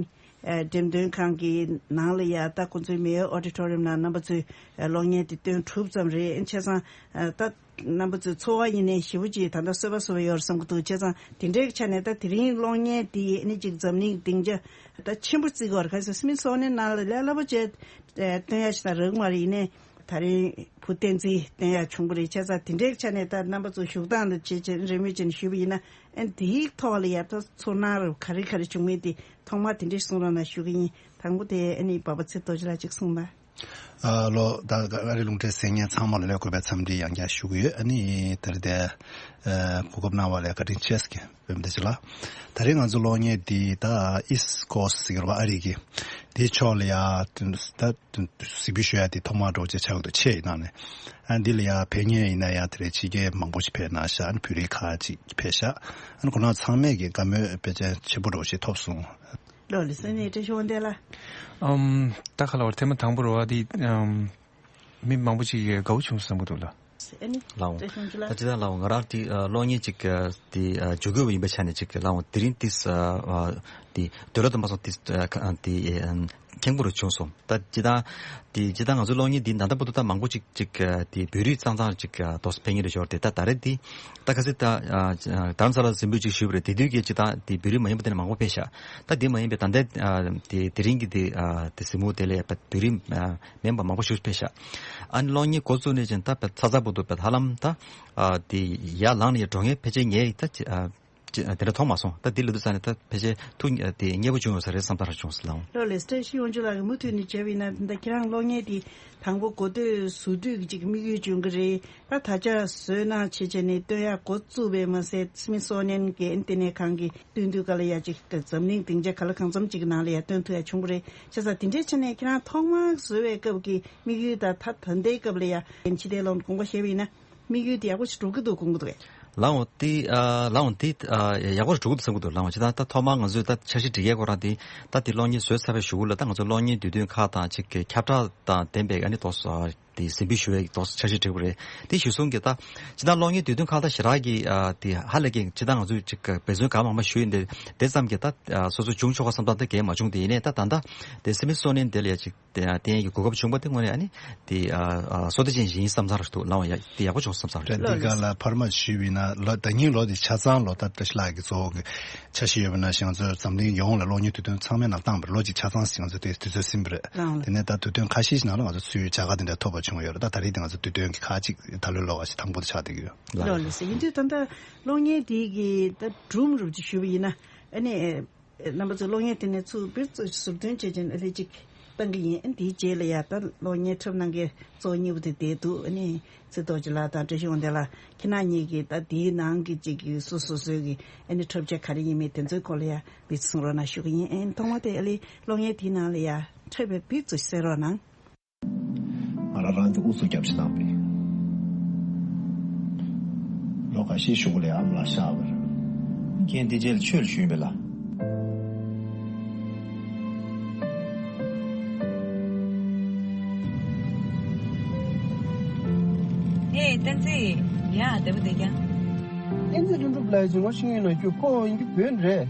ཨ་འགྲེམས་སྟོན་ཁང་གི་ནང་ལ་ཡ་ད་ཁོང་ཚོའི་མེའོ་ཨོ་ཌི་ཊོ་རི་ཡམ་ནང་རྣམ་པ་ཚོས་ཨ་གློག་བརྙན་དེ་སྟོན་གྲུབ་ཙམ་རེད། ཨ་ནི་བྱས་ཙང་ཨ་ད་རྣམ་པ་ཚོའི་འཚོ་བ་ཡིན་ནའི་ཞེ་པོ་ཅིག་ད་ལྟ་གསོན་པོ་བཟོ་བ་ཡོད་རེད་བསམ་གྱི་འདུག་བྱས་ཙང་དེ་འདྲའི་ཆ་ནས་ད་དེ་རིང་གློག་བརྙན་དེ་ཨ་ནི་ཅིག་འཛམ་གླིང་སྡིངས་ཆ་ད་ཆེན་པོ་བརྩི་དགོས་རེད། ག་ཚོད་སི་མི་ཐོ་ནི་ཡན་ནང་ལ་ལས་སླ་པོ་བྱས་ཨ་སྟོན་ཡ་ཞིག་ད་རག་མ་རེད། ཡིན་ནའི་ད་རིང་བུ་བསྟན་འཛིན་བསྟན་ཡ་བྱུང་བ་རེད། བྱས་ཙང་དེ་འདྲའི་ཆ་ནས་ད་རྣམ་པ་ཚོ་བཞུགས་སྟངས་ལ་བྱས་བྱས་རེ་མོས་བྱས་ནས་ཞུས་པ་ཡིན་ན། ཨ་འདིའི་ཐོག་ལ་ཡ་ད་ཚོར་སྣང་རུ་ག་རེ་ག་རེ་བྱུང་མིན་དེ་ཐོག་མར་དེ་འདྲས་གསུང་རོགས་གནང་ཞུ་གི་ཡིན། དང་པོ་དེ་ཨ་ནི་འབའ་པ་ཚེ་རྡོ་རྗེ་ལགས་ཅིག་གསུངས་དང་། ཨ་ལོ། ད་ཨ་རི་རླུང་འཕྲིན་གསན་མཁན་ཚང་མ་ལ་ལས་གུས་པའི་འཚམས་འདྲི་ཡང་བསྐྱར་ཞུ་གི་ཡོད། ཨ་ནི་དེ་རིང་དེ་ཨ་གོ་སྐབས་གནང་བ་ལ་བཀའ་དྲིན་ཆེ་ཟེར་གི་བོད་མི་དེ་ཅིག་ལ། ད་རིང་ང་ཚོ་གློག་བརྙན་འདི་ད་ཨིསཊ་ཀོ་སི་ཊི་ཟེར་གི་རེད་པ། ཨ་རི་གི་དེའི་ཕྱོགས་ལ་ཡ་ད་གཟིགས་འབུལ་ཞུ་ཡ་དེ་ཐོག་མར་འགྲོ་ཆེད་ཆགས་འདུག་ཆེད་ཡིན་ན་ནས། ཨ་འདི་ལ་ཡ་ཕེབས་མཁན་ཡིན་ན་ཡ་དེ་རིང་ཕྱི་རྒྱལ་མང་པོ་ཞིག་ཕེབས་གནང་ཤག་ཨ་ནི་བོད་རིགས་ཁག་ཅིག་ཕེབས་ཤག་ཨ་ནི་ཁོང་རྣམ་ཚང་མས་ཀྱི་བཀའ་མོལ་དཔེ་ཆ་ཆེན་པོ་འདྲ་བོ་ཞིག་ཐོབ་སོང་། ལོ་ལི་སོན་ནས་བཀྲ་ཤིས་དབང་ལྡན་ལགས། ཨམ། ད་ག་ལ་བར་ཐེངས་མ་དང་པོ་རེད་པ་འདི། ཨམ། མི་མང་པོ་ཅིག་གིས་དགའ་བོ་བྱུང་བསམ་གྱི་འདུག་ལགས། ཨ་ནི། ལགས་འོང་། བཀྲ་ཤིས་ལགས། ད་ཅི་ད་ལགས་འོང་། ང་རང་དེ་ཨ་གློག་བརྙན་ཅིག་ཨ་དེ་ཨ་བརྗོད་དགོས་པ་ཡིན་པའི་ཆ་ནས་ཅིག་ལགས་འོང་། དེ་རིང་དེ་ཨ་དེ་དུས་ལ་དུ་མ་སོང་དེ་ཨ་ཁ་ཨ་དེ་ཨ་མཁན་པོ་རུ་བྱུང་སོང་། ད་ཅི་ད་དེ་ཅི་ད་ང་ཚོ་གློག་བརྙན་འདི་ད་ལྟ་བར་དུ་ད་མང་པོ་ཅིག་ཅིག་ཨ་དེ་བོད་རིགས་ཙང་ཙང་ཅིག་ཨ་དོ་ཕན་གྱི་རེད་ཞོར་དེ། ད་ད་རེས་དེ་ད་ག་ཚོད་ད་ཨ་ཨ་དྷ་རམ་ས་ལ་གཟིགས་འབུལ་ཅིག་ཞུས་པ་རེད། དེ་དུས་ཀྱི་ཅི་ད་དེ་བོད་རིགས་མ་ཡིན་པ་དེ་ནས་མང་པོ་ཕེབས་ཤག། ད་དེ་མ་ཡིན་པའི་ད་ལྟ་ཨ་དེ་དེ་རིང་གི་དེ་ཨ་དེ་གཟིགས་མོ་དེ་ལ་ཡ་བོད་རིགས་ཨ་མིན་པ་མང་པོ་ཞིག་ཕེབས་ཤག། ཨ་ནི་གློག་བརྙན་འགོ་བཙུགས་ནས་ཅིག་ད་བས་ཚ་ཚ་བོ་འདུག་བས་ཧ་ལམ་ད་ཨ་དེ་ཡར་ལངས་ནས་འགྲོ་མཁན་ཕལ་ཆེར་ངས་ད་ཅི་ཨ་ཅི་ཨ་དེ་འདྲ་མཐོང་མ་སོང་། ད་དེ་ལ་དུས་ཙང་ནས་ད་ཕལ་ཆེར་ཐུགས་ཨ་དེ་མཉེས་པོ་བྱུང་ཡོད་ས་རེད་བསམ་ད་ར་བྱུང་སོང་ལགས། ལགས་ལགས། བཀྲ་ཤིས་དབང་ཕྱུག་ལགས་ཀྱིས་མུ་མཐུད་ནས་བྱས་པ་ཡིན་ན། ད་ཁྱེད་རང་གློག་བརྙན་དེ་དང་པོ་འགོ་སྟོད་བཟོ་དུས་ཀྱི་ཅིག་དམིགས་ཡུལ་བྱུང་གི་རེད། ད་ད་ཆ་བཟོས་གནང་བྱས་བྱས་ནས་སྟོན་ཡག་འགོ་བཙུགས་པས་མ་ཟད་སྨི་སོ་ནན་གྱི་ཨེན་ཏི་ནེ་ཁང་གི་སྟོན་དུས་ག་ལ་ཡ་ཅིག་འཛམ་གླིང་སྡིངས་ཆ་ག་ལ་གང་འཚམ་ཅིག་གི་ནང་ལ་ཡ་སྟོན་ཐུབ་ཡ་བྱུང་བ་རེད། བྱས་ཙང་དེ་འདྲའི་ཆ་ནས་ཁྱེད་རང་ཐོག་མར་བཟོ་བའི་སྐབས་ཀྱི་དམིགས་ཡུལ་དང་ད་ད་ལྟའི་སྐབས་ལ་ཡ་ཕྱི་ལྟས་ལོག་དགོངས་པ་བཞེས་པ་ཡིན་ན་དམིགས་ཡུལ་དེ་ཡག་པོ་ཞིག་འགྲུབ་ཀྱི་འདུག་དགོངས་ཀྱི་འདུག་གས། ལགས་འོང་། དེ་ཨ་ལགས་འོང་། དེ་ཨ་ཡག་པོ་ཞིག་འགྲུབ་ཀྱི་འདུག་བསམ་གྱི་འདུག་ལགས་འོང་། ཅི་ད་ད་ཐོག་མར་ང་ཚོས་ད་འཆར་གཞི་སྒྲིག་ཡས་ཁོ་རང་དེ་ད་དེ་གློག་བརྙན་བཟོས་ཚར་བའི་གཞུག་གུ་ལ་ད་ང་ཚོ་གློག་བརྙན་དུས་སྟོན་ཁག་དང་ཅིག་གི་ཁྱབ་བསྒྲགས་དང་ལྡན་པའི་ཨ་ནི་ཏོག་ཙམ་དེ་གཟིགས་འབུལ་ཞུ་བའི་ཏོག་ཙམ་འཆར་གཞི་བསྒྲིགས་པ་རེད། དེ་གཞིར་བཟུང་གི་ད་ཅི་ད་གློག་བརྙན་དུས་སྟོན་ཁག་ད་ཞེ་དྲག་གི་ཨ་དེ་ཧ་ལས་ཀྱི་ཅི་ད་ང་ཚོས་ཅིག་གི་འབད་བརྩོན་གང་མང་མང་ཞུས་ཡིན། དེ་དེ་ཙམ་གྱི་ད་ཨ་སོ་སོ་བྱུང་ཆོག་ག་བསམ་སྟངས་དེ་གས་མ་བྱུང་། དེ་ཡིན་ནའི་ད་ད་ལྟ་དེ་སི་མི་སོ་ནན་དེ་ལ་ཡ་ཅིག་དེ་དེ་ཡང་གི་གོ་སྐབས་བྱུང་བ་དེ་དངོས་གནས་ཨ་ནི་དེ་ཨ་ཨ་བསོད་བདེ་ཅན་ཞིག་ཡིན་བསམ་ཚར་འདུག་ལགས་འོང་། ཡ་དེ་ཡག་པོ་བྱུང་བསམ་ཚར་འདུག་དེ་ག་ལ་ཕར་མ་ཞུས་པ་ཡིན་ན་ལོ་ཟླ་ཉིན་ལོ་དེ་ཆ་ཚང་ལོ་ད་བཀྲ་ཤིས་ལགས་ཀྱི་གཙོ་བོ་གི་འཆར་གཞི་ཡོད་པ་ན་ཞིག་ང་ཚོ་འཛམ་གླིང་ཡོངས་ལ་གློག་བརྙན་དུས་སྟོན་ཚང་མའི་ནང་བཏང་བ་རེད། ལོ་གཅིག་ཆ་ཚང་ཞིག་ང་ཚོ་དེ་དུས་ཚོད་ཟིན་པ་རེད། ལགས་འོང་། དེ་ནས་ད་དུས་སྟོན་ཁ་ཤས་ཤིག་ནང་ལ་ང་ཚོ་ཚུར་བྱ་དགའ་དེ་འདྲ་ཐོབ་པ་བྱུང་ཡོད་རེད། ད་ད་རེས་དེ་ང་ཚོ་དུས་སྟོན་གྱི་ཁག་ཅིག་ད་ལོའི་ལོ་བ་ཞིག་དང་པོ་དེ་ཆགས་བསྡད་ཀྱི་ཡོད། ལགས་འོང་། ལགས་སོ། ཡིན་དུས་ད་ལྟ་གློག་བརྙན་དེ་གི་ད་སྒྲུང་རུབ་ཅིག་ཞུས་པ་ཡིན་ན་ཨ་ནི། རྣམ་པ་ཚོས་གློག་བརྙན་དེ་ནས་ཚུར་བེད་སྤྱོད་ཟུར་འདོན་བྱེད་ཀྱིན་ཨ་ལེ་གཅིག་བཏང་གི་ཡིན། དེའི་རྗེས་ལ་ཡ་ད་གློག་བརྙན་འཁྲབ་གནང་མཁན་གཙོ་བོ་གཉིས་པོ་དེ་བསྡད་འདུག་ཨ་ནི་ཚེ་རྡོ་རྗེ་ལགས་དང་བཀྲ་ཤིས་དབང་ལྡན་ལགས། ཁྱེད་རྣམ་གཉིས་ཀྱིས་ད་དེའི་ནང་གི་གཅིག་གི་སོ་སོ་སོའི་གི་ཨ་ནི་འཁྲབ་ཆ་ག་རེ་ཡིན་མིན་དེ་ཚོའི་སྐོར་ལ་ཡ་འབུལ་གསུང་རོགས་གནང་ཞུ་གི་ཡིན། ཨ་ནི་ཐོག་མ་དེ་ཨ་ལེ་གློག་བརྙན་དེའི་ནང་ལ་ཡ་འཁྲབ་པའི་བེད་སྤྱོད་གསན་རོགས་གནང་། ང་རང་རང་གི་ཨུ་ཚུགས་རྒྱབ་ཤིག་བཏང་པས། ལོ་འགའ་ཤས་གཞུག་གུ་ལ་ཨ་མ་ལགས་གཤགས་པ་རེད། རྐྱེན་འདི་རྗེས་ལ་ཆོས་ལ་ཞུས་པས་ལ། ཨེ་བསྟན་འཛིན། ཡ་བདེ་པོ་བསྡད་ཀྱང་། བསྟན་འཛིན་ལྷུན་གྲུབ་ལགས་ཀྱིས་ངོ་ཤེས་ངེས་ན་ཁྱོད་ཁོ་ཡིན་རྒྱུ་བོད་ནས་རེད།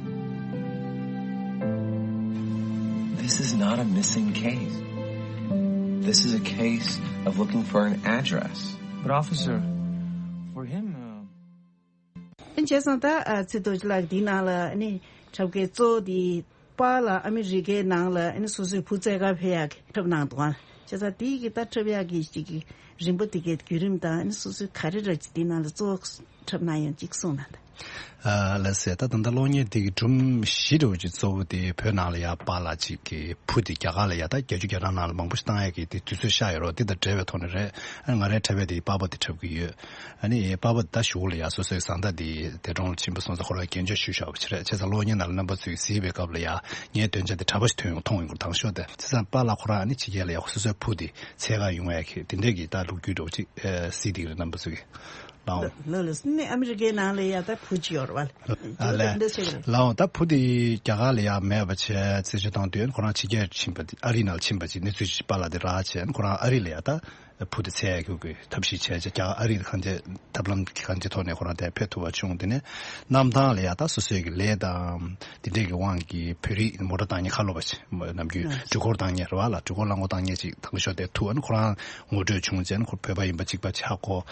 This is not a missing case. This is a case of looking for an address. But officer, for him, uh, ཨ་ནི་བྱས་ཙང་ད་ཨ་ཚེ་རྡོ་རྗེ་ལགས་འདིའི་ནང་ལ་ཨ་ནི་འཁྲབ་མཁན་གཙོ་བོ་དེ་པཱ་ལགས་ཨ་མི་རི་ཀའི་ནང་ལ་ཨ་ནི་སོ་སོའི་བུ་འཚོལ་གར་ཕེབས་ཡག་གི་འཁྲབ་གནང་འདུག་ཨ། བྱས་ཙང་དེའི་གི་ད་འཁྲབ་ཡག་གི་ཅིག་གི་རིམ་པ་དེ་གའི་བརྒྱུད་རིམ་དང་ཨ་ནི་སོ་སོའི་ག་རེ་ར་ཅིག་འདིའི་ནང་ལ་གཙོ་བོ་འཁྲབ་གནང་ཡོང་ཅིག་གསུངས་གནང་དང་། ཨ་ལགས་སེ། ད་ད་ལྟ་གློག་བརྙན་འདི་གི་སྒྲུང་བཞི་འདྲ་བོ་ཅིག་གཙོ་བོ་དེ་བོད་ནང་ལ་ཡ་པཱ་ལགས་ཅིག་གི་བུ་དེ་རྒྱ་གར་ལ་ཡ་ད་བརྒྱད་ཅུ་གྱ་གྲངས་ནང་ལ་མང་པོ་ཞིག་བཏང་ཡག་གི་དེ་དུས་ཚོད་ཤར་ཡོད་རེད། འོ་དེ་དང་འབྲེལ་བའི་ཐོག་ནས་རེད། ཨ་ནི་ང་རའི་འཁྲབ་པ་དེ་པཱ་པ་དེ་འཁྲབ་ཀྱི་ཡོད། ཨ་ནི་པཱ་པ་དེ་ད་གཞུག་ལ་ཡ་སོ་སོའི་བཟའ་ཟླ་དེ་འདས་གྲོངས་ལ་ཕྱིན་པ་སོང་ཙང་ཁོ་རང་གིས་གདན་འཇགས་ཞུས་བཞག་པ་ཅིག་རེད། བྱས་ཙང་གློག་བརྙན་ནང་ལ་རྣམ་པ་ཚོས་གཟིགས་པའི་སྐབས་ལ་ཡ་ངའི་འདོན་ཆ་དེ་གྲྭ་པ་ཞིག་ཐོན་ཡོང་མཐོང་ཡོང་གི་རེད། དང་ཤོས་དེ་བྱས་ཙང་པཱ་ལགས་ཁོ་རང་ཨ་ནི་ཕྱི་རྒྱལ་ལ་ཡ་སོ་སོའི་བུ་དེ་འཚོལ་གར་ཡོང་ཡ་གི་དེ་འདྲས་ཀྱི་ད་ལོ་རྒྱུས་འདྲ་བོ་ཅིག་ཨ་གཟིགས་བསྡད་ཀྱི་རེད་རྣམ་པ་ཚོས་ཀྱིས། ལགས་འོང་། ལགས་ལགས་སོ། ནི་ཨ་མི་རི་ཀའི་ནང་ལ་ཡ་ད་བུ་གཅིག་ཡོད་རེད་བ། ཨ་ལས། འདི་ཟེར་གི་རེད། ལགས་འོང་། ད་བུ་དེ་རྒྱ་གར་ལ་ཡ་མེད་པ་བྱས་རྩད་གཅོད་བཏང་དུས་ཁོ་རང་ཕྱི་རྒྱལ་ཕྱིན་པ་དེ་ཨ་རི་ནང་ལ་ཕྱིན་པ་ཅིག་གནས་ཚུལ་ཅིག་པཱ་ལགས་དེ་རག་བྱས་ཁོ་རང་ཨ་རི་ལ་ཡ་ད་བུ་དེ་འཚོལ་ཡ་གི་ཐབས་ཤེས་བྱས་བྱས་རྒྱ་གར་ཨ་རི་དེ་གང་བྱས་ཐབས་ལམ་གང་ཅིའི་ཐོག་ནས་ཁོ་རང་དེ་ཕེབས་ཐུབ་པ་བྱུང་། དེ་ནས་གནམ་ཐང་ལ་ཡ་ད་སོ་སོའི་གི་ལས་དང་དེ་འདྲས་ཀྱི་དབང་གིས་བོད་རིགས་མོ་ཊ་བཏང་མཁན་ཁ་ལོ་པ་ཅིག་ནམ་རྒྱུན་ཨ་འགྲུལ་འཁོར་བཏང་མཁན་རེད་བ་ལ། འགྲུལ་འཁོར་རླངས་འཁོར་བཏང་མཁན་ཅིག་དང་ཤོས་དེ་ཐུག་ཨ་ནི་ཁོ་རང་ངོ་སྤྲོད་བྱུང་བྱས་ཨ་ནི་ཁོ་བོད་པ་ཡིན་པ་གཅིག་པ་ཆགས་གོ།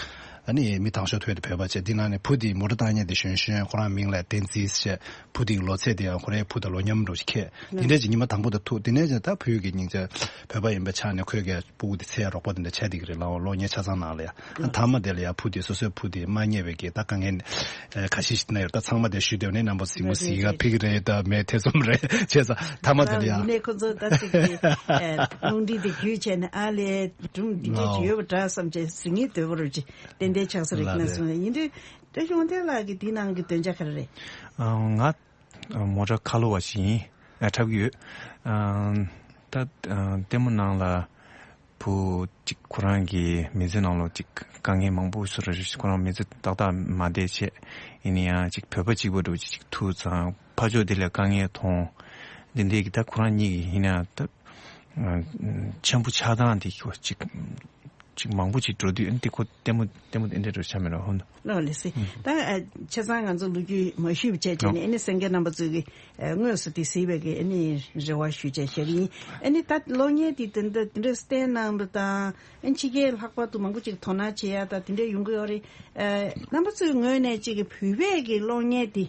ཨ་ནི་མི་དང་ཤོས་ཐོས་དེ་བོད་པ་བྱས། འདི་ནང་ནས་བུ་དེའི་མོ་ཊ་བཏང་མཁན་དེ་གཞོན་གཞོན་ཁོ་རང་མིང་ལ་བསྟན་འཛིན་ཟེར། བུ་དེའི་ལོ་ཚད་དེ་ཡང་ཁོ་རའི་བུ་དང་ལོ་མཉམ་འདྲ་བོ་ཞིག་ཁེལ། དེ་འདྲས་ཀྱི་ཉི་མ་དང་པོ་དེ་ཐུག་དེ་ནས་ཀྱང་ད་བུ་ཡུག་གི་སྙིང་རྗེ་བོད་པ་ཡིན་པའི་ཆ་ནས་ཁོས་ཀྱི་སྤུ་གུ་དེ་འཚོལ་རོགས་པ་དེ་འདྲ་བྱས་བསྡད་ཀྱི་རེད་ལགས། གློག་བརྙན་ཆ་ཚང་ནང་ལ་ཡ། ཨ་མཐའ་མ་དེ་ལ་ཡ་བུ་དེ་སོ་སོའི་བུ་དེ་མ་རྙེད་པའི་གི་ད་དཀའ་ངལ་ཨ་ཁ་ཤས་ཤིག་ན་ཡོད། ད་ཚང་མ་དེ་ཞུས་དེ་ནས་རྣམ་པ་ཚོས་གཟིགས་མོ་གཟིགས་ག་ཕེབས་ཀྱི་རེད། ད་མེད་ཐེ་ཚོམ་རེད་བྱས་ཙང་མཐའ་མ་དེ་ལ་ཡ། ཡིན་ནའི་ཁོ་ཚོ་ད་ཅིག་གི་ཨ་རླུང་འཕྲིན་དེ་བརྒྱུད་བྱས་ནས་ཨ་ལས་སྒྲུང་འདི་འདྲས་ཅིག་ཡོད་པ་འདྲ་བསམ་བྱས་གཟིགས་ངེས་འདོད་པ་རུ་ཅིག་ཏན་ཏན་ཆགས་ས་རེད་ལགས་ན་གསུངས། ཡིན་དུས་བཀྲ་ཤིས་དབང་ལྡན་ལགས་ཀྱི་འདི་ནང་གི་འདོན་ཆ་ག་རེ་རེད། ཨ་ང་ཨ་མོ་ཊ་ཁ་ལོ་བ་ཞིག་ཡིན། ཨ་འཁྲབ་ཀྱི་ཡོད། ཨ་ད་ཨ་ལྟད་མོ་ནང་ལ་བུ་གཅིག་ཁོ་རང་གི་མི་ཚེ་ནང་ལོགས་གཅིག་དཀའ་ངལ་མང་པོ་བཟོ་ར་རེད། ཁོ་རང་མི་ཚེ་ཏག་ཏག་མ་བསྡད་བྱས། ཡིན་ན་ཡང་གཅིག་བོད་པ་གཅིག་པ་འདྲ་བོ་གཅིག་ཐུག་ཙང་ཕ་ཕྱོགས་དེ་ལ་དཀའ་ངལ་མཐོང་། འདི་འདྲས་ཀྱི་ད་ཁོ་རང་གཉིས་ཀྱི་ཡིན་ན་ད་ཨ་འཆམ་པོ་ཆགས་སྟངས་དེ་གཅིག་ཅིག་མང་པོ་ཅིག་འགྲོ་དུས་ཨ་ནི་དེ་ཁོ་ལྟད་མོ་ལྟད་མོ་དེ་འདྲ་འགྲོ་ཆ་མེད་ར་ཧོན། ལོ་ལེ་སི། ད་ཆ་ཚང་ང་ཚོ་ལོ་རྒྱུས་མ་ཞུས་པ་བྱས་བྱས་ནས་ཨ་ནི་སེང་གེ་རྣམ་པ་ཚོས་ཀྱི་དངོས་སུ་དེ་གཟིགས་པའི་གི་ཨ་ནི་རེ་བ་ཞུས་བྱས་བཞག་གི་ཡིན། ཨ་ནི་ད་གློག་བརྙན་དེ་དེ་འདྲ་དེ་འདྲ་བསྟན་གནང་བ་དང་ཨ་ནི་ཕྱི་རྒྱལ་ལྷག་པར་དུ་མང་པོ་ཅིག་དོ་སྣང་བྱེད་ཡ་ད་དེ་འདྲ་ཡོང་གི་ཡོད་རེད། རྣམ་པ་ཚོའི་ངོས་ནས་ཅིག་གི་བོད་པའི་གི་གློག་བརྙན་དེ།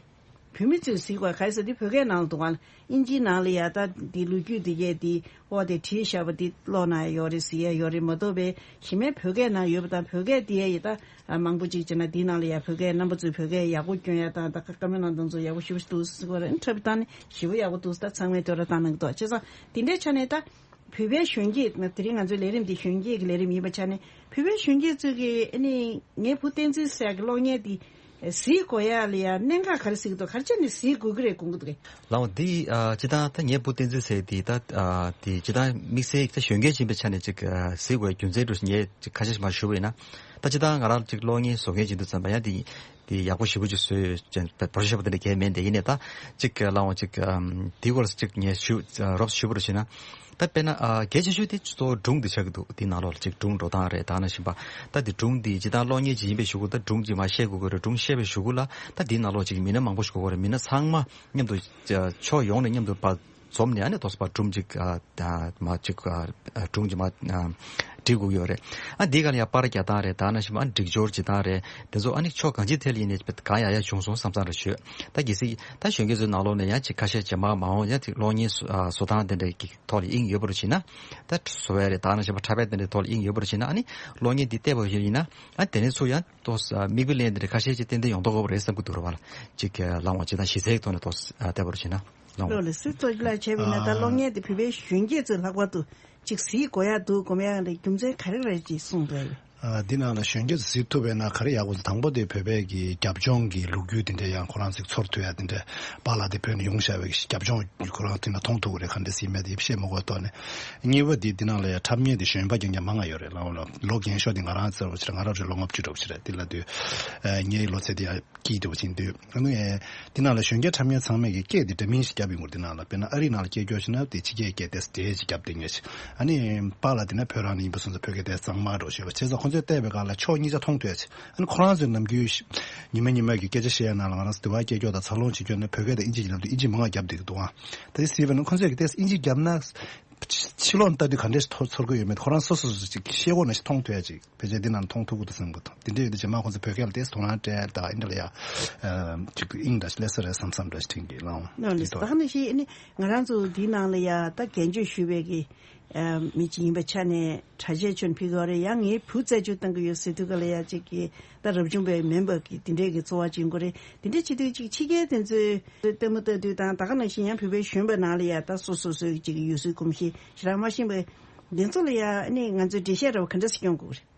བོད་མི་ཚོས་གཟིགས་པ་ག་རེ་ཟེར་དུས་བོད་སྐད་ནང་ལ་འདུག་ག་ལ། དབྱིན་ཇིའི་ནང་ལ་ཡ་ད་འདི་ལོ་རྒྱུས་འདི་གས་འདི་ཨོ་དེ་བྲིས་བཞག་པ་འདི་ཀློག་ན་ཡོད་རེད་ཟེར་ཡ་ཡོད་རེད་མ་གཏོགས་པའི་གཞི་མའི་བོད་སྐད་ནང་ཡོད་པ་དང་བོད་སྐད་འདི་ཡ་ཡི་ད་མང་པོ་ཅིག་བྱས་ན་འདིའི་ནང་ལ་ཡ་བོད་སྐད་རྣམ་པ་ཚོས་བོད་སྐད་ཡག་པོ་སྐྱོན་ཡ་དང་ད་ཀ་ཀ་མེ་ནང་དང་ཚོ་ཡག་པོ་ཞེ་པོ་ཞིག་འདུག་ཟེར་གོ་རེད། འཁྲབ་སྟངས་ནི་ཞེ་པོ་ཡག་པོ་འདུག་ད་ཚང་མས་དོ་ར་བཏང་གནང་གི་འདུག་བྱས་ཙང་འདི་འདྲའི་ཆ་ནས་ད། བོད་པའི་གཞོན་སྐྱེས་དེ་རིང་ང་ཚོའི་ལས་རིམ་འདི་གཞོན་སྐྱེས་ཀྱི་ལས་རིམ་ཡིན་པ་ཆ་ནས་བོད་པའི་གཞོན་སྐྱེས་ཚོས་ཀྱི་ཨ་ནི་ངའི་བུ་བསྟན་འཛིན་ཟེར་ཡག་གི་གློག་བརྙན་འདི་གཟིགས་དགོས་ཡག་ལ་ཡ་གནད་འགག་ག་རེ་གཟིགས་འདུག་ག་རེ་བྱས་ནས་གཟིགས་དགོས་ཀྱི་རེད་དགོངས་ཀྱི་འདུག་གས། ལའོ་འདི་ཨ་སྤྱི་བཏང་ད་ངའི་བུ་བསྟན་འཛིན་ཟེར་འདི་ད་ཨ་འདི་སྤྱི་བཏང་དམིགས་བསལ་ད་གཞོན་སྐྱེས་ཡིན་པའི་ཆ་ནས་ཅིག་ཨ་གཟིགས་དགོས་རྒྱུ་མཚན་འདྲ་ཞིག་ངས་ཅིག་ཁ་ཤས་ཤིག་མར་ཞུ་བ་ཡིན་ན། ད་སྤྱི་བཏང་ང་རང་ཅིག་གློག་བརྙན་བཟོ་མཁན་ཅིག་འདུག་ཙམ་པ་ཡང་འདི། དེ་ཡག་པོ་ཞེ་པོ་ཅིག་བཟོས་ཡོད་ཅན་བོར་ཤོར་བ་དེ་འདྲ་གས་མེད་དེ་ཡིན་ནས་ད་ཅིག་ལའང་ཅིག་དེའི་སྐོར་ཅིག་ངས་ཞུ་རོབ་ཞུ་བར་བྱས་ན། ད་དཔེར་ན་གལ་ཆེ་ཤོས་དེ་གཙོ་བོ་སྒྲུང་དེ་ཆགས་ཀྱི་འདུག་དེའི་ནང་ལོགས་ལ་ཅིག་སྒྲུང་འགྲོ་སྟངས་རེད་ད་ནང་བཞིན་པ། ད་དེ་སྒྲུང་དེ་ཇི་ལྟར་གློག་བརྙན་ཅིག་ཡིན་པའི་གཞུག་གུ་ད་སྒྲུང་ཅིག་མར་བཤད་དགོས་ཀྱི་རེད། སྒྲུང་བཤད་པའི་གཞུག་གུ་ལ་ད་དེའི་ནང་ལོགས་ཅིག་མི་སྣ་མང་པོ་ཞིག་དགོས་ཀྱི་རེད། མི་སྣ་ཚང་མ་མཉམ་དུ་ཕྱོགས་ཡོངས་ནས་མཉམ་དུ་བ། འཛོམས་ནས་ཨ་ནི་ཏོག་ཙམ་སྒྲུང་ཅིག་ཨ་ད་མ་ཅིག་ཨ་སྒྲུང་ཅིག་མ་ཨ་འབྲི་དགོས་ཡོད་རེད། ཨ་འདི་ག་ལ་ཡང་པར་རྒྱག་སྟངས་རེད་ད་ནང་བཞིན་ཨ་སྒྲིག་སྦྱོར་བྱེད་སྟངས་རེད། དེ་ཚོ་ཨ་ནི་ཕྱོགས་གང་ཅིའི་ཐད་ལ་ཡིན་ནའི་གང་ཡག་ཡག་བྱུང་སོང་བསམ་བསམ་རེ་བྱོས། ད་གལ་སྲིད་ད་གཞོན་སྐྱེས་ཚོའི་ནང་ལོགས་ནས་ཡང་ཅིག་ཁ་ཤས་རྗེས་མ་མ་འོངས་ཡང་ཅིག་གློག་བརྙན་བཟོ་ཨ་བཟོ་སྟངས་དེ་འདྲའི་གི་ཐོག་ལ་དབྱིངས་ཡོད་པ་རུ་བྱས་ན། ད་བཟོ་བ་རེད་ད་ནང་བཞིན་པ་འཁྲབ་པའི་དེ་འདྲའི་ཐོག་ལ་དབྱིངས་ཡོད་པ་རུ་བྱས་ན་ཨ་ནི་གློག་བརྙན་འདི་བལྟས་པ་ཡིན་ན་ཨ་དེ་ནས་ཚུར་ཡང་ཏོག་ཙམ་མིག་དཔེ་ལེན་དེ་འདྲ་ཁ་ཤས་ཅིག་ཏན་ཏན་ཡོང་མདོག་ཁ་པོ་རེད་བསམ་གྱི་འདུག་ར་བ་ལ་ཅིག་ལང་བ་ཅིག་དང་གཞི་རྩའི་ཐོག་ནས་ཏོག་ཙམ་བལྟས་པ་རུ་བྱས་ན། ལོ་ལགས་སོ་གཙོ་ཆེ་ལགས་བྱས་པ་ཡིན་ན་ད་གློག་བརྙན་དེ་བོད་པའི་གཞོན་སྐྱེས་ཚོས་ལྷག་པར་དུ་ཅིག་གཟིགས་དགོས་ཡག་འདུག་དགོས་མེད་ཡང་རྒྱུ་མཚན་ག་རེ་རེད་ཅེས་གསུངས་འདུག་ཨ་འདི་ནང་ལ་གཞོན་སྐྱེས་ཚོ་གཟིགས་ཐུབ་པས་ན་ག་རེ་ཡག་པོ་འདུག་དང་པོ་དེ་བོད་པའི་གི་རྒྱབ་ལྗོངས་ཀྱི་ལོ་རྒྱུས་དེ་འདྲ་ཡང་ཁོ་རང་ཚོས་ཚོར་ཐུབ་ཡག་དེ་འདྲ་པཱ་ལགས་དེ་བོད་ནས་ཡོང་བཞག་པའི་རྒྱབ་ལྗོངས་ཁོ་རང་དེ་ན་མཐོང་ཐུབ་ཀྱི་རེད། ག་འདྲ་ཟིན་མེད་དེ་བཤད་མི་དགོས་ཐོག་ནས། གཉིས་པ་དེ་འདི་ནང་ལ་ཡང་འཁྲབ་མཁན་དེ་གཞོན་པ་རྐྱང་རྐྱང་མང་ང་ཡོད་རེད། ལོ་ལོ་ལོ་རྒན་ཤོས་དེ་ང་རང་ཚོ་རེད་ང་རང་རེད་ལོ་ལྔ་བཅུ་འདྲ་བོ་ཞིག་རེད། དེ་ལ་དུས་ངའི་ལོ་ཚད་དེ་ཡང་། སྐྱིད་དེ་བ་ཅིག་འདུག་ཨ་ནི། དེ་ནང་ལ་གཞོན་སྐྱེས་འཁྲབ་མཁན་ཚང་མས་ཀྱི་སྐད་དེ་འདྲ་མིན་ཞིག་བརྒྱབ་ཡོང་གི་རེད། དེ་ནང་ལ་དཔེར་ན་ཨ་རིའི་ནང་ལ་སྐད་སྐྱོར་ཞིག་ན་དེ་ཕྱི་རྒྱལ་སྐད་དེ་འདྲ་ཞིག་བརྒྱབ་བསྡད་མཁན་ཞིག་ཨ་ནི་པཱ་ལགས་དེ་ན་བོད་རང་ནས་ཡིན་པ་སོང་ཙང་བོད་སྐད་དེ་གཙང་མ་འགྲོ་ཞེས་པ་བྱས་ཙང་ཁོང་ཚོས་བལྟས་པའི་སྒང་ལ་ཕྱོགས་གཉིས་ཆ་མཐོང་ཐུབ་ཡ་ཅིག་ཨ་ནི་ཁོ་རང་ཚོའི་ནམ་རྒྱུན་ཉི་མ་ཉི་མ་གི་སྐད་ཆ་བཤད་ཡ་ནང་ལ་ང་རང་ཚོ་དེ་བ་སྐད་སྐྱོར་དང་འཚར་ལོངས་བྱེད་སྐྱོར་ནས་བོད་སྐད་དང་ཨིན་ཇི་ཡིན་ལབ་དུས་ཨིན་ཇི་མང་ང་བརྒྱབ་བསྡད་ཀྱི་འདུག་ཨ་ད་དེ་སྲིད་པ་ནི་ཁོང་ཚོས་ཀྱི་ཏོག་ཙམ་ཨིན་ཇི་བརྒྱབ་ན། ཕྱི་ལོགས་ལྟ་དུས་ག་འདྲས་ཚོར་གྱི་ཡོད་མེད་ཁོ་རང་སོ་སོ་སོ་ཅིག་ཤེས་གོ་ན་ཞིག་མཐོང་ཐུབ་ཡ་ཅིག་ཕལ་ཆེར་འདི་ནང་མཐོང་ཐུབ་ཀྱི་འདུག་བསམ་གྱི་འདུག་དེ་འདྲ་ཡོད་དུས་རྗེས་མ་ཁོང་ཚོ་བོད་སྐད་ལ་ཏོག་ཙམ་དོ་སྣང་སྤྲད་དང་ཨིན་འདྲ་ལ་ཡ་ཅིག་དབྱིངས་འདྲ་ཞིག་སླེབས་ས་རེད་བསམ་བསམ་འདྲ་ཞིག་དྲན་གྱི་ལང་། ནོ་ལི་ད་ནི་ཞིག་ནི་ང་རང་ཚོ་འདིའི་ནང་ལ་ཡ་ད་རྒན་གཅོད་ཞུས་པའི་གི་མི་ཅིག་ཡིན་པའི་ཆ་ནས་གྲྭ་ཆས་ཆོན་ཕི་གོ་རེ་ཡང་ངའི་བུ་རྩད་གཅོད་བཏང་གི་ཡོད་ཟེར་དུས་ག་ལ་ཡ་ཅིག་གི་ད་རབ་བྱུང་པའི་མེམ་བར་གྱི་དེ་འདྲས་ཀྱི་འཚོ་བ་སྐྱེལ་དགོས་རེད། དེ་འདྲས་བྱེད་དུས་ཅིག་ཕྱི་རྒྱལ་དེ་ཚོས་ལྟད་མོ་ལྟ་དུས་དང་ད་ག་ནང་བཞིན་ཡང་བོད་པའི་གཞོན་པ་ནང་ལ་ཡ་ད་སོ་སོ་སོའི་ཅིག་ཡུལ་སྲོལ་གོམས་གཤིས་ཞེ་དྲག་མ་ཤེས་པའི་འདི་ཚོ་ལ་ཡ་ནི་ང་ཚོས་འགྲེལ་བཤད་འདྲ་བ་ག་འདྲས་སེ་སྐྱོན་དགོས་རེད།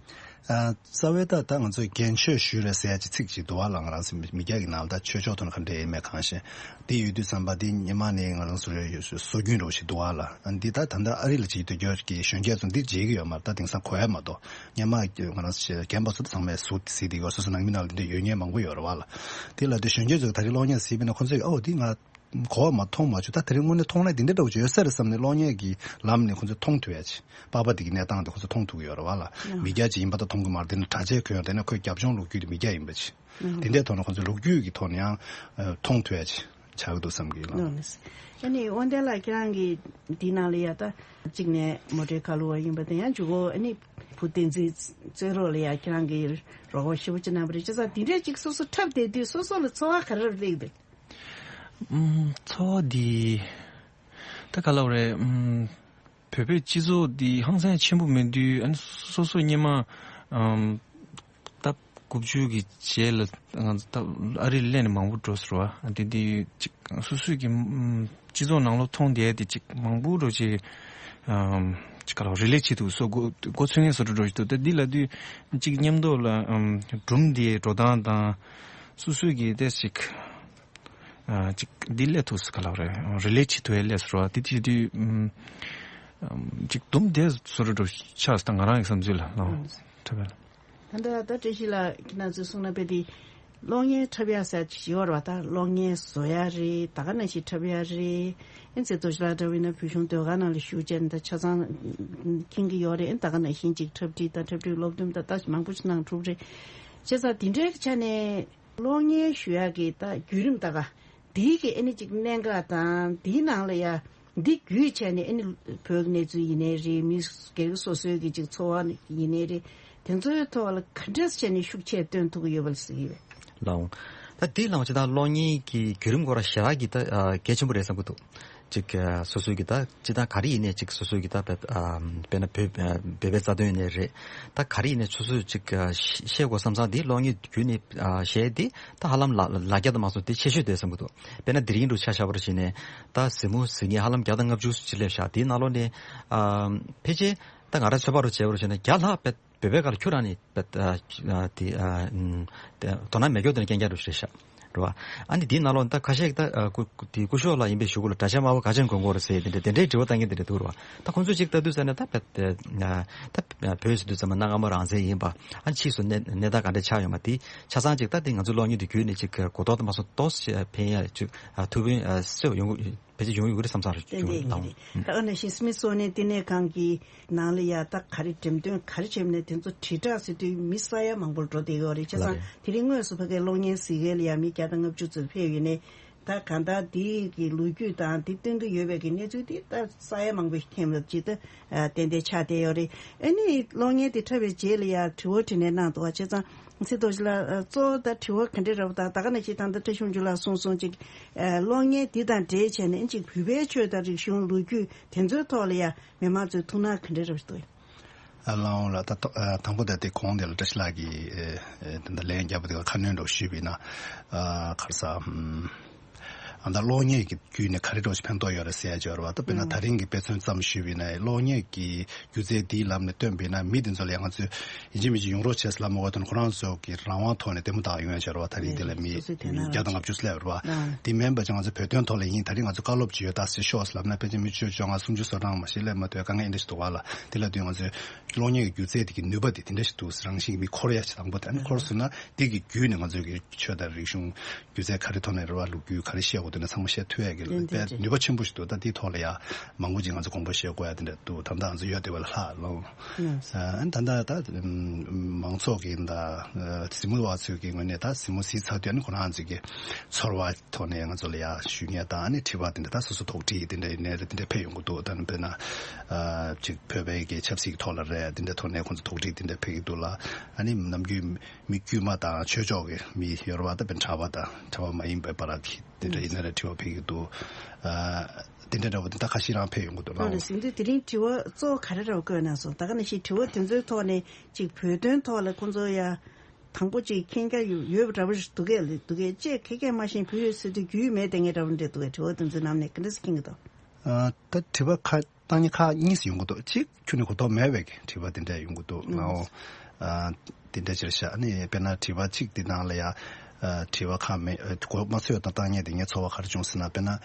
ཨ་རྩ་བའི་ད་ད་ང་ཚོས་རྒན་གཅོད་ཞུས་རེད་ཟེར་ཡ་ཅིག་ཚིག་ཅིག་འདུག་བ་ལ་ང་རང་ཚོ་མི་མི་སྐྱ་གི་ནང་ལ་ད་ཆོས་ཕྱོགས་ཐོག་ནས་ག་འདྲས་ཡིན་མེད་གང་ཤེས། འདི་ཡོད་དུས་ཙམ་པ་འདི་སྔོན་མ་ནས་ང་རང་ཚོ་རེ་སྲོལ་རྒྱུན་འདྲ་བོ་ཞིག་འདུག་བ་ལ་ཨ་འདི་ད་ད་ལྟ་ཨ་རི་ལ་བྱེད་དུས་རྒྱུ་གི་གཞོན་སྐྱེས་ཚོ་འདི་བརྗེད་ཀྱི་ཡོད་མ་རེད། ད་དེང་སང་གོ་ཡ་མ་གཏོགས། སྔོན་མ་ང་རང་ཚོ་རྒན་པ་ཚོ་ཚང་མས་ཟུར་གཟིགས་བསྡད་ཡོད། སོ་སོ་ནང་མི་ནང་ལ་འདི་འདྲ་ཡོད་མཁན་མང་པོ་ཡོད་རེད་བ་ལ། དེ་ལ་དེ་གཞོན་སྐྱེས་ཚོས་ད་རེས་གློག་བརྙན་གཟིགས་པ་ཡིན་ན་ཁོ་ཚོས་ཨོ་འདི་ང་གོ་བ་མ་མཐོང་མ་བྱུང་། ད་དེ་རིང་དངོས་གནས་མཐོང་ན་འདི་འདྲ་འདྲ་བོ་ཅིག་ཡོད་ས་རེད་བསམ་ནས་གློག་བརྙན་གྱི་ལམ་ནས་ཁོ་ཚོས་མཐོང་ཐུབ་ཡ་ཅིག་པགས་པ་འདི་གི་གནས་སྟངས་དེ་ཁོ་ཚོས་མཐོང་ཐུབ་ཀྱི་ཡོད་རེད་བ་ལ། མི་སྐྱ་ཅིག་ཡིན་པ་ད་མཐོང་གི་མ་རེད། དེ་ནི་གྲྭ་ཆས་གོན་ཡོད། དེ་ནི་ཁོའི་རྒྱབ་ལྗོངས་ལོ་རྒྱུས་དེ་མི་སྐྱ་ཡིན་པ་ཅིག་དེ་འདྲའི་ཐོག་ནས་ཁོ་ཚོས་ལོ་རྒྱུས་ཀྱི་ཐོག་ནས་ཡང་མཐོང་ཐུབ་ཡ་ཅིག་ཆགས་ཀྱི་འདུག་བསམ་གྱི་ལགས། ཨ་ནི་དབང་ལྡན་ལགས་ཁྱེད་རང་གིས་འདི་ནང་ལ་ཡ་ད་གཅིག་ནས་མོ་ཊའི་ཁ་ལོ་བ་ཡིན་པ་དང་ཡང་མཇུག་གོ་ཨ་ནི་བུ་བསྟན་འཛིན་རྩེ་རོགས་ལ་ཡ་ཁྱེད་རང་གིས་རོགས་པ་ཞེ་པོ་ཅིག་གནང་བ་རེད། བྱས་ཙང་འདི་འདྲའི་ཅིག་སོ་སོ་འཁྲབ་བསྡད་དུས་སོ་སོ་ལ་ཚོར་བ་ག་རེ་རེ་སླེབས་འདུག་ཨུམ། ཚོར་བ་འདི་ད་ག་ལབ་རེད། ཨུམ། བོད་པའི་སྤྱི་ཚོགས་འདི་ཧང་སང་ཆེན་པོ་མེད་དུས་ཨ་ནི་སོ་སོ་སྔོན་མ་ཨམ། ད་དགུ་བཅུ་གི་རྗེས་ལ་ང་ཚོ་ད་ཨ་རི་སླེབས་ནས་མང་པོ་འགྲོ་ཟེར་བ་ཨ་དེ་འདི་ཅིག་སོ་སོའི་གི་ཨམ། སྤྱི་ཚོགས་ནང་ལོགས་མཐོང་བསྡད་དེ་ཅིག་མང་པོ་འགྲོ་ཅིག་ཨམ། ཅིག་ག་ལ་རི་ལེཊ་བྱེད་ཐུབ་སོ་མགོ་མགོ་ཚོད་མཁན་བཟོ་འདྲ་འགྲོ་ཞིག་འདུག་ད་འདི་ལབ་དུས་ཅིག་མཉམ་དུ་ལ་ཨམ། སྒྲུང་འདིའི་འགྲོ་སྟངས་དང་སོ་སོའི་གི་ཏོག་ཙམ་ཅིག་ཨ་ཅིག་འདི་སླེབས་ཐུབ་ས་ག་ལ་རེད། རི་ལེཊ་བྱེད་ཐུབ་ཡ་སླེབས་ས་རེད་བ། དེ་བྱེད་དུས་ཨམ། ཅིག་སྡུག་བསྡད་བཟོ་འདྲ་འགྲོ་ཆགས་སོང་ད་ང་རང་གི་བསམ་ཚུལ་ལ་ལགས། ཨང་། འཁྲབ་པ་ལ། ད་ལྟ་ད་བཀྲ་ཤིས་ལགས་ཁྱེད་རང་ཚོས་གསུངས་ན་དཔེ་དེ་ གློག་བརྙན་འཁྲབ་ཡག་ཟེར་ཅིག་ཡོད་རེད་བ། ད་གློག་བརྙན་བཟོ་ཡག་རེད། ད་ག་ནང་བཞིན་འཁྲབ་ཡག་རེད། ཨེ་ཚེ་རྡོ་རྗེ་ལགས་འདྲ་བོ་ཡིན་ན་བོད་གཞུང་ཟློས་གར་ནང་ལ་ཞུགས་བྱས་ནས་ད་ཆ་ཚང་མཁྱེན་གྱི་ཡོད་རེད། ཨེ་ད་ག་ནང་བཞིན་ཅིག་འཁྲབ་ཁྲིད་དང་འཁྲབ་ཁྲིད་སློབ་སྟོན་ད་ལྟ་མང་པོ་ཞིག་གནང་གྲུབ་རེད། བྱས་ཙང་དེ་འདྲའི་ཆ་ནས་གློག་བརྙན་ཞུ་ཡག་གི་ད་བརྒྱུད་རིམ་ད་ག་དེའི་གི་ཨེ་ནི་ཅིག་གནད་འགག་དང་དེའི་ནང་ལ་ཡ། འདི་བརྒྱུད་བྱས་ནས་ཨ་ནི་བོད་ཀྱི་གནས་ཚུལ་ཡིན་ནའི་རེད། མི་སྒེར་སོ་སོའི་གི་ཅིག་འཚོ་བ་ཡིན་ནའི་རེད། དེ་ཚོའི་ཐོག་ལ་ག་འདྲས་བྱས་ནས་ཤུགས་ཆེ་སྟོན་ཐུབ་ཀྱི་ཡོད་པ་ལ་ཟེར་གྱི་ཡོད། ལའོ། ད་འདི་ལའོ་ཅི་ད་གློག་བརྙན་གྱི་བརྒྱུད་རིམ་སྐོར་ཞེ་དྲག་གི་ད་ཨ་གལ་ཆེན་པོ་རེད་བསམ་གྱི་འདུག་ཅིག་ཨ་སོ་སོའི་གི་ད་ཅི་ད་ག་རེ་ཡིན་ནའི་ཅིག་སོ་སོའི་གི་ད་བོད་ཨ་དཔེར་ན་བོད་ཨ་བོད་པའི་རྩ་དོན་ཡིན་ནའི་རེད། ད་ག་རེ་ཡིན་ནའི་སོ་སོས་ཅིག་ཨ་ཤེས་དགོས་བསམ་བསམ་འདི་གློག་བརྙན་བརྒྱུད་ནས་ཨ་བཤད་དེ་ད་ཧ་ལམ་ལ་ལ་རྒྱ་དང་མ་སོང་དེ་ཆེ་ཤོས་དེ་བསམ་གྱི་འདུག་དཔེར་ན་དེ་རིང་འདྲ་ཆ་བཞག་པར་བྱས་ནས་ད་གཟིགས་མོ་གཟིགས་མཁན་ཧ་ལམ་བརྒྱ་དང་ལྔ་བཅུ་ཅིག་སླེབས་ཤག་དེའི་ནང་ལོགས་ནས་ཨ་ཕལ་ཆེར་ད་ང་རང་ཚོད་དཔག་རུ་བྱས་པར་བྱས་ན་བརྒྱ་ལྷག་བོད་པའི་ཁ་ལ་ཁྱོད་རང་ནི་བོད་ཨ་དེ་ཨ་དེ་དོ་སྣང་མེད་མཁན་དེ་ནི་རྐྱང་རྐྱང་རུ་རེད་ཤག་རེད་བ། ཨ་ནི་དེའི་ནང་ལོགས་ནས་ད་ཁ་ཤས་ཀྱིས་ད་ཨ་སྐུ་དེ་སྐུ་ཞབས་ལགས་ཡིན་པའི་གཞུག་གུ་ལ་གྲྭ་ཆས་དམར་པོ་ག་ཅན་གོན་དགོས་རེད་ཟེར་དེ་འདྲ་དེ་འདྲའི་དྲི་བ་བཏང་མཁན་དེ་འདྲ་འདུག་རེད་བ། ད་ཁོང་ཚོས་ཅིག་ལྟ་དུས་ཙ་ནས་ད་བོད་དེ་ཨ་ད་བོད་ཟེར་དུས་ཙམ་པ་གནའ་སྔ་མོ་རང་བཙན་ཡིན་པ། ཨ་ཕྱིས་སུ་གནས་གནས་སྟངས་ག་འདྲ་ཆགས་ཡོད་མ་དེ་ཆ་ཚང་ཅིག་ད་དེ་ང་ཚོ་གློག་བརྙན་དེ་བརྒྱུད་ནས་ཅིག་གོ་རྟོགས་དང་མ་སོང་ཏོག་ཙམ་ཕན་ཡ་ཅིག་ཐུགས་ཕན་ཨ་གསོས་ཡོང་གི་ཕལ་ཆེར་ཡོང་ཡོང་གི་རེད་བསམ་བསམ་རེད། ཏན་ཏན་ཡིན་གྱི་རེད། ད་ཨ་ནང་བཞིན་སྨིད་སོ་ནི་བསྟི་གནས་ཁང་གི་ནང་ལ་ཡ་ད་ག་རེ་འགྲེམས་སྟོན་ག་རེ་བྱས་ནས་དེ་ཚོ་དྲིལ་བསྒྲགས་ཟེར་དུས་མི་ས་ཡ་མང་པོར་འགྲོ་བསྡད་ཡོད་རེད། བྱས་ཙང་དེ་རིང་དངོས་སུ་ཕ་གིའི་གློག་བརྙན་གཟིགས་མཁན་ལ་ཡ་མི་བརྒྱ་དང་ལྔ་བཅུ་ཙམ་ཕེབས་ཡོད་ནས། ད་གང་ལྟར་འདི་གི་ལོ་རྒྱུས་དང་འདི་སྟོན་གྱི་ཡོད་པའི་གི་གནས་ཚུལ་འདི་ད་ས་ཡ་མང་པོ་ཞིག་ཐོན་པ་ཅིག་ད་ཏན་ཏན་ཆགས་བསྡད་ཡོད་རེད། ཨ་ནི་གློག་བརྙན་འདི་འཁྲབ་པའི་རྗེས་ལ་ཡ་དྲི་བ་དྲིས་ལན་གནང་འདུག་བ། བྱས་ཙང་ཚེ་རྡོ་རྗེ་ལགས་གཙོ་བོ་ད་དྲི་བ་ག་འདྲ་རེད་པ། ད་ད་ག་ནང་བཞིན་ད་ལྟ་བཀྲ་ཤིས་ཕུན་ཚོགས་ལགས་གསུངས་སོང་ཅིག་གློག་བརྙན་འདི་དང་འབྲེལ་བྱས་ནས་ཅིག་བོད་པའི་ཆོས་དང་རིག་གཞུང་ལོ་རྒྱུས་དེ་ཚོའི་ཐོག་ལ་ཡ་མི་མང་ཚོའི་ཐུགས་སྣང་ག་འདྲ་རེད་པ་འདུག་ཨ་ལའོ་ལགས། ད་ཐོ་ཨ་དང་པོ་ད་དེ་གོང་དེ་ལ་བཀྲ་ཤིས་ལགས་ཀྱིས་ཨེ་ཨེ་ད་ལན་བརྒྱབ་པ་དེ་ལ་ཁ་སྣོན་འདྲ་བོ་ཞུས་པ་ཡིན་ན། ཨ་ག་རེ་ཟ་ཨམ། ཨ་ད་གློག་བརྙན་གྱི་བརྒྱུད་ནས་ག་རེ་འདྲ་བོ་ཞིག་ཕན་ཐོགས་ཡོད་རེད་ཟེར་ཡ་ཅིག་ཡོད་རེད་བ། ད་དཔེར་ན་ད་རིང་གི་དཔེ་མཚོན་ཙམ་ཞུས་པ་ཡིན་ན་གློག་བརྙན་གྱི་སྒྱུ་རྩལ་འདིའི་ལམ་ནས་སྟོན་པ་ཡིན་ན་མི་དེ་ཚོ་ལ་ཡང་ང་ཚོས་ཡིན་གཅིག་མིན་གཅིག་ཡོང་རོགས་བྱས་ཟེར་ལབ་མ་དགོས་དོན་ཁོ་རང་ཚོ་གི་རང་དབང་ཐོག་ནས་ལྟད་མོ་ལྟ་ཡོང་ཡ་ཅིག་ཡོད་རེད་བ། ད་རིང་དེ་ལ་མི་སོ་སོའི་དོན་དག་རེད། བརྒྱ་དང་ལྔ་བཅུ་སླེབས་རེད་བ། དེ་མིན་པ་ཅིག་ང་ཚོ་བོད་དོན་ཐོག་ལ་ཡིན་ད་རིང་ང་ཚོ་བཀའ་སློབ་ཅིག་ཡོད་ད་ཟེར་ཤོག་ཟེར་ལབ་ན་ཕལ་ཆེར་མི་བཅུ་བཅོ་ལྔ་སུམ་ཅུ་སོ་གྲངས་མ་ཞིག་སླེབས་མ་ཐུབ་དཀའ་ངལ་འདི་འདྲ་ཞིག་འདུག་བ་ལ། དེ་ལ་དུས་ང་ཚོས་གློག་བརྙན་གྱི་སྒྱུ་རྩལ་དེ་གི་ནུས་པ་དེ་དེ་འདྲ་ཞིག་འདུག་ཟེར་རང་བཞིན་གྱི་མི་འཁོར་ཡ་ཞིག་དང་པོ་དེ། ཨ་ནི་འཁོར་སོང་ན་དེ་གི་བརྒྱུད་ནས་ང་ཚོ་གི་ཆོས་དང་རིག་གཞུང་སྒྱུ་རྩལ་ག་རེ་ཐོག་ནས་རེད་བ། ལོ་རྒྱུས་ག་རེ་བཤད་དགོས་དེ་འདྲ་ཚང་མ་བཤད་ཐུབ་ཡ་གི་ལ་དཔེ་ནུས་པ་ཆེན་པོ་ཞིག་འདུག་ད་དེའི་ཐོག་ལ་ཡ་མང་པོ་ཅིག་ང་ཚོ་དགོངས་པ་བཞེས་དགོས་ཡ་དེ་འདྲ་འདུག་ད་ལྟ་ང་ཚོ་ཡོད་དེ་བ་ལ་ལྷག་ལོང་། ཨ་ནི་ད་ལྟ་ད་མང་ཚོགས་ཀྱི་ད་གཟིགས་མོ་བ་ཚོས་ཀྱི་ངོས་ནས་ད་གཟིགས་མོ་གཟིགས་ཚར་དུས་ཨ་ནི་ཁོ་རང་ཚོ་གི་ཚོར་བ་ཐོག་ནས་ང་ཚོ་ལ་ཡ་ཞུ་མཁན་དང་། ཨ་ནི་དྲི་བ་དེ་འདྲ་ད་སོ་སོ་དོགས་འདྲི་དེ་འདྲ་ཡིན་ནའི་རེད། དེ་འདྲ་ཕེབས་ཡོང་གི་འདུག་ད་ནི་དཔེར་ན་ཨ་ཅིག་བོད་པའི་གི་ཆབ་སྲིད་ཀྱི་ཐོག་ལ་རེད། དེ་འདྲ་ཐོག་ནས་ཁོང་ཚོ་དོགས་འདྲི་དེ་འདྲ་ཕེབས་ཀྱི་འདུག་ལ། ཨ་ནི་ནམ་རྒྱུན་མི་དཀྱུས་མ་དང་ཆོས་ཕྱོགས་ཀྱི་མི་ཡོད་རེད་བ། ད་དཔེར་ན་གྲྭ་པ་དང་གྲྭ་པ་མ་ཡིན་པའི་བར་གྱི་དེ་འདྲ་ཡིན་ན་རེད། དྲི་བ་ཕེབས་ཀྱི་འདུག་ཨ་དེ་འདྲ་འདྲ་བོ་དེ་ད་ཁ་ཤས་རང་ཕེབས་ཡོང་གི་འདུག་ལ། ལགས་ཟིན་དུས་དེ་རིང་དྲི་བ་གཙོ་བོ་ག་རེ་འདྲ་བོ་བཀོད་གནང་སོང་། ད་ག་ནང་བཞིན་དྲི་བ་དེ་ཚོའི་ཐོག་ནས་ཅིག་བོད་དོན་ཐོག་ལ་ཁོང་ཚོ་ཡ། དང་པོ་ཅིག་མཁྱེན་རྒྱ་ཡོད་ཡོད་པ་འདྲ་པོ་ཞིག་འདུག་གས་ལེ་འདུག་གས། ཅེས་ཁེ་ཁེ་མ་ཤེས་བོད་ཡོད་ཟེར་དུས་རྒྱུས་མེད་བསྡད་མཁན་འདྲ་པོ་འདྲ་འདུག་གས། དྲི་བ་དེ་ཚོའི་ནང་ནས་ག་འདྲ་ཞིག་མཁྱེན་གྱི་འདུག་ཨ་ད་དྲི་བ་ཁ་བཏང་ཉེ་ཁག་གཉིས་སུ་ཡོང་གི་འདུག་གཅིག་ཁྱོན་ནས་གོ་རྟོགས་མེད་པའི་དྲི་བ་དེ་འདྲ་ཡོང་གི་འདུག་ལའོ། ཨ་དེ་འདྲ་ཅིག་རེད་ཤག་ཨ་ནི་དཔེར་ན་དྲི་བ་གཅིག་དེ་ནང་ལ་ཡ་ཨ་དྲི་བ་ཁག་མེད། ཨ་གོ་མ་ཚོད་དང་བཏང་ཉེ་དེ་ངའི་ཚོར་བ་ག་རེ་བྱུང་ཟེར་ན། དཔེར་ན།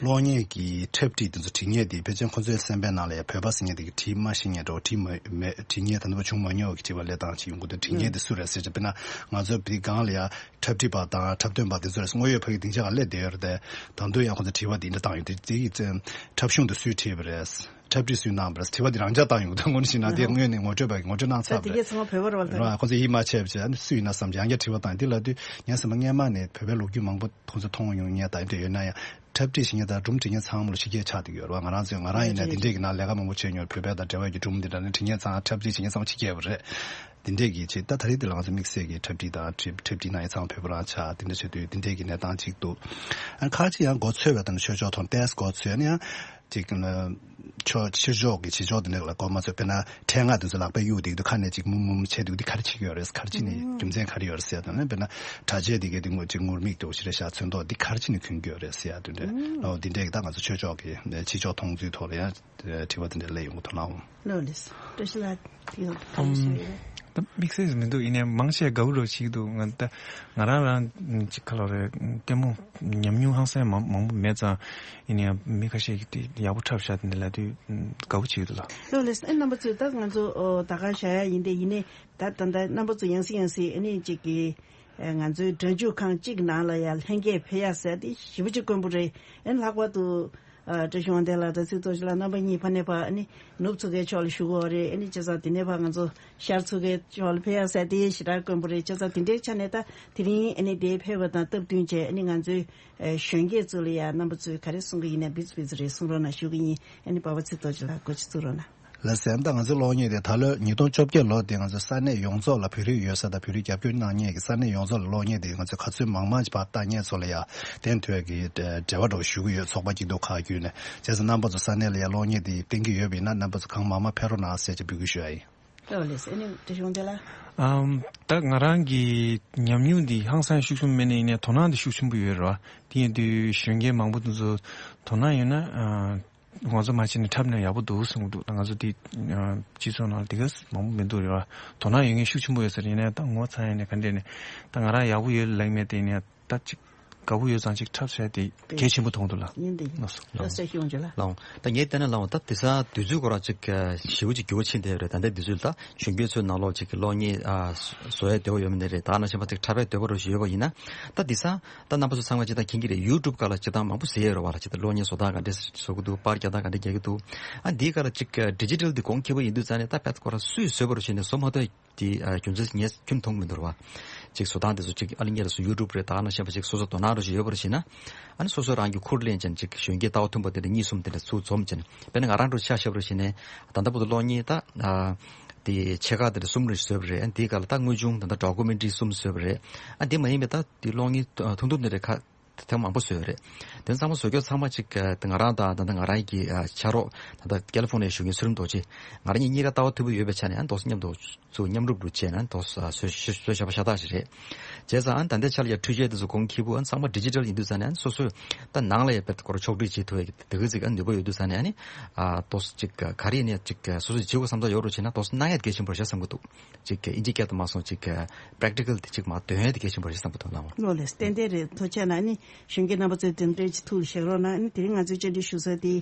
གློག་བརྙན་གྱི་འཁྲབ་ཁྲིད་དེ་ཚོ་བྲིས་མཁན་དེ་ཕལ་ཆེར་ཁོ་ཚོའི་སེམས་པའི་ནང་ལ་ཡང་བོད་པ་ཟེར་མཁན་དེ་གི་བྲིས་མ་ཤེས་མཁན་འདྲ་བོ། བྲིས་མ་མེད་བྲིས་མཁན་ད་ལྟ་བ་བྱུང་མ་མྱོང་བའི་དྲི་བ་སླེབས་སྟངས་ཅིག་ཡོང་གི་འདུག་བྲིས་མཁན་དེ་སུ་རེད་ཟེར་ཅིག་དཔེར་ན་ང་ཚོ་བི་སྒང་ལ་ཡང་འཁྲབ་ཁྲིད་པ་དང་འཁྲབ་སྟོན་པ་དེ་ཚོ་རེད། དངོས་ཡོད་ཕ་གི་སྡིངས་ཆ་སྒང་སླེབས་བསྡད་ཡོད་རེད་དེ། ད་དུང་ཡང་ཁོ་ཚོ་དྲི་བ་དེ་འདྲ་བཏང་ཡོད་དེ། དེ་གི་འཁྲབ་གཞུང་དེ་སུས་བྲིས་པ་རེད། འཁྲབ་ཁྲིད་སུས་གནང་བ་རེད། དྲི་བ་དེ་རང་འཇགས་བཏང་ཡོང་གི་འདུག་དངོས་གནས་བྱས་ན་དེ་དངོས་གནས་ངོ་སྤྲོད་པ་གི་ངོ་སྤྲོད་གནང་ཚར་བ་རེད། ད་དེ་གས་ཚང་མ་བོད་པ་རེད་བ། ལྟ་རེད་བ། ཁོ་ཚོ་ཡིད་མ་ཆེས་པ་བྱས་ཨ་ནི་སུ་ཡིན་ན་བསམ་ཅིག་ཡང་བསྐྱར་དྲི་བ་བཏང་། དེ་ལབ་དུས་ངས་བསམ་པ་སྔས་མ་ནས་བོད་པའི་ལོ་རྒྱུས་མང་པོ་ཁོང་ཚོ་མཐོང་ཡོང་མཁན་དང་དེ་ཡོད་ན་ཡང་། འཁྲབ་ཁྲིད་བྱེད་མཁན་དང་སྒྲུང་འབྲི་མཁན་ཚང་མ་ལ་ཕྱི་རྒྱལ་ཆགས་བསྡད་ཀྱི་ཡོད་རེད་བ། ང་རང་ཚོས་ང་རང་ཡིན་ན་དེ་འདྲས་ཀྱི་ནང་ལས་ཀ་མང་པོ་བྱས་མྱོང་། བོད་པའི་དང་འབྲེལ་བ་ཡོད་ཀྱི་སྒྲུང་འདི་འདྲ་ནི་འབྲི་མཁན་ཚང་། འཁྲབ་ཁྲིད་བྱེད་མཁན་ཚང་མ་ཕྱི་རྒྱལ་བ་རེད། དེ་འདྲས་ཀྱི་ཅིག་ད་ད་རེས་དེ་ལ་ང་ཚོ་དམིགས་བསལ་གྱི་འཁྲབ་ཁྲིད་དང་འཁྲབ་འཁྲབ་ཁྲིད་གནང་མཁན་ཚང་མ་བོད་པ་རང་ཆགས། དེ་འདྲ་བྱེད་དུས་དེ་འདྲས་ཀྱི་གནས་སྟངས་ཅིག་འདུག་ཨ་ཁ་ཅིག་ཡང་མགོ་ཚོས་པ་དང་ཆོས་ཕྱོགས་ཐོག་ཏོག་ཙམ་མགོ་ཚོས། ཨ་ནི་ཡང་ཅིག་ཕྱོགས་ཕྱི་ཕྱོགས་ཀྱི་ཕྱི་ཕྱོགས་དེ་འདྲ་ལ་མགོ་མ་ཚོས། དཔེར་ན་ཕྲེང་ང་དེ་ཚོ་ལག་པས་གཡུག་བསྡད་དུས་ཁ་ནས་ཅིག་མུམ་མུམ་བྱས་འདུག་འདི་ག་རེ་བྱེད་ཀྱི་ཡོད་རེད། ག་རེ་བྱས་ནས་རྒྱུ་མཚན་ག་རེ་ཡོད་རེད་ཟེར་དང་། ཨ་ནི་དཔེར་ན་གྲྭ་ཆས་དེ་གའི་དེ་ངུ་ཅིག་ངུར་སྨྲིག་འདྲ་བོ་ཞིག་རེད་ཤག་ཚོན་མདོག་འདི་ག་རེ་བྱས་ནས་གྱོན་གྱི་ཡོད་རེད་ཟེར་ཡ་དེ་འདྲ་ལའོ། འདི་འདྲས་ཀྱི་ད་ང་ཚོ་ཆོས་ཕྱོགས་ཀྱི་ཕྱི་ཕྱོགས་མཐོང་ཚུལ་ཐོག་ལ་ཡང་དྲི་བ་དེ་འདྲ་སླེབས་ཡོང་གི་འདུག་ལའོ། ལགས་ལགས། བཀྲ་ཤིས་ལགས་དེ་ཡང་བཀའ་ལན་ཞུ་ཡོད། ད་དམིགས་བསལ་མི་འདུག་ཡིན་ནའི་མང་ཆེ་དགའ་པོ་རོ་ཞིག་འདུག་ང་ད་ང་རང་རང་ཅིག་ཁ་ལོ་རེ་ལྟད་མོ་ཉམས་མྱོང་ཧང་སང་མང་མང་པོ་མེད་ཙང་། ཡིན་ནའི་མི་ཁ་ཤས་ཀྱིས་དེ་ཡག་པོ་འཁྲབ་ཤག་དེ་འདྲ་ལབ་དུས་དགའ་པོ་བྱེད་ཀྱི་འདུག་ལགས། ལགས་ལགས། ཨེ་རྣམ་པ་ཚོས་ད་ང་ཚོ་ཨོ་ད་ག་བཞག་ཡ་ཡིན་ཏེ། ཡིན་ནའི་ད་ད་ད་རྣམ་པ་ཚོ་ཡང་སེ་ཡང་སེ་ཨ་ནི་ཅིག་གི་ ཨ་ང་ཚོའི་སྒྲ་འཇུག་ཁང་གཅིག་ནང་ལ་ཡང་ལྷན་རྒྱས་ཕེབས་ཡག་ཟེར་དེ་ཞེ་པོ་ཅིག་དཀོན་པོ་རེད། ཨ་ནི་ལྷག་པར་དུ་ཨ་བཀྲ་ཤིས་དབང་ལྡན་ལགས་དང་ཚེ་རྡོ་རྗེ་ལགས། རྣམ་པ་གཉིས་ཕ་ནས་ཕར་ཨ་ནི་ནུབ་ཚོ་ཁའི་ཕྱོགས་ལ་བཞུགས་ཡོད་རེད། ཨ་ནི་བྱས་ཙང་དེ་ནས་ཕར་ང་ཚོ་ཤར་ཚོ་ཁའི་ཕྱོགས་ལ་ཕེབས་ཡག་ཟེར་དེ་ཞེ་དྲག་དཀོན་པོ་རེད། བྱས་ཙང་དེ་འདྲའི་ཆ་ནས་ད་དེ་རིང་ཨ་ནི་དེ་ཕེབས་པ་དང་སྟབས་བསྟུན་བྱས། ཨ་ནི་ང་ཚོའི་ཨ་གཞོན་སྐྱེས་ཚོ་ལ་ཡང་རྣམ་པ་ཚོས་ག་རེ་གསུང་གི་ཡིན་ན་འབུ་ཙི་འབུ་ཙི་རེ་གསུང་རོགས་གནང་ཞུ་གི་ཡིན། ཨ་ནི་པ་ཕ་ཚེ་རྡོ་རྗེ་ལགས་སྐུ་མཁྱེན་གཙོ་རོགས་གནང་། ལགས་སོ། ད་ང་ཚོའི་གློག་བརྙན་དེ་ད་ལོ་ཉིས་སྟོང་བཅོ་བརྒྱད་ལོ་དེ་ང་ཚོ་ས་གནས་ཡོངས་རྫོགས་ལ་བོད་རིགས་ཡོད་ས་དང་བོད་རིགས་རྒྱབ་སྐྱོར་གནང་མཁན་གྱི་ས་གནས་ཡོངས་རྫོགས་ལ་གློག་བརྙན་དེ་ང་ཚོས་ག་ཚོད་མང་མང་ཅིག་ཕར་བཏང་མཁན་ཚོ་ལ་ཡང་བརྟན་མཐོའི་གི་འབྲེལ་བ་འདྲ་བོ་ཞུ་གི་ཡོད། ཚོགས་པ་སྐྱིད་སྡུག་ཁག་བརྒྱུད་ནས། བྱས་ཙང་རྣམ་པ་ཚོ་ས་གནས་ལ་ཡང་གློག་བརྙན་དེ་བསྟན་གྱི་ཡོད་པ་ཡིན་ན་རྣམ་པ་ཚོ་གང་མང་མང་ཕེབས་རོགས་གནང་ཟེར་ཅིག་འབོད་སྐུལ་ཞུ་ཡ་ཡིན། ཨོ་ལགས་སོ། ཨ་ནི་བཀྲ་ཤིས་དབང་ལྡན་ལགས། ཨམ། ད་ང་རང་གི་ཉམས་མྱོང་འདི་ཧང་སང་ཤུགས་ཆེན་པོ་མེད་ན་ཡིན་ནའི་དོ་སྣང་འདི་ཤུགས་ཆེན་པོ་ཡོད་རེད་བ། དེ་ཡིན་དུས་གཞོན་སྐྱེས་མང་པོ་དེ་ཚོ་དོ་སྣང་ཡོད་ན། ཨ། ང་ཚོ་མ་བྱས་ནས་འཁྲབ་ན་ཡག་པོ་འདུག་གསུང་གི་འདུག་ད་ང་ཚོ་འདི་ཨ་སྤྱི་ཚོགས་ནང་ལ་དེ་ག་མང་པོ་མི་འདུག་རེད་བ། དོ་སྣང་ཡོད་མཁན་ཤུགས་ཆེན་པོ་ཡོད་ས་རེད། ཡིན་ནའི་ད་ངོ་ཚ་ཡ་ནས་ག་འདྲས་ནས་ད་ང་རང་ཡག་པོ་ཡོད་ལབ་མེད་དེ། ཡིན་ནའི་ད་ཅིག་དགའ་པོ་ཡོད་ཙང་ཅིག་འཁྲབ་བྱས་དེ་གལ་ཆེན་པོ་མཐོང་འདུག་ལགས། ཡིན་དེ་ཡིན། ལགས་སོ། ལགས་སོ། ཤེས་ཡོང་རྒྱུ་ལ། ལགས་འོང་། ད་ངས་བལྟས་ན་ལགས་འོང་། ད་དེང་སང་དུས་ཚོད་ཁོ་རང་ཅིག་ཞེ་པོ་ཅིག་འགྱུར་བ་ཕྱིན་བསྡད་ཡོད་རེད། ད་ལྟའི་དུས་ཚོད་ལ་ད་གཞོན་སྐྱེས་ཚོའི་ནང་ལོགས་ཅིག་གི་གློག་བརྙན་ཨ་བཟོ་ཡས་འདོད་པ་ཡོད་མི་འདྲ་རེད། ད་ནང་བཞིན་པ་ཅིག་འཁྲབ་ཡས་འདོད་པ་རོ་ཞིག་ཡོད་པ་ཡིན་ན། ད་དེང་སང་ད་རྣམ་པ་ཚོ་ཚང་མ་ཅིག་ད་མཁྱེན་གྱི་རེད། ཡུ་ཊུབ་སྒང་ལ་ཅིག་ད་མང་པོ་གཟིགས་ཡས་རེད་བ་ལ། ཅིག་ད་གློག་བརྙན་བཟོ་སྟངས་ག་འདྲས་བཟོ་གི་འདུག་པར་རྒྱག་སྟངས་ག་འདྲས་རྒྱག་གི་འདུག་ཨ་འདིའི་སྒང་ལ་ཅིག་ཌི་ཇི་ཊལ་འདི་གོང་ཁེ་པོ་ཡིན་དུས་ཙང་ནས་ད་དཔེ་ཁོ་རང་སུས་བཟོས་པ་རོ་ཞིག་ནས་བཟོ་མ་ཐུབ་དེ་ཨ་རྒྱུ་མཚན་ངས་ཁྱོན་མཐོང་མི་འདུག་ར་བ། ཅིག་བཟོ་སྟངས་དེ་ཚོ་ཅིག་ཨ་ནི་སྔོན་ལ་སུ་ཡུ་ཊུབ་རེད། ད་ནང་བཞིན་པ་ཅིག་སོ་སོ་དོ་སྣང་རོ་ཞིག་ཡོད་པ་རོ་ཞིག་ན། ཨ་ནི་སོ་སོ་རང་གི་ཁུར་ལེན་ཅན་ཅིག་གཞོན་སྐྱེས་ལྟ་བ་མཐུན་པ་དེ་འདྲ་གཉིས་གསུམ་དེ་འདྲ་ཚུར་འཛོམས་ཅན། དཔེར་ན་ང་རང་འདྲ་ཆ་བཞག་པ་རོ་ཞིག་ནས་ད་ལྟ་བར་དུ་གློག་བརྙན་ད་ཨ་དེ་ཆེ་ཁག་དེ་འདྲ་གསུམ་རེ་བཟོས་པ་རེད། ཨ་ནི་དེའི་སྒང་ལ་ད་དངོས་བྱུང་ད་ལྟ་ཌོ་ཀུ་མེན་ཊ་རི་གསུམ་བཟོས་པ་རེད། ཨ་དེ་མ་ཡིན་པའི་ད་དེ་གློག་བརྙན་ཐུང་ཐུང་དེ་འདྲ་ཁ་ཐེངས་མང་པོ་བཟོས་ཡོད་རེད། དེ་ཚང་མ་བཟོ་རྒྱུ་ཚང་མ་ཅིག་ཨ་ང་རང་དང་ད་ལྟ་ང་རང་གི་ཨ་ཕྱག་རོགས་ད་ལྟ་ཀ་ལི་ཕོར་ནི་ཡའི་བཞུགས་མཁན་ཚུལ་ཁྲིམས་རྡོ་རྗེ། ང་རང་གཉིས་གཉིས་ཀ་ལྟ་བ་མཐུན་པོ་ཡོད་པའི་ཆ་ནས་ཨ་ནི་ཏོག་ཙམ་མཉམ་དུ་ཚུར་མཉམ་རུབ་རུ་བྱས་ན་ཏོག་ཙམ་ཨ་བཟོས་བཟོས་བཞག་པ་ཤ་སྟག་ཞིག་རེད། བྱས་ཙང་ཨ་ནི་ད་ལྟའི་ཆ་ལ་ཡ་འཕྲུལ་ཆས་དེ་ཚོ་གོང་ཁེ་པོ་ཨ་ནི་ཚང་མ་ཌི་ཇི་ཊལ་ཡིན་དུས་ཙང་ནས་ཨ་ནི་སོ་སོས་ད་ནང་ལ་ཡ་དཔེ་སྐོར་ཕྱོགས་སྒྲིག་བྱེད་ཐུབ་ཡ་དེ་ག་ཅིག་ཨ་ནི་ནུས་པ་ཡོད་དུས་ཙང་ནས་ཨ་ནི་ཨ་ཏོག་ཙམ་ཅིག་ག་རེ་ཡིན་ནའི་ཅིག་སོ་སོས་བྱེད་དགོས་བསམ་ས་ཡོད་རུང་བྱས་ན་ཏོག་ཙམ་གནང་ཡ་དེ་གལ་ཆེན་པོ་རེད་བསམ་གྱི་འདུག་ཅིག་ཨིན་ཇི་སྐད་དུ་མ་སོང་ཅིག་པེ་རེག་ཊི་ཀལ་དེ་ཅིག་མར་འདོན་ཡ་དེ་གལ་ཆེན་པོ་རེད་བསམ་གྱི་འདུག་ལགས་འོང་། ལགས་སོ། ཏན་ཏན་རེད། ཐུགས་རྗེ་གནང་། ཨ་ནི་གཞོན་སྐྱེས་རྣམ་པ་ཚོས་དེ་འདྲའི་ཅིག་ཐུགས་ལ་བཞག་རོགས་གནང་། ཨ་ནི་དེ་རིང་ང་ཚོའི་བཅར་འདྲི་ཞུ་ས་དེ་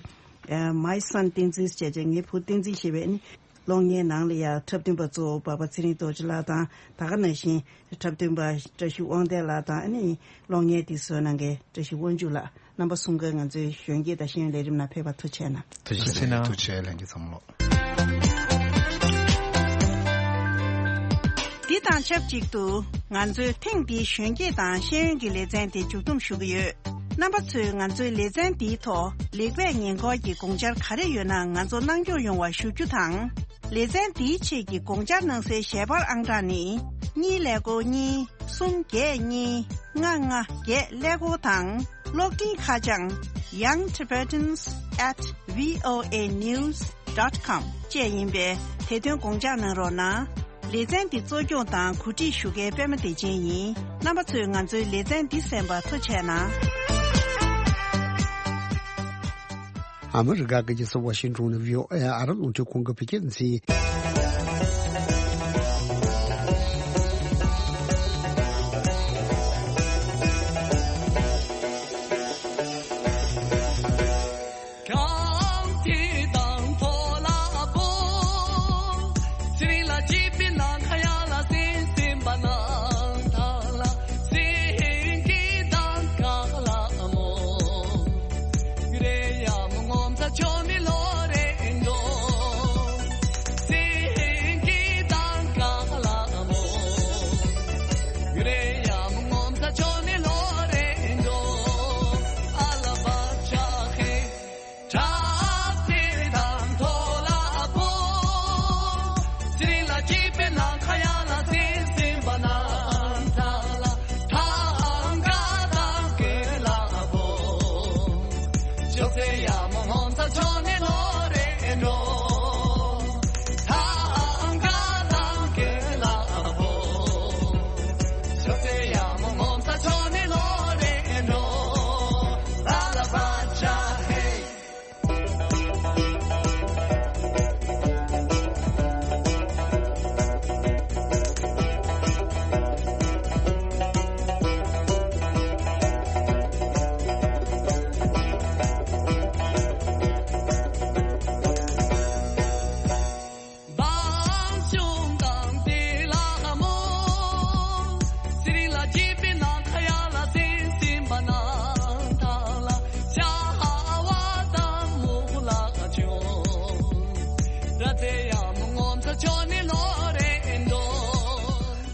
ཨ་མའི་སན་བསྟན་འཛིན་ཟེར་བྱས་ངའི་བུ་བསྟན་འཛིན་ཞེས་པའི་ཨ་ནི་གློག་བརྙན་ནང་ལ་ཡ་འཁྲབ་སྟོན་པ་གཙོ་བོ་པ་ཕ་ཚེ་རིང་རྡོ་རྗེ་ལགས་དང་། ད་ག་ནང་བཞིན་འཁྲབ་སྟོན་པ་བཀྲ་ཤིས་དབང་ལྡན་ལགས་དང་། ཨ་ནི་གློག་བརྙན་དེ་བཟོ་གནང་མཁན་བཀྲ་ཤིས་དབང་ཕྱུག་ལགས། རྣམ་པ་གསུམ་ཀ་ང་ཚོའི་གཞོན་སྐྱེས་དང་ཤེས་ཡོན་ལས་རིམ་ནང་ཕེབས་པར་ཐུགས་རྗེ་གནང་། ཐུགས་རྗེ་གནང་། ཐུགས་རྗེ་ལྷན་རྒྱས་ཚང་མ་ལོ། འདི་དང་ཆབས་ཅིག་ཏུ་ང་ཚོའི་ཐེངས་འདིའི་གཞོན་སྐྱེས་དང་ཤེས་ཡོན་གྱི་ལེ་ཚན་དེ་མཇུག་བསྡོམས་ཞུ་གི་ཡོད། རྣམ་པ་ཚོས་ང་ཚོའི་ལེ་ཚན་འདིའི་ཐོག་ལེགས་སྤེལ་ཉེས་འགོག་གི་དགོངས་འཆར་ག་རེ་ཡོད་ན་ང་ཚོར་གནང་སྐྱོང་ཡོང་བ་ཞུ་རྒྱུ་དང་། ལེ་ཚན་འདིའི་ཆེད་ཀྱི་དགོངས་འཆར་གནང་སའི་ཞལ་པར་ཨང་གྲངས་ནི། གཉིས་ཀླད་ཀོར་གཉིས། གསུམ་བརྒྱད་གཉིས། ལྔ་ལྔ་བརྒྱད་ཀླད་ཀོར་དང་། གློག་འཕྲིན་ཁ་བྱང་young tibetans at voa news dot com བཅས་ཡིན་པས་དེ་དོན་དགོངས་འཇགས་གནང་རོགས་གནང་། ལེ་ཚན་འདི་གཙོ་སྐྱོང་དང་གོ་སྒྲིག་ཞུ་མཁན་པད་མ་བདེ་ཆེན་ཡིན། རྣམ་པ་ཚོས་ང་ཚོའི་ལེ་ཚན་འདི་གསན་པར་ཐུགས་རྗེ་གནང་། ཨ་མི་རི་ཀ་གི་རྒྱལ་ས་ཝ་ཤིང་ཏོན་ནས་བྷི་ཨོ་ཨེ་ཨ་རབ་རླུང་འཕྲིན་ཁང་གི་བོད་སྐད་སྡེ་ཚན།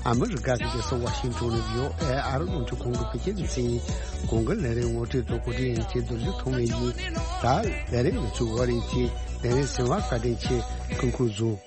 ཨ་མི་རི་ཀ་གི་རྒྱལ་ས་ཝ་ཤིང་ཊོན་ནས་བི་ཨོ་ཨེ་ཨ་རི་རླུང་འཕྲིན་ཁང་གི་བོད་སྐད་སྡེ་ཚན་ཡིན། གོང་གི་ལས་རིམ་ངོ་སྤྲོད་དང་གོ་སྒྲིག་ཡིན་གྱི་རྡོ་རྗེ་ཐོགས་མེད་ཡིན། ད་ལས་རིམ་ང་ཚོའི་བར་ཡིན་གྱི་ལས་རིམ་གསན་པར་བཀའ་དྲིན་ཆེ། སྐུ་ཁམས་བཟང་།